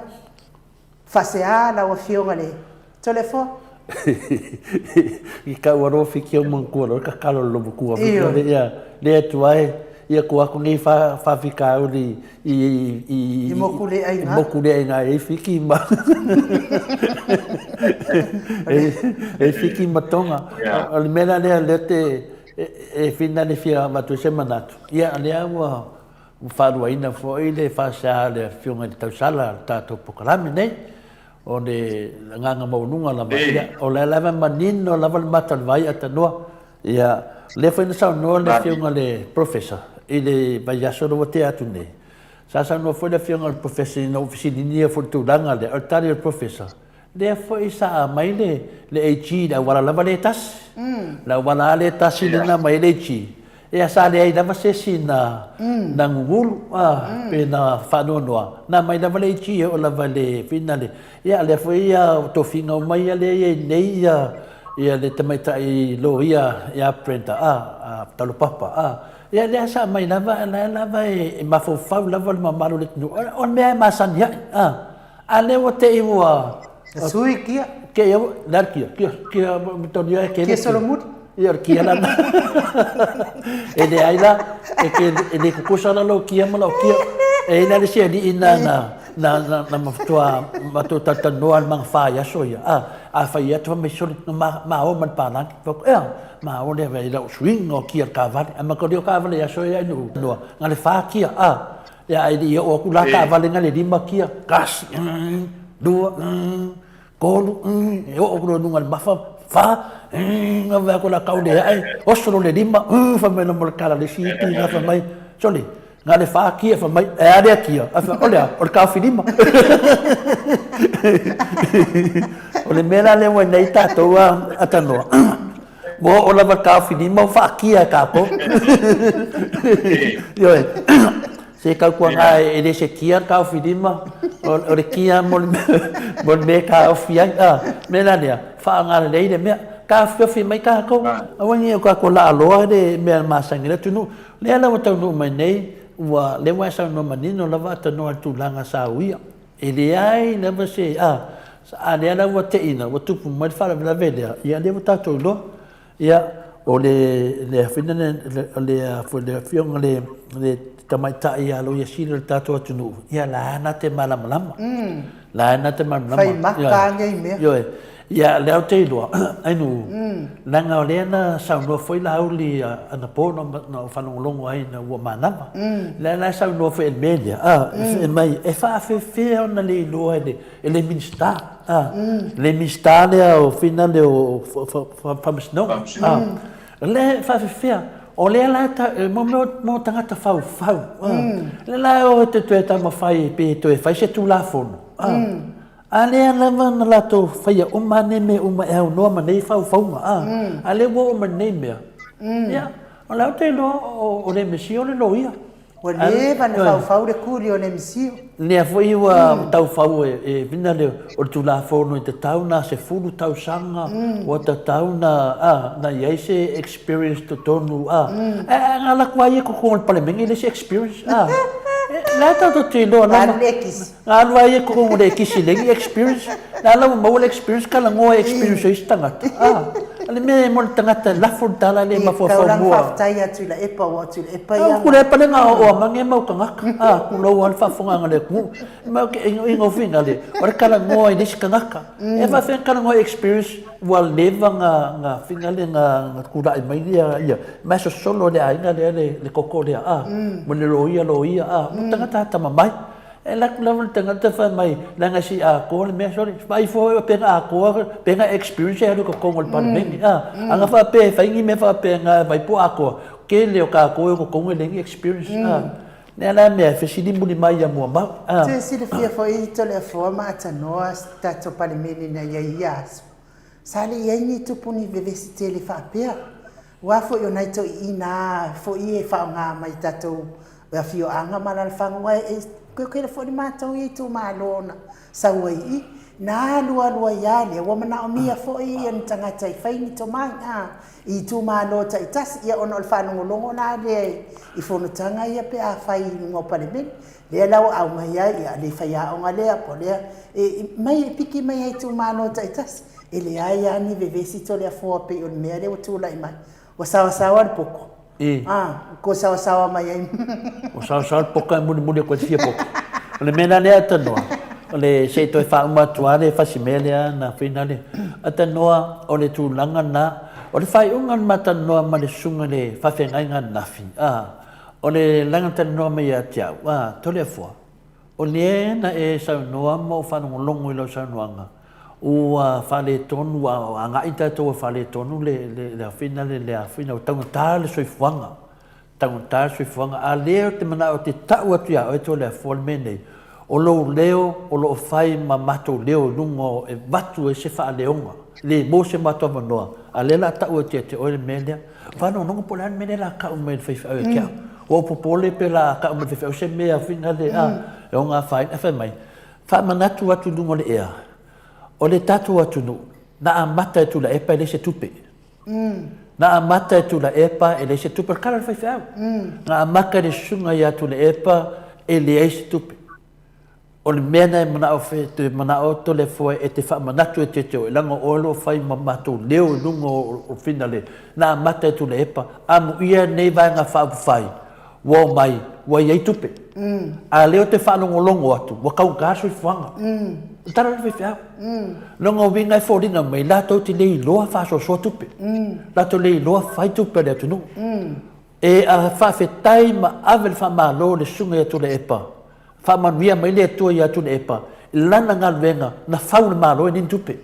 faasea lau afioga le Toleafoa. I kau alo Fiti au manatua loa le tatalo a le matua foi lea, le Atua e, ia tuu atu nei faafitauli i i i Mokuleaiga e i ai Fiti ma e i Fiti ma Tonga. O le mea la lea lea te E whina le fia avatu ai se manatu, ia o lea ua faaluaina foi le faasea a le Afioga i le Tausala o le tatou polokalame nei, o le agaga maualuga lava, ia o lea lava e manino lava le mata o le vai Atanoa. Ia, o lea foi na saunoa le Afioga i le Professor i le vaiaso lea ua tea atu nei, sa saunoa foi le Afioga i le Professor ina ua fesiligia foi i le tulaga lea, o le tali a le Professor, Lea foi sa aumai le le AG i le auala lava lea e tasi. Le auala lava lea e tasi lea na aumai ai le AG, ia sa leai lava se isi na na gugulu a, pe na faanoanoa, na aumai lava le AG e oo lava i le finale. Ia lea foi ua tofiga uma ia lea e i ai nei ia ia le tamaitai loia ia Brenda a, a Talopapa a, ia lea sa aumai lava a o la e lava e mafaufau lava le mamalu o le atunuu, o le mea e masani ai a. A lea ua te i ua... Sui kia. Kia ia, le a kia, kia, kia, tonu ia e kele. Kia solomuli. Ia, o le kia lana. E leai la, e ke, e le kukusa la lou kia ma lau kia. E i ai la le isi alii na, na, na, na, na matua, matou talatalanoa le magafa i aso ia. A, a fai atu fai mai sole, na ma, ma o ma le palagi. Fai atu, ea, ma o lea i lau suiga o kia o le taavale. Ae matou le o taavale i aso ia i Nu'u, na le fa kia, a. Ia ae le i oo atu la taavale na le lima kia, tasi, lua, tolu, e oo atu loa i luga o le mafa, fa, na vaai atu la tau le ae, oso loa le lima, fai mai loa ma le tala a le isi iti na fai mai, sole, na le fa kia, fai mai, e a lea kia? Ae fai mai, o le a? O le taofi lima. O le mea la lea ua i nei tatou a tanoa, Ua oo lava le taofilima ua faakia e tatou. Ioe. Se tautuana e le se kia le taofilima, o le kia mo le mea e taofi ai. A, mea la lea, faaaoga lelei le mea. Taofiofi mai tatou, aua ne i o tatou laaloa le mea masani i le atunuu. Lea la ua taunuu mai nei, ua, lea ua e saunoa manino lava Atanoa i le tulaga sa uia. E leai lava se, a, a lea la ua teina, ua tupu mai le faalavelave lea, ia lea ua tatou iloa. Ia, o le, le afina le, le, le, le afioga le, le tamaitai ia Loia Sili o le tatou atunuu, ia la na te malamalama. La na te malamalama. Fai maka nei mea. Ioe. Ia, lea ou te iloa, Ainuu, leaga o lea na saunoa foi Laauli anapo na ou faalogologo ai ina ua manava. Lea la e saunoa foi i le mea lea, a, fai mai, e faafefea ona le iloa e le Minisita, a, le Minisita lea o fina lea o Faamasinoga, a, lea e faafefea, o lea la e, mo tagata faufau, a, lea la e o e toe taumafai pe toe fai se Tulafono, a. A lea lava na latou faia uma nei mea uma e aunoa ma nei faufauga, a, a lea ua oo mai nei mea, ia, o lea ou te iloa o le Mesia o le loia. Ua leva na faufau le kuli o le Mesia. Lea foi ua taufau e vina le, o le Tulafono e tatau na 10 tausaga, ua tatau na, a, na i ai se experience totonu, a, ae na alu atu lava ia i totonu o le Palemene e leai se experience, a, la e tatou te iloa lava. Alu le kisi. Na alu ai e totonu o le ekisi le ni experience, na ala ua maua le experience talanoa e experience o isi tagata. Ah, o le mea e mo le tagata e lafo le tala le mafaufau mua. Tau faafetai atu i la epa ua atu i la epa ia. Ku le epa le nga o amange mau tagata. Ah, ku lou al faafofoga le atunuu. Ma ke ingo finga le, o le talanoa i le isi tagata. E faafefea talanoa i experience ua leva nga nga finga le nga nga tulai mai ia ia ma e sosolo le aiga lea le koko lea ah mo le loia loia ah mo tagata atamamai. E alu atu lava le tagata fai mai, leaga si atoa le mea, sorry, vaai fua oe pe na atoa, pe na experience e alu i totonu o le Palemene. A, ana faapea e fai ni mea faapena e vaai po o atoa, Tele o tatou e o totonu e leai ni experience a. Lea la mea e fesili muli mai ia Muamau a. Te silafia foi Toleafoa ma Atanoa se tatou Palemene na i ai i ia aso, sa le i ai ni tupu ni vevesi tele faapea. Aua foi o nai toeaiina foi e faaaoga mai tatou afioaga ma alalafaga aua e keukele foi le matou ia itumalo na sau ai i i. Na alu alu ai lava lea ua manaomia foi ni tagata e fai ni tomai a i itumalo taitasi, ia ona o le faalogologo la lea i fonotaga ia pe a fai i luga o Palemene, lea la ua aumai ai, ia le faiaoga lea po o lea, e mai e piki mai lava i itumalo taitasi. E leai lava ni vevesi Toleafoa pei o le mea lea ua tulai mai. Ua saosaoa le poto. I. A, ua saosaoa mai ai. Ua saosaoa le poto ae mulimuli atu ai le fia poto. O le mea la lea Tanoa, o le, se i toe faauma atu lava le fasi mea lea na finale. A Tanoa, o le tulaga lena, o le faaiuga na ma talanoa ma le susuga i le faafeagaiga ananafi, a, o le laga talanoa mai ia te au, a, Toleafoa, o lea na e saunoa ma ou faalogologo i lau saunoaga, ua faaletonu, ua agai tatou e faaletonu le, le, le afina le, le afina, ua taugata le soifuaga. Taugata le soifuaga. A lea ou te manao ou te tau atu ia oe Toleafoa le mea nei, o lou leo o lo o fai ma matou leo i luga o e avatu ai se faaleoga, le maua se matou avanoa, a lea o le a tau atu ia te oe le mea lea. Faalogologo po o le a le mea lea o le a tau mai e le faifeau ia te au. Ua ou popole pe o le a tau mai e le faifeau se mea foi lea a, e ono afaina. Ae fai mai, faamanatu atu i luga o le ea, o le tatou atunuu, na amata e Tuilaepa e leai se tupe. Na amata e Tuilaepa e leai se tupe, o le tala a le faifeau. Na amata e le susuga ia Tuilaepa e leai se tupe. O le mea lena e manao e manao Toleafoa e te faamanatu e te te oe, leaga o oe o lo o fai ma matou leo i luga o Finale. Na amata e Tuilaepa, amuia lenei Vaega Faaupufai ua omai, ua i ai tupe. A o lea ou te faalogologo atu, ua taugata le soifuaga. O le tala lea a le faifeau. Lona uiga e foliga mai, latou te le iloa faasoasoa tupe. Latou le iloa fai tupe a le atunuu. E faafetai ma ave le faamalo i le Susuga ia Tuilaepa, faamanuia mai le Atua ia Tuilaepa i lana galuega na fau le Malo e leai ni tupe.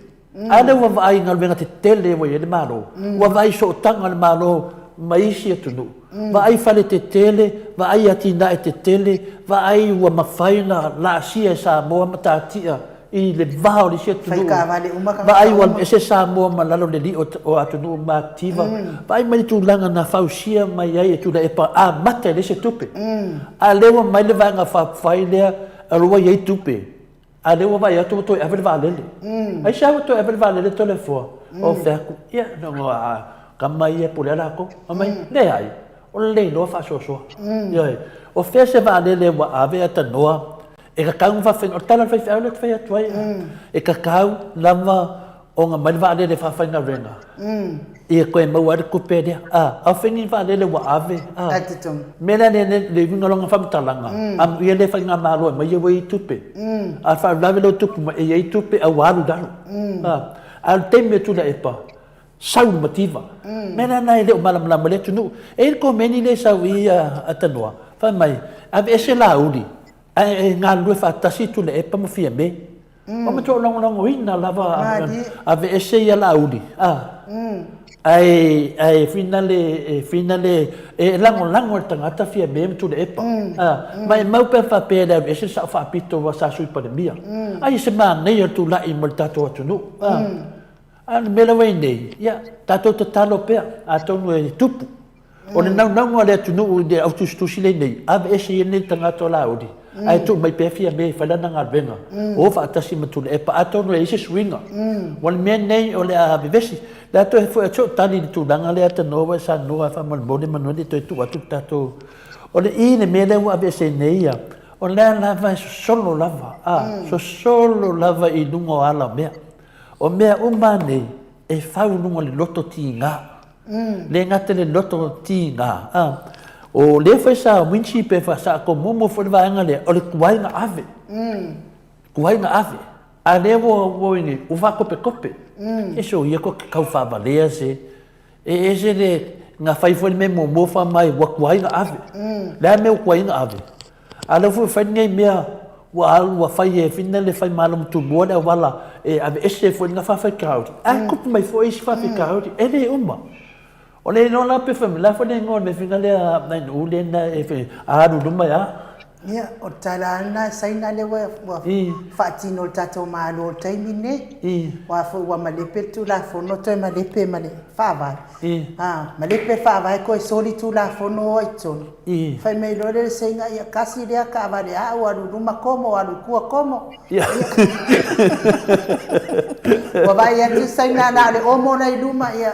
A lea ua vaai i galuega tetele ua i ai le Malo, ua vaai i sootaga a le Malo ma isi atunuu, vaai fale tetele, vaai atinae tetele, vaai ua mafai ona laasia e Samoa matatia i le va o le isi atunuu, vaai ua alu ese Samoa ma lalo o le lio o atunuu matitiva, vaai mai le tulaga na fausia mai ai e Tuilaepa amata e leai se tupe. A lea ua mai le Vaega Faaupufai lea ua i ai tupe, A lea ua vaai atu ua toe ave le vaalele. Aisea ua toe ave le vaalele Toleafoa? Ou fai atu, ia, a tama ia e pule lava latou. Fai mai, leai, o le le iloa faasoasoa. Ioe. O fea se vaalele ua ave ae tanoa e tatau ona faafaigaluega. O le tala a le faifeau lea ou te fai atu ai, e tatau lava ona aumai le vaalele e faafaigaluega ia toe maua ai le tupe lea. A o fea ni vaalele ua ave? A mea la lea le uiga o lana faamatalaga, amuia lea faigamalo e aumai ua i ai tupe. A o le faalavelave lea ua tupu mai, e i ai tupe ae ua alu i lalo. A o le taimi o Tuilaepa, sau le mativa. O le mea la lena e le o malamalama ai le atunuu. E i ai le komeni lea e sau i i a Tanoa, fai mai, aveese Laauli ae galulue faatasi Tuilaepa ma Fiame. Ua matua lagolagoina lava aveese ia Laauli, ae ae finale e finale e lagolago e le tagata Fiame ma Tuilaepa. Ma e mau pea faapea e le alu ese le Sao Faapito aua sa Sui Palemia. Ai se manaia o le tulai mai le tatou atunuu. A o le mea lea ua i ai nei, ia tatou tatalo pea atonu e tupu. O le naunauga o le atunuu i le au tusitusi lea nei, aveese ia lenei tagata o Laauli, ae tuu mai pea Fiame e fai lana galuega, o faatasi ma Tuilaepa, atonu e i ai se suiga. Ua le mea lenei o le a vevesi. O le a toe foi atu sou tali i le tulaga lea Tanoa ua e saunoa faamolemole manu e le toe tuu atu le tatou. O le i le mea lea ua aveese nei ia, o lea lava e sosolo lava, a, sosolo lava i luga o ala o mea. O mea uma nei e fau i luga o le loto tiga. Le gata i le loto tiga, a, o lea foi sa Winchi pe fa sa komomo foi le vaega lea, o le tuai na ave. Tuai na ave. A lea ua ua ini, ua faakopekope. E soia ko te tau faavalea se, e ese le, na fai foi le mea muamua fai mai ua tuai na ave. Le a le mea ua tuai na ave? A o lea foi ua fai lenei mea ua alu ua fai e Fina le Faimalo Tumua le auala e aveese foi lena faafitauli, ae tupu mai foi isi faafitauli, e le uma. O le igoa la pe fai mai, la foi le igoa o le mea fina lea nai nuu lea na e fai, a alu luma ia. Ia, o le tala lava lena e Saina lea ua faatino e le tatou Malo i le taimi lenei. Aua foi ua malepe le Tulafono toe malepe ma le Faavae. A malepe le Faavae toe soli Tulafono o ai totonu. Fai mai loa lea o le Saina, ia tasi lea taavale a au, alu i luma tomo, alu i tua tomo. Ua vaai atu le Saina na o le omo la i luma, ia,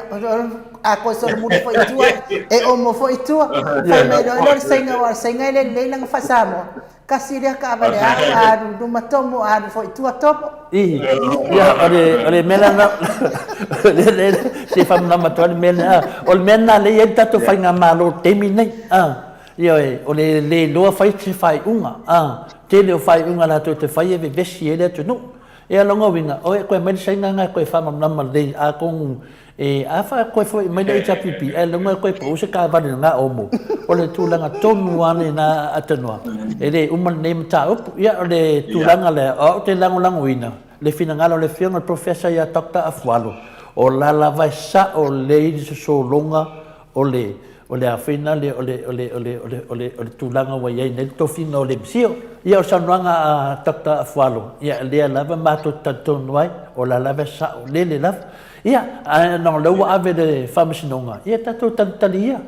a toe solomuli foi i tua, e omo foi i tua. Fai mai loa lea o le Saina, aua o le Saina e le lelei lana faa-Samoa. Tasi lea taavale a au, a alu i luma tomo, a alu foi i tua tomo. Ia, o le mea lena, se i faamalamalama atu ai le mea lea. O le mea lena lea e i ai le tatou faigamalo i le taimi lenei. Ioe, o le le iloa fai se faaiuga, a, tele o faaiuga latou te fai e vevesi ai le atunuu. Ia, lona uiga, o e toe aumai le Saina lena e toe faamalamalama lelei, atonu e, a toe foi mai le HRPP, ae logo e toe pau se taavale i lena omo. O le tulaga tonu lava lena Atanua, e le uma lenei mataupu. Ia, o le tulaga lea, o au ou te lagolagoina le finagalo o le Afioga i le Professor ia Doctor Afualo, o la lava e sao lelei le sosologa o le o le afina le o le o le o le o le o le o le tulaga ua i ai nei le tofiga o le MCIL. Ia o le saunoaga a Doctor Afualo, ia lea lava matou te talitonu ai, o la lava e sao lele lava. Ia, ae ona o lea ua ave i le Faamasinoga, ia tatou talitali ia.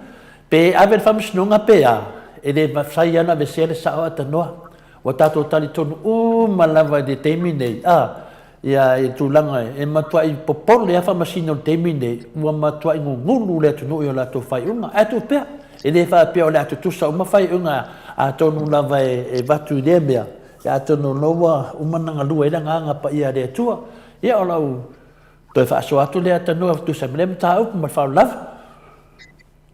Pe ave i le Faamasinoga pe a, e le mafai lava ona aveesea le sao Atanua. Ua tatou talitonu uma lava i le taimi nei, a, ia, i le tulaga e matuai popole lava Faamasino i le taimi nei, ua matuai gugulu le atunuu i o latou faaiuga. Ae tuu pea, e le faapea o le a tutusa uma faaiuga, atonu lava e avatu i lea mea, ia atonu o lea ua uma ona galue ai le Agaga Paia a le Atua. Ia, o lau toe faasoa atu lea Atanua e tusa ai ma lea mataupu ma le faaaloalo lava.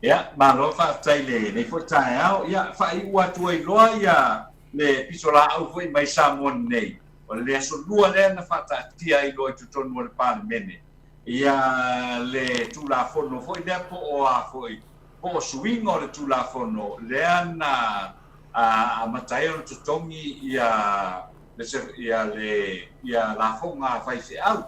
Ia, malo faafetai i lenei foi taeao. Ia, faaiu atu ai loa ia le pisolaau foi mai Samoa nei. O le aso Lua lea na faataatia ai loa i totonu o le Palemene ia le Tulafono foi lea po o a foi, po o suiga o le Tulafono lea na amata ai ona totogi ia le ia lafoga a faifeau.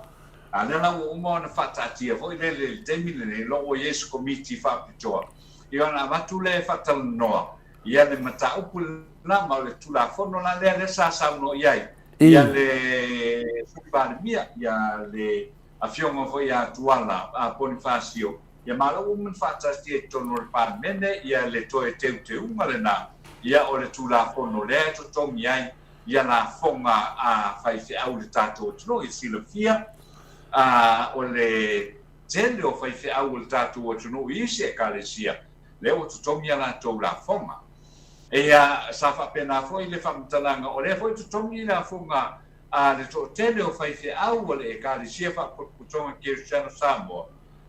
A lea la ua uma ona faataatia foi lele i le taimi lenei, lo ua i ai se Komiti Faapitoa, ia ona avatu lea e faatalanoa ia le mataupu lena, ma o le Tulafono la lea lea sa saunoa i ai ia le Sui Palemia, ia le Afioga foi ia Tuala Ponifasio, ia ma lea ua uma ona faataatia i totonu o le Palemene ia le toe teuteuga lena, ia o le Tulafono lea e totogi ai ia lafoga a faifeau i le tatou atunuu. Ia silafia, a, o le tele o faifeau o le tatou atunuu i isi Ekalesia, lea ua totogi a latou lafoga. Ia, sa faapena foi le faamatalaga, o lea foi e totogi lafoga a le toatele o faifeau o le Ekalesia Faapotopotoga Kerisiano Samoa,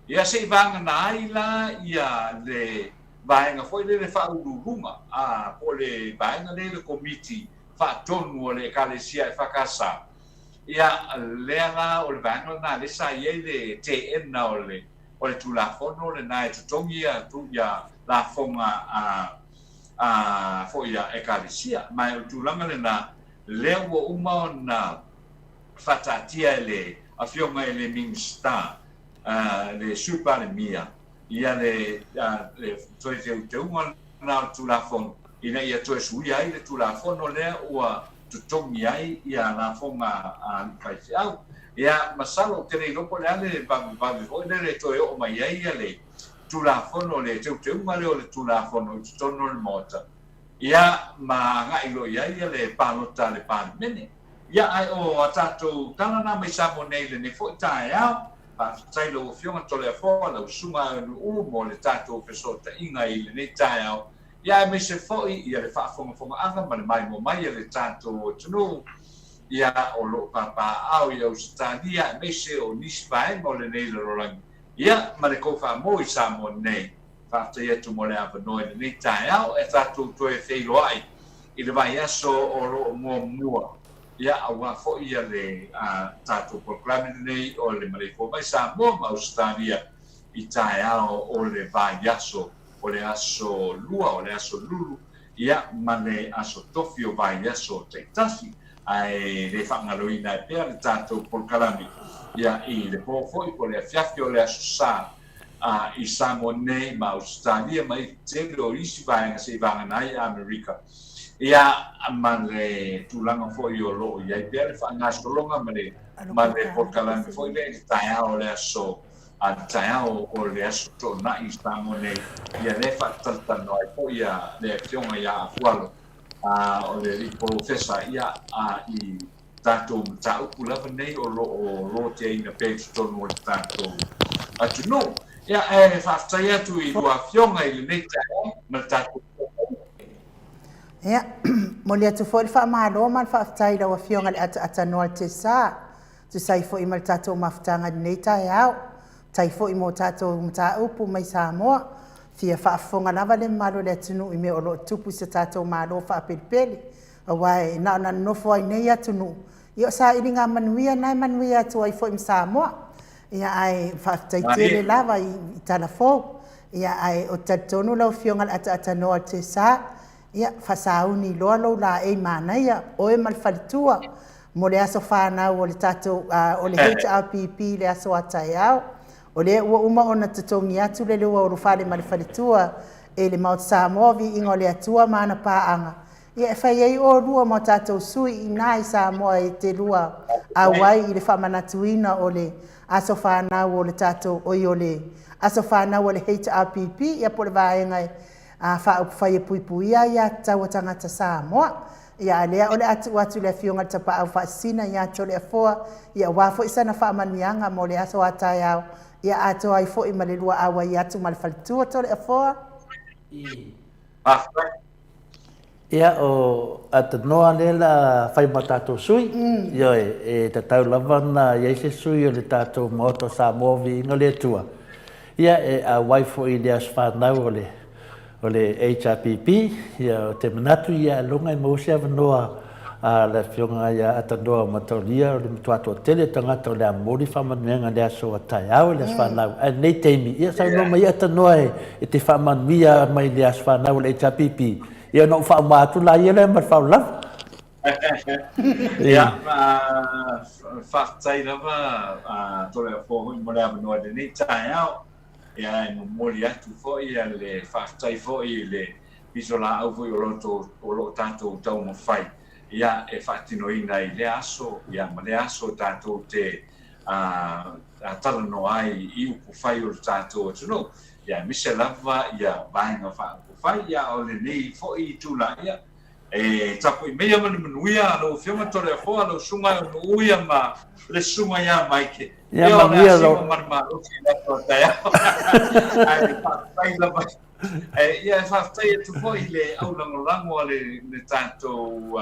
ia se i vagana ai la ia le vaega foi lele faauluuluga, a, po o le vaega lea i le Komiti Faatonu o le Ekalesia EFKS, ia, lea la o le vaega lena lea sa i ai le teena o le, o le Tulafono lena e totogi ia, ia lafoga a, a, foi a Ekalesia. Ma o le tulaga lena, lea ua uma ona faataatia e le Afioga i le Minisita, le Sui Palemia, ia le toe teuteuga lena o le Tulafono ina ia toe suia ai le Tulafono lea ua totogi ai ia lafoga a alii faifeau. Ia, masalo ou te le iloa po o le a le vavevave foi lele e toe oo mai ai ia le Tulafono, le teuteuga lea o le Tulafono i totonu o le Maota, ia ma agai loa i ai ia le palota a le Palemene. Ia, ae o a tatou tala na mai Samoa nei i lenei foi taeao. Faafetai lau Afioga Toleafoa, lau Susuga Aenu'u mo le tatou fesootaiga i lenei taeao, ia aemaise foi ia le faafogafogaaga ma le maimoa mai a le tatou atunuu, ia o lo o papaaao i Ausetalia aemaise o nisi vaega o lenei lalolagi, ia ma le tou faamoe i Samoa nei. Faafetai atu mo le avanoa i lenei taeao e tatou toe feiloai i le vaiaso o lo o muamua. Ia, aua foi ia le tatou polokalame lenei o le Maleifua Mai Samoa ma Ausetalia i taeao o le vaiaso, o le aso Lua, o le aso Lulu, ia, ma le aso Tofi o vaiaso taitasi. Ae le faagaloina ai pea le tatou polokalame, ia, i le po foi po o le afiafi o le aso Sa. i Samoa nei ma Ausetalia ma le tele o isi vaega seivagana ai Amerika. Ia, ma le tulaga foi o lo o i ai pea le faagasologa ma le ma le polokalame foi lea i le taeao o le aso a le taeao o le aso Toonai i Samoa nei, ia lea e faatalatalanoa ai foi ia le Afioga ia Afualo, o le Alii Polofesa, ia, i tatou mataupu lava nei o lo o loteaina pea i totonu o le tatou atunuu. Ia, ae faafetai atu i lua afioga i lenei taeao ma le tatou Ia, momoli atu foi le faamalo ma le faafetai i lau Afioga i le Ataatanoa Tesa, tusa ai foi ma le tatou mafutaga i lenei taeao. Faafetai foi mo tatou mataupu mai Samoa. Fia faafofoga lava le mamalu o le atunuu i mea o lo o tupu i so tatou Malo faapelepele. Aua e na ona nonofo ai i nei atunuu, ia o sailiga manuia na e manuia atu ai foi ma Samoa. Ia ae faafetai tele lava i tala fou. Ia ae ou te talitonu lau Afioga i le Ataatanoa o le Tesa, ia faasauni loa lou laei manaia, oe ma le faletua, mo le aso fanau o le tatou, o le HRPP i le aso a taeao. O lea ua uma ona totogi atu le lua o Ulufale ma le faletua e le Maota Samoa, viiga o le Atua ma ana paaga, Ia e fai ai oulua ma o tatou sui i ina i Samoa e te lua auai i le faamanatuina o le aso fanau o le tatou, oi o le aso fanau a le HRPP, ia po o le vaega e faaupufai e puipuia aiatatau a tagata Samoa. Ia a lea o le a tuu atu i le Afioga i le Tapaau Faasisina ia Toleafoa, ia aua foi sana faamanuiaga mo le aso a taeao, ia atoa ai foi ma le lua auai atu ma le faletua Toleafoa. Faafetai. Ia, o Atanoa lea la fai ma tatou sui. Ioe, e tatau lava ona i ai se sui o le tatou Maota o Samoa Viiga o le Atua, ia, e auai foi i le aso fanau o le o le HRPP. Ia, ou te manatu, ia, ailoga e maua se avanoa a le Afioga ia Atanoa Mataulia, o le matua toatele o tagata o le a momoli faamanuiaga i le aso a taeao i le aso fanau. Ae lenei taimi, ia saunoa mai Atanoa e te faamanuia mai i le aso fanau o le HRPP, ia ona ou faauma atu laia lea ma le faaaloalo. Ia, faafetai lava Toleafoa foi mo le avanoa i lenei taeao. Ia, e momoli atu foi le faafetai foi i le pisolaau foi o lo o tatou taumafai ia e faatinoina i lea aso ia ma lea aso tatou te talanoa ai i upufai o le tatou atunuu, ia aemaise lava ia vaega faaupufai. Ia o lenei foi itula ia e tapuai maia ma le manuia a lau Afioga Toleafoa, lau Susuga e Onuuia ma le Susuga ia Maike. Ia o le manuia a lau siva ma le malosi i le aso a taeao. Ae faafetai lava. Ia, e faafetai atu foi i le au lagolago a le tatou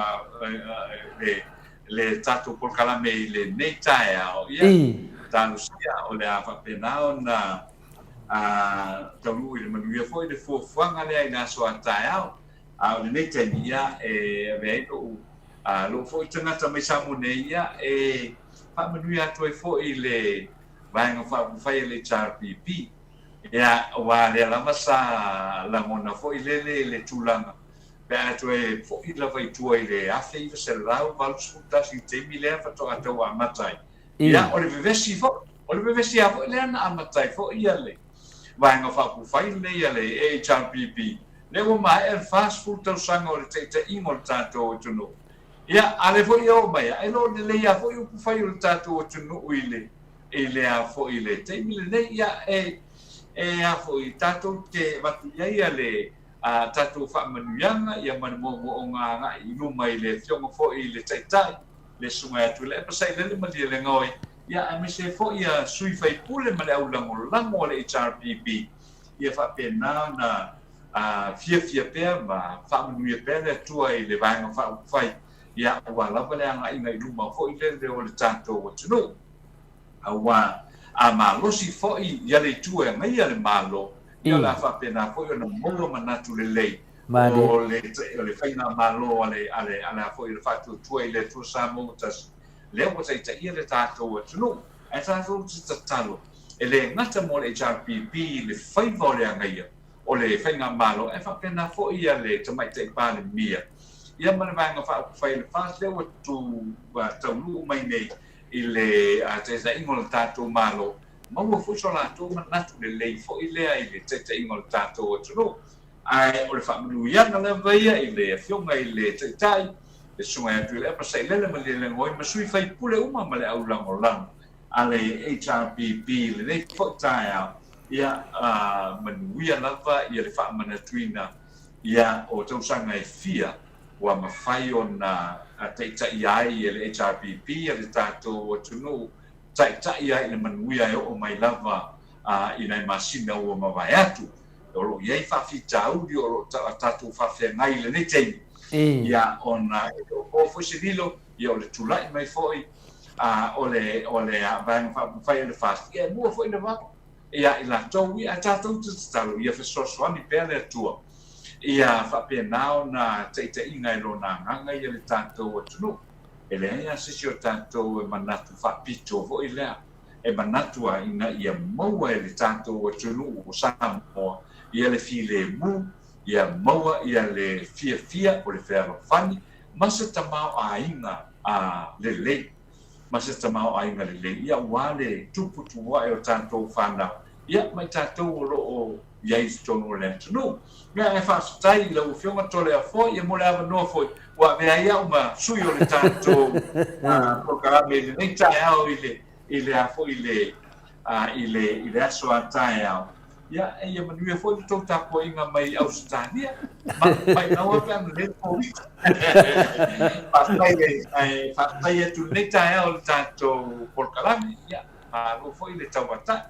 le le tatou polokalame i lenei taeao. Ia, talosia o le a faapena ona taunuu i le manuia foi le fuafuaga lea i le aso a taeao. A o lenei taimi, ia, e avea ai lou lou foi tagata mai Samoa nei, ia, e faamanuia atu ai foi i le Vaega Faaupufai a le HRPP. Ia, aua lea lava sa lagona foi lele le tulaga pe a toe foi lava i tua i le 1981 i le taimi lea faatoa tau amata ai. Ia, o le vevesi foi, o le vevesi lava foi lea na amata ai foi ia le Vaega Faaupufai lenei a le AHRPP, lea ua maea le 40 tausaga o le taitaiga o le tatou atunuu. Ia, a lea foi e oo mai, e le o lelei lava foi upufai o le tatou atunuu i le i le a foi i le taimi lenei, ia, e, e a foi, tatou te avatu i ai ia le a tatou faamanuiaga, ia ma le moomooga agai i luma i le Afioga foi i le Taitai, le Susuga ia Tuilaepa Sailele Malielegaoi, ia, aemaise ai foi ia sui faipule ma le au lagolago a le HRPP, ia faapena ona a fiafia pea ma faamanuia pea le Atua i le Vaega Faaupufai, ia, aua lava le agaiga i luma foi lele o le tatou atunuu. Aua a malosi foi ia le Itu e agaia le Malo, ia o le a faapena foi ona maua manatu lelei o le o le faigamalo a le a le a le a foi le Faatuatua i le Atua Samoa ua tasi, lea ua taitaia le tatou atunuu. Ae tatou te tatalo, e le gata mo le HRPP le faiva o le agaia o le faigamalo, ae faapena foi ia le Tamaitai Palemia ia ma le Vaega Faaupufai a le FAST lea ua tu ua taunuu mai nei i le taitaiga o le tatou Malo. maua foi so latou manatu lelei foi lea i le taitaiga o le tatou atunuu. Ae o le faamanuiaga lava ia i le Afioga i le Taitai, le Susuga ia Tuilaepa Sailele Malielegaoi ma sui faipule uma ma le au lagolago a le HRPP i lenei foi taeao, ia manuia lava ia le faamanatuina ia o tausaga e fia ua mafai ona taitaia ai e le HRPP le tatou atunuu, taitai ai i le manuia e oo mai lava i nai masina ua mavae atu. O lo o i ai faafitauli o lo o tatou faafeagai i lenei taimi, ia ona e le o po foi se lilo, ia o le tulai mai foi o le o le Vaega Faaupufai o le FAST, ia e mua foi le vao ia i latou, ia ae tatou te tatalo ia fesoasoani pea le Atua ia faapena ona taitaiina e Lona Agaga ia le tatou atunuu. E leai lava se isi o tatou e manatu faapito foi lea, e manatu lava ina ia maua e le tatou atunuu o Samoa ia le filemu, ia maua ia le fiafia o le fealofani ma se tamaoaiga lelei, ma se tamaoaiga lelei, ia aua le tuputupuae o tatou fanau, ia ma i tatou o lo o i ai i totonu o le atunuu. Ia, ae faafetai i lau Afioga Toleafoa, ia mo le avanoa foi ua avea ai au ma sui o le tatou polokalame i lenei taeao i le i le a foi i le i le i le aso a taeao. Ia, ia manuia foi le tou tapuaiga mai Ausetalia. Ma, maimau lava pe a na le Koviti. Faafetai, ae faafetai atu i lenei taeao i le tatou polokalame. Ia, malo foi le tauatai.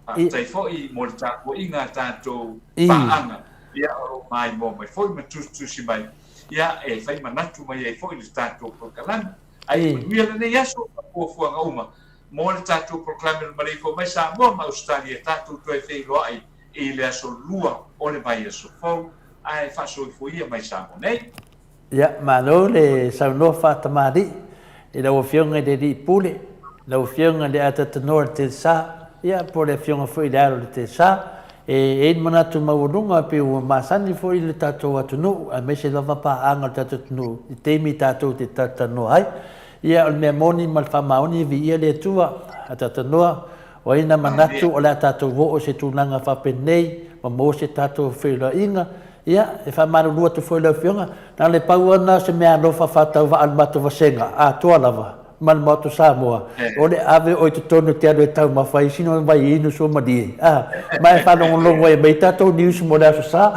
Faafetai foi mo le tapuaiga a tatou paaga, ia, o lo o maimoa mai foi ma tusitusi mai, ia, e fai manatu mai ai foi le tatou polokalame. Ae ia manuia lenei aso ma fuafuaga uma mo le tatou polokalame o le Maleifua mai Samoa ma Ausetalia tatou toe feiloai i le aso Lua o le vaiaso fou, ae faasoifuaia mai Samoa nei. Ia, malo le saunoa faatamalii i lau Afioga i le Alii Pule, lau Afioga i le Atatanoa i le Telesa, ia, po o le Afioga foi i le Alo o le Telesa. E i ai le manatu maualuga pei ua masani foi le tatou atunuu, aemaise lava paaga o le tatou atunuu i taimi tatou te talatalanoa ai. Ia, o le mea moni ma le faamaoni, viia le Atua, Atatanoa, o ai na manatu o le a tatou oo i se tulaga faapenei ma maua se tatou feiloaiga. Ia, e faamalulu atu foi i lau Afioga, na o le pau lava lena o se meaalofa faatauvaa a le matou vasega atoa lava ma le Maota o Samoa, o le ave oe i totonu e te alu e taumafa ai sina vai inu suamalie, a, ma e faalogologo ai mai tatou news mo le Aso Sa,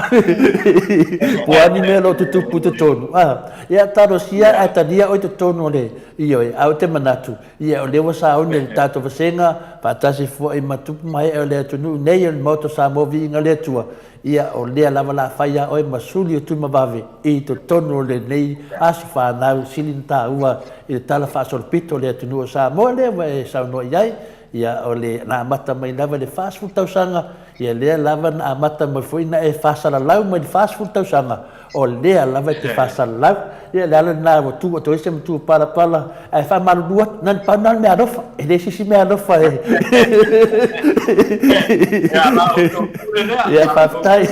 po o a ni mea o lo o tutupu i totonu, a. Ia, talosia ae talia oe i totonu o le, ioe, ae ou te manatu, ia, o lea ua sauni e le tatou vasega, faatasi foi ma tupu ma ee o le atunuu nei o le Maota o Samoa, viiga le Atua, Ia, o lea lava la fai a oe ma suli o Tuimavave i totonu o lenei aso fanau sili na taua i le tala faasolopito o le atunuu o Samoa lea ua e saunoa i ai. Ia, o le na amata mai lava i le 40 tausaga, ia lea lava na amata mai foi na e faasalalau mai le 40 tausaga, o lea lava e te faasalalau. Ia, le ala lena ua tu atu ai se matua palapala, ae faamalulu atu, na o le pau lena o le meaalofa, e leai se isi meaalofa e. Ia, faafetai,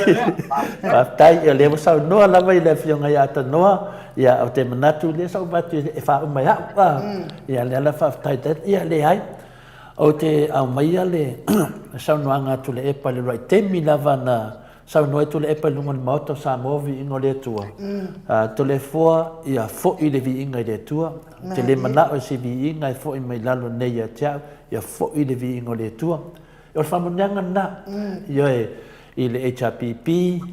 faafetai, o lea ua saunoa lava i le Afioga ia Tanoa, ia, ou te manatu, lea sa ou vaai atu e faauma e au, a, ia, lea la faafetai, ia, leai, ou te aumaia le saunoaga a Tuilaepa i le uluai taimi lava na Saunoa ai Tuilaepa i luga o le Maota o Samoa, Viiga o le Atua. Toleafoa, ia foi le viiga i le Atua. Ou te le manao i se viiga e foi mai lalo nei ia te au, ia foi le viiga o le Atua. O le faamanuiaga lena, ioe, i le HRPP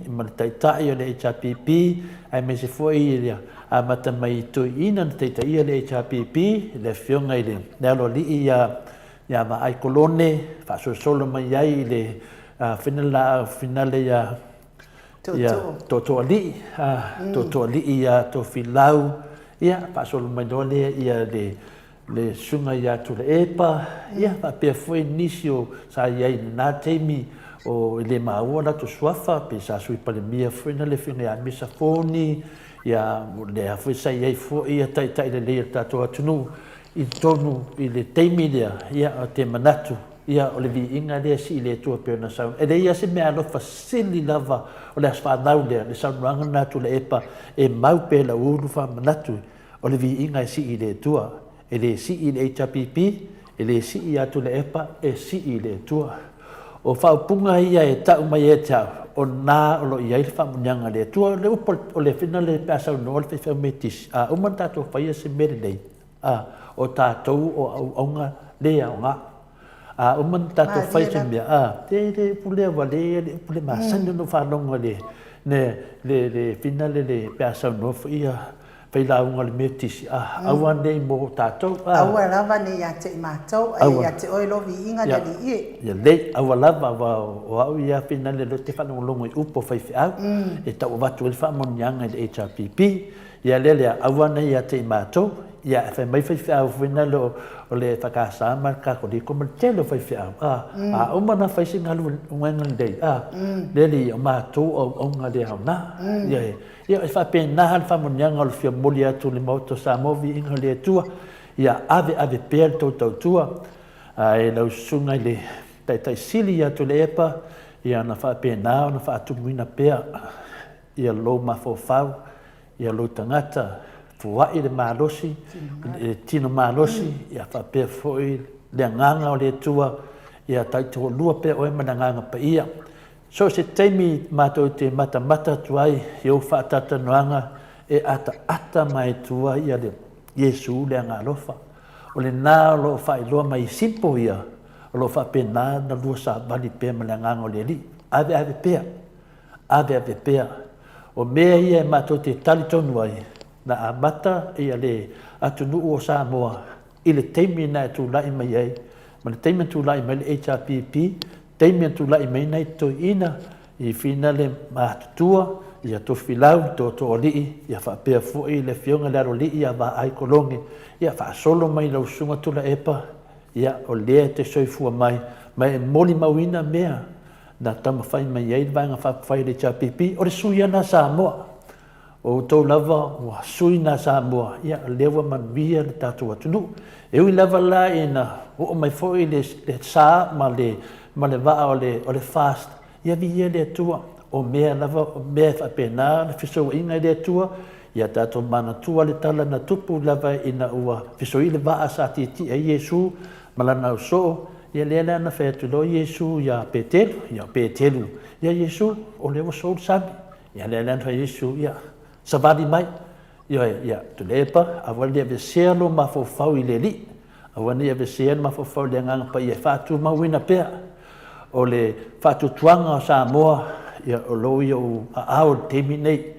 ma le Taitai o le HRPP, aemaise foi i le amata mai i toeaiina na taitaia le HRPP, le Afioga i le Aloalii ia ia Vaai Kolone, faasolosolo mai ai i le finala finale ia ia Tootooalii, Tootooalii ia Tofilau, ia faasolo mai loa lea ia le le susuga ia Tuilaepa, ia faapea foi nisi o sa i ai i lena taimi o e le maua o latou suafa, pe sa Sui Palemia foi na le Afioga ia Misa Foni, ia lea foi sa i ai foi ia taitai lelei o le tatou atunuu i totonu i le taimi lea, ia, ou te manatu, ia, o le viiga lea e sii i le Atua pei ona saunoa. E leai lava se meaalofa sili lava o le aso fanau lea, le saunoaga lena a Tuilaepa, e mau pea i lau ulu faamanatu, o le viiga e sii i le Atua. E le sii i le HRPP, E le sii ia Tuilaepa, e sii i le Atua. O faaupuga ia e tau mai ia te au, o na o lo o i ai le faamanuiaga a le Atua. O le upu o le fina le pe a saunoa le faifeau Metotisi, a uma ona tatou faia se mea lelei, a, o tatou o auauna le aoga. A uma ona tatou faia se mea, a, e le upu lea ua le le upu le masani ona ou faalogo i le, le, le, le fina le, le pe a saunoa foi ia failauga o le Metotisi, a, aua nei mo tatou, a. Aua lava nei ia te i matou, a ia ia te oe lou viiga le Alii e. Ia lelei, aua lava, aua o au ia fina le ou te faalogologo i upu a faifeau, e tau avatu ai le faamanuiaga i le HRPP, Ia lea lea, aua nei ia te i matou, ia e fai mai faifeau foi na le o le EFKS ma le Katoliko ma le tele o faifeau, a, a uma ona fai se galuega lelei, a, lea le ia, o matou o auauna le aoga. Ia e, ia e faapena le faamanuiaga o le fia momoli atu i le Maota o Samoa, viiga i le Atua, ia ave ave pea le tou tautua, a e lau susuga i le Taitai Sili ia Tuilaepa, ia ona faapena ona faatumuina pea ia lou mafaufau, ia lou tagata, foai le malosi, le tino malosi, ia faapea foi le agaga o le Atua, ia taitoalua pea oe ma le Agaga Paia. So o se taimi matou te matamata atu ai i ou faatalatalanoaga e ataata mai tua ia le Iesu le Agaalofa. O lena o lo o faailoa mai i simple ia, o lo o faapena ona lua savali pea ma le Agaga o le Alii. Aveave pea. Aveave pea. O mea ia e matou te talitonu ai, na amata ia le atunuu o Samoa i le taimi na e tulai mai ai, ma le taimi na tulai mai le HRPP, taimi na tulai mai nai toeaiina i Finale Matutua, ia Tofilau, Tootooalii, ia faapea foi le Afioga i le Aloalii ia Vaai Kolone, ia faasolo mai lau Susuga Tuilaepa, ia o lea e te soifua mai, ma e molimauina mea na taumafai mai ai le Vaega Faaupufai a le HRPP, o le sui lava lena Samoa. O outou lava ua sui na Samoa, ia o lea ua manuia le tatou atunuu. E ui lava la ina oo mai foi le sa ma le, ma le vaa o le, o le FAST, ia viia le Atua. O mea lava, o mea e faapena le fesouaiga i le Atua, ia tatou manatua le tala na tupu lava ina ua fesoi le vaa sa tietie ai Iesu ma lana ausoo, ia lea la na fai atu loa Iesu ia Petelu, ia Petelu, ia Iesu, o lea ua sou le sami. Ia lea la na fai Iesu, ia, savali mai. Ioe, ia, Tuilaepa, aua ne i aveesea lou mafaufau i le Alii, aua ne i aveesea le mafaufau i le Agaga Paia e faatumauina pea. O le faatuatuaga o Samoa, ia, o lo o i ou aao i le taimi lenei.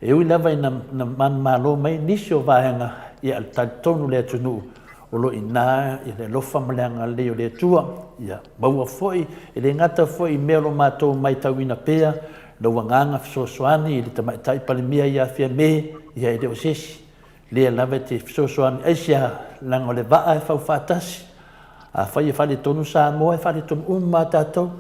E ui lava ina manumalo mai nisi o vaega, ia talitonu le atunuu o lo o i ina i le alofa ma le agalelei o le Atua. Ia maua foi, e le gata foi i mea o lo o matou matauina pea, lou agaga fesoasoani i le Tamaitai Palemia ia Fiame, ia e le o se isi. Lea lava e te fesoasoani aisea, leaga o le vaa e fau faatasi. Afai e faaletonu Samoa, e faaletonu uma lava tatou.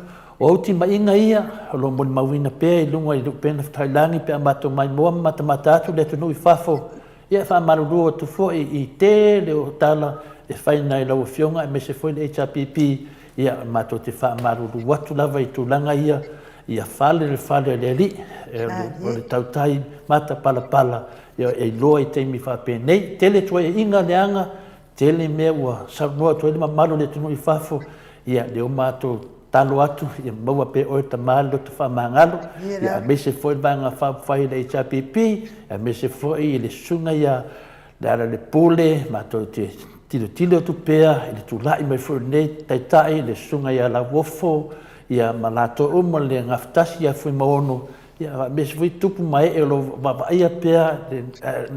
O au timaiga ia o lo o molimauina pea i luga i le upega tafailagi pe a matou maimoa ma matamata atu le atunuu i fafo. Ia e faamalulu atu foi i tele o tala e fai nai lau Afioga aemaise foi le HRPP, ia matou te faamalulu atu lava i tulaga ia, ia fale le fale o le Alii, o le tautai matapalapala, ia e iloa i taimi faapenei. Tele tuuaiga leaga, tele mea ua saunoa atu ai le mamalu o le atunuu i fafo, ia lea ua matou talo atu, ia maua pea oe tama le loto faamagalo, ia aemaise foi le Vaega Faaupufai a le HRPP, aemaise foi le susuga ia Lealailepule, matou te tilotilo atu pea i le tulai mai foi o lenei Taitai, le susuga ia Lauofo, ia ma latou uma le gafatasi ia Fuimaono, Ia, aemaise foi tupu ma ee o lo o vaavaaia pea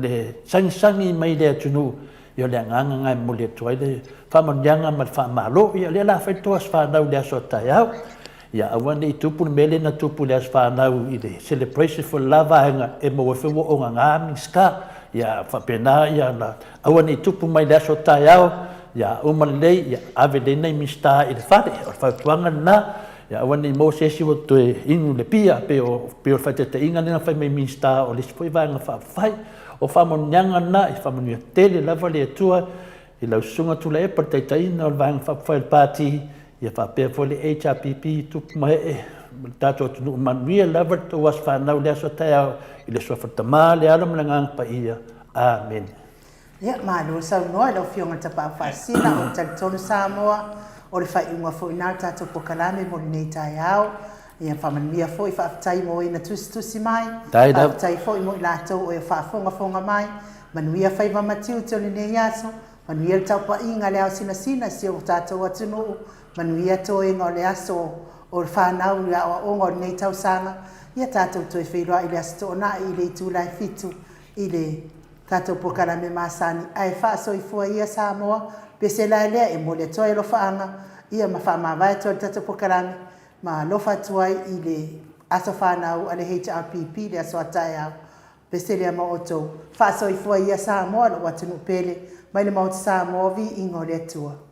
le sagisagi mai le atunuu, ia o le agaga lena e momoli atu ai le faamanuiaga ma le faamalo. Ia o lea o le a fai le tou aso fanau i le aso a taeao. Ia aua ne i tupu le mea lea na tupu i le aso fanau i le celebration foi i le la vaega e maua ai foi ua ogaga Minisita. Ia faapena ia na aua ne i tupu mai i le aso a taeao, ia uma lelei, ia ave lelei nai Minisita i le fale. O le fautuaga lena. Ia aua ne i maua se isi ua toe inu i le pia, pei o, pei o le faataitaiga lea na fai mai Minisita o le isi foi Vaega Faaupufai. O faamanuiaga na, e faamanuia tele lava le Atua i lau Susuga Tuilaepa i le taitaiina o le Vaega Faaupufai o le Pati, ia faapea foi le HRPP i tupu ma ee ma le tatou atunuu. Manuia lava le tou aso fanau i le aso a taeao, i le Suafa o le Tama, le Alo ma le Agaga Paia. Amene. Ia, malo saunoa i lau Afioga i le Tapaau Faasisina, ou te talitonu Samoa, o le faaiuga foi lena o le tatou polokalame mo lenei taeao. Ia, faamanuia foi, faafetai mo e na tusitusi mai, faafetai foi mo i latou o e faafogafoga mai. Manuia faiva ma tiute o lenei aso, manuia le taupaiga a le ao sinasina i si o tatou atunuu, manuia toega o le aso o fanau i aoaoga o lenei tausaga. Ia tatou toe feiloai i le Aso Toonai i le itula e 7 i le tatou polokalame masani ae faasoifua ia Samoa pese la lea e momoli atu ai alofaaga ia ma faamavae atu ai le tatou polokalame ma alofa atu ai i le aso fanau a le HRPP le aso a taeao pese lea ma outou faasoifua ia Samoa lou atunuu pele mai le Maota Samoa viiga o le Atua.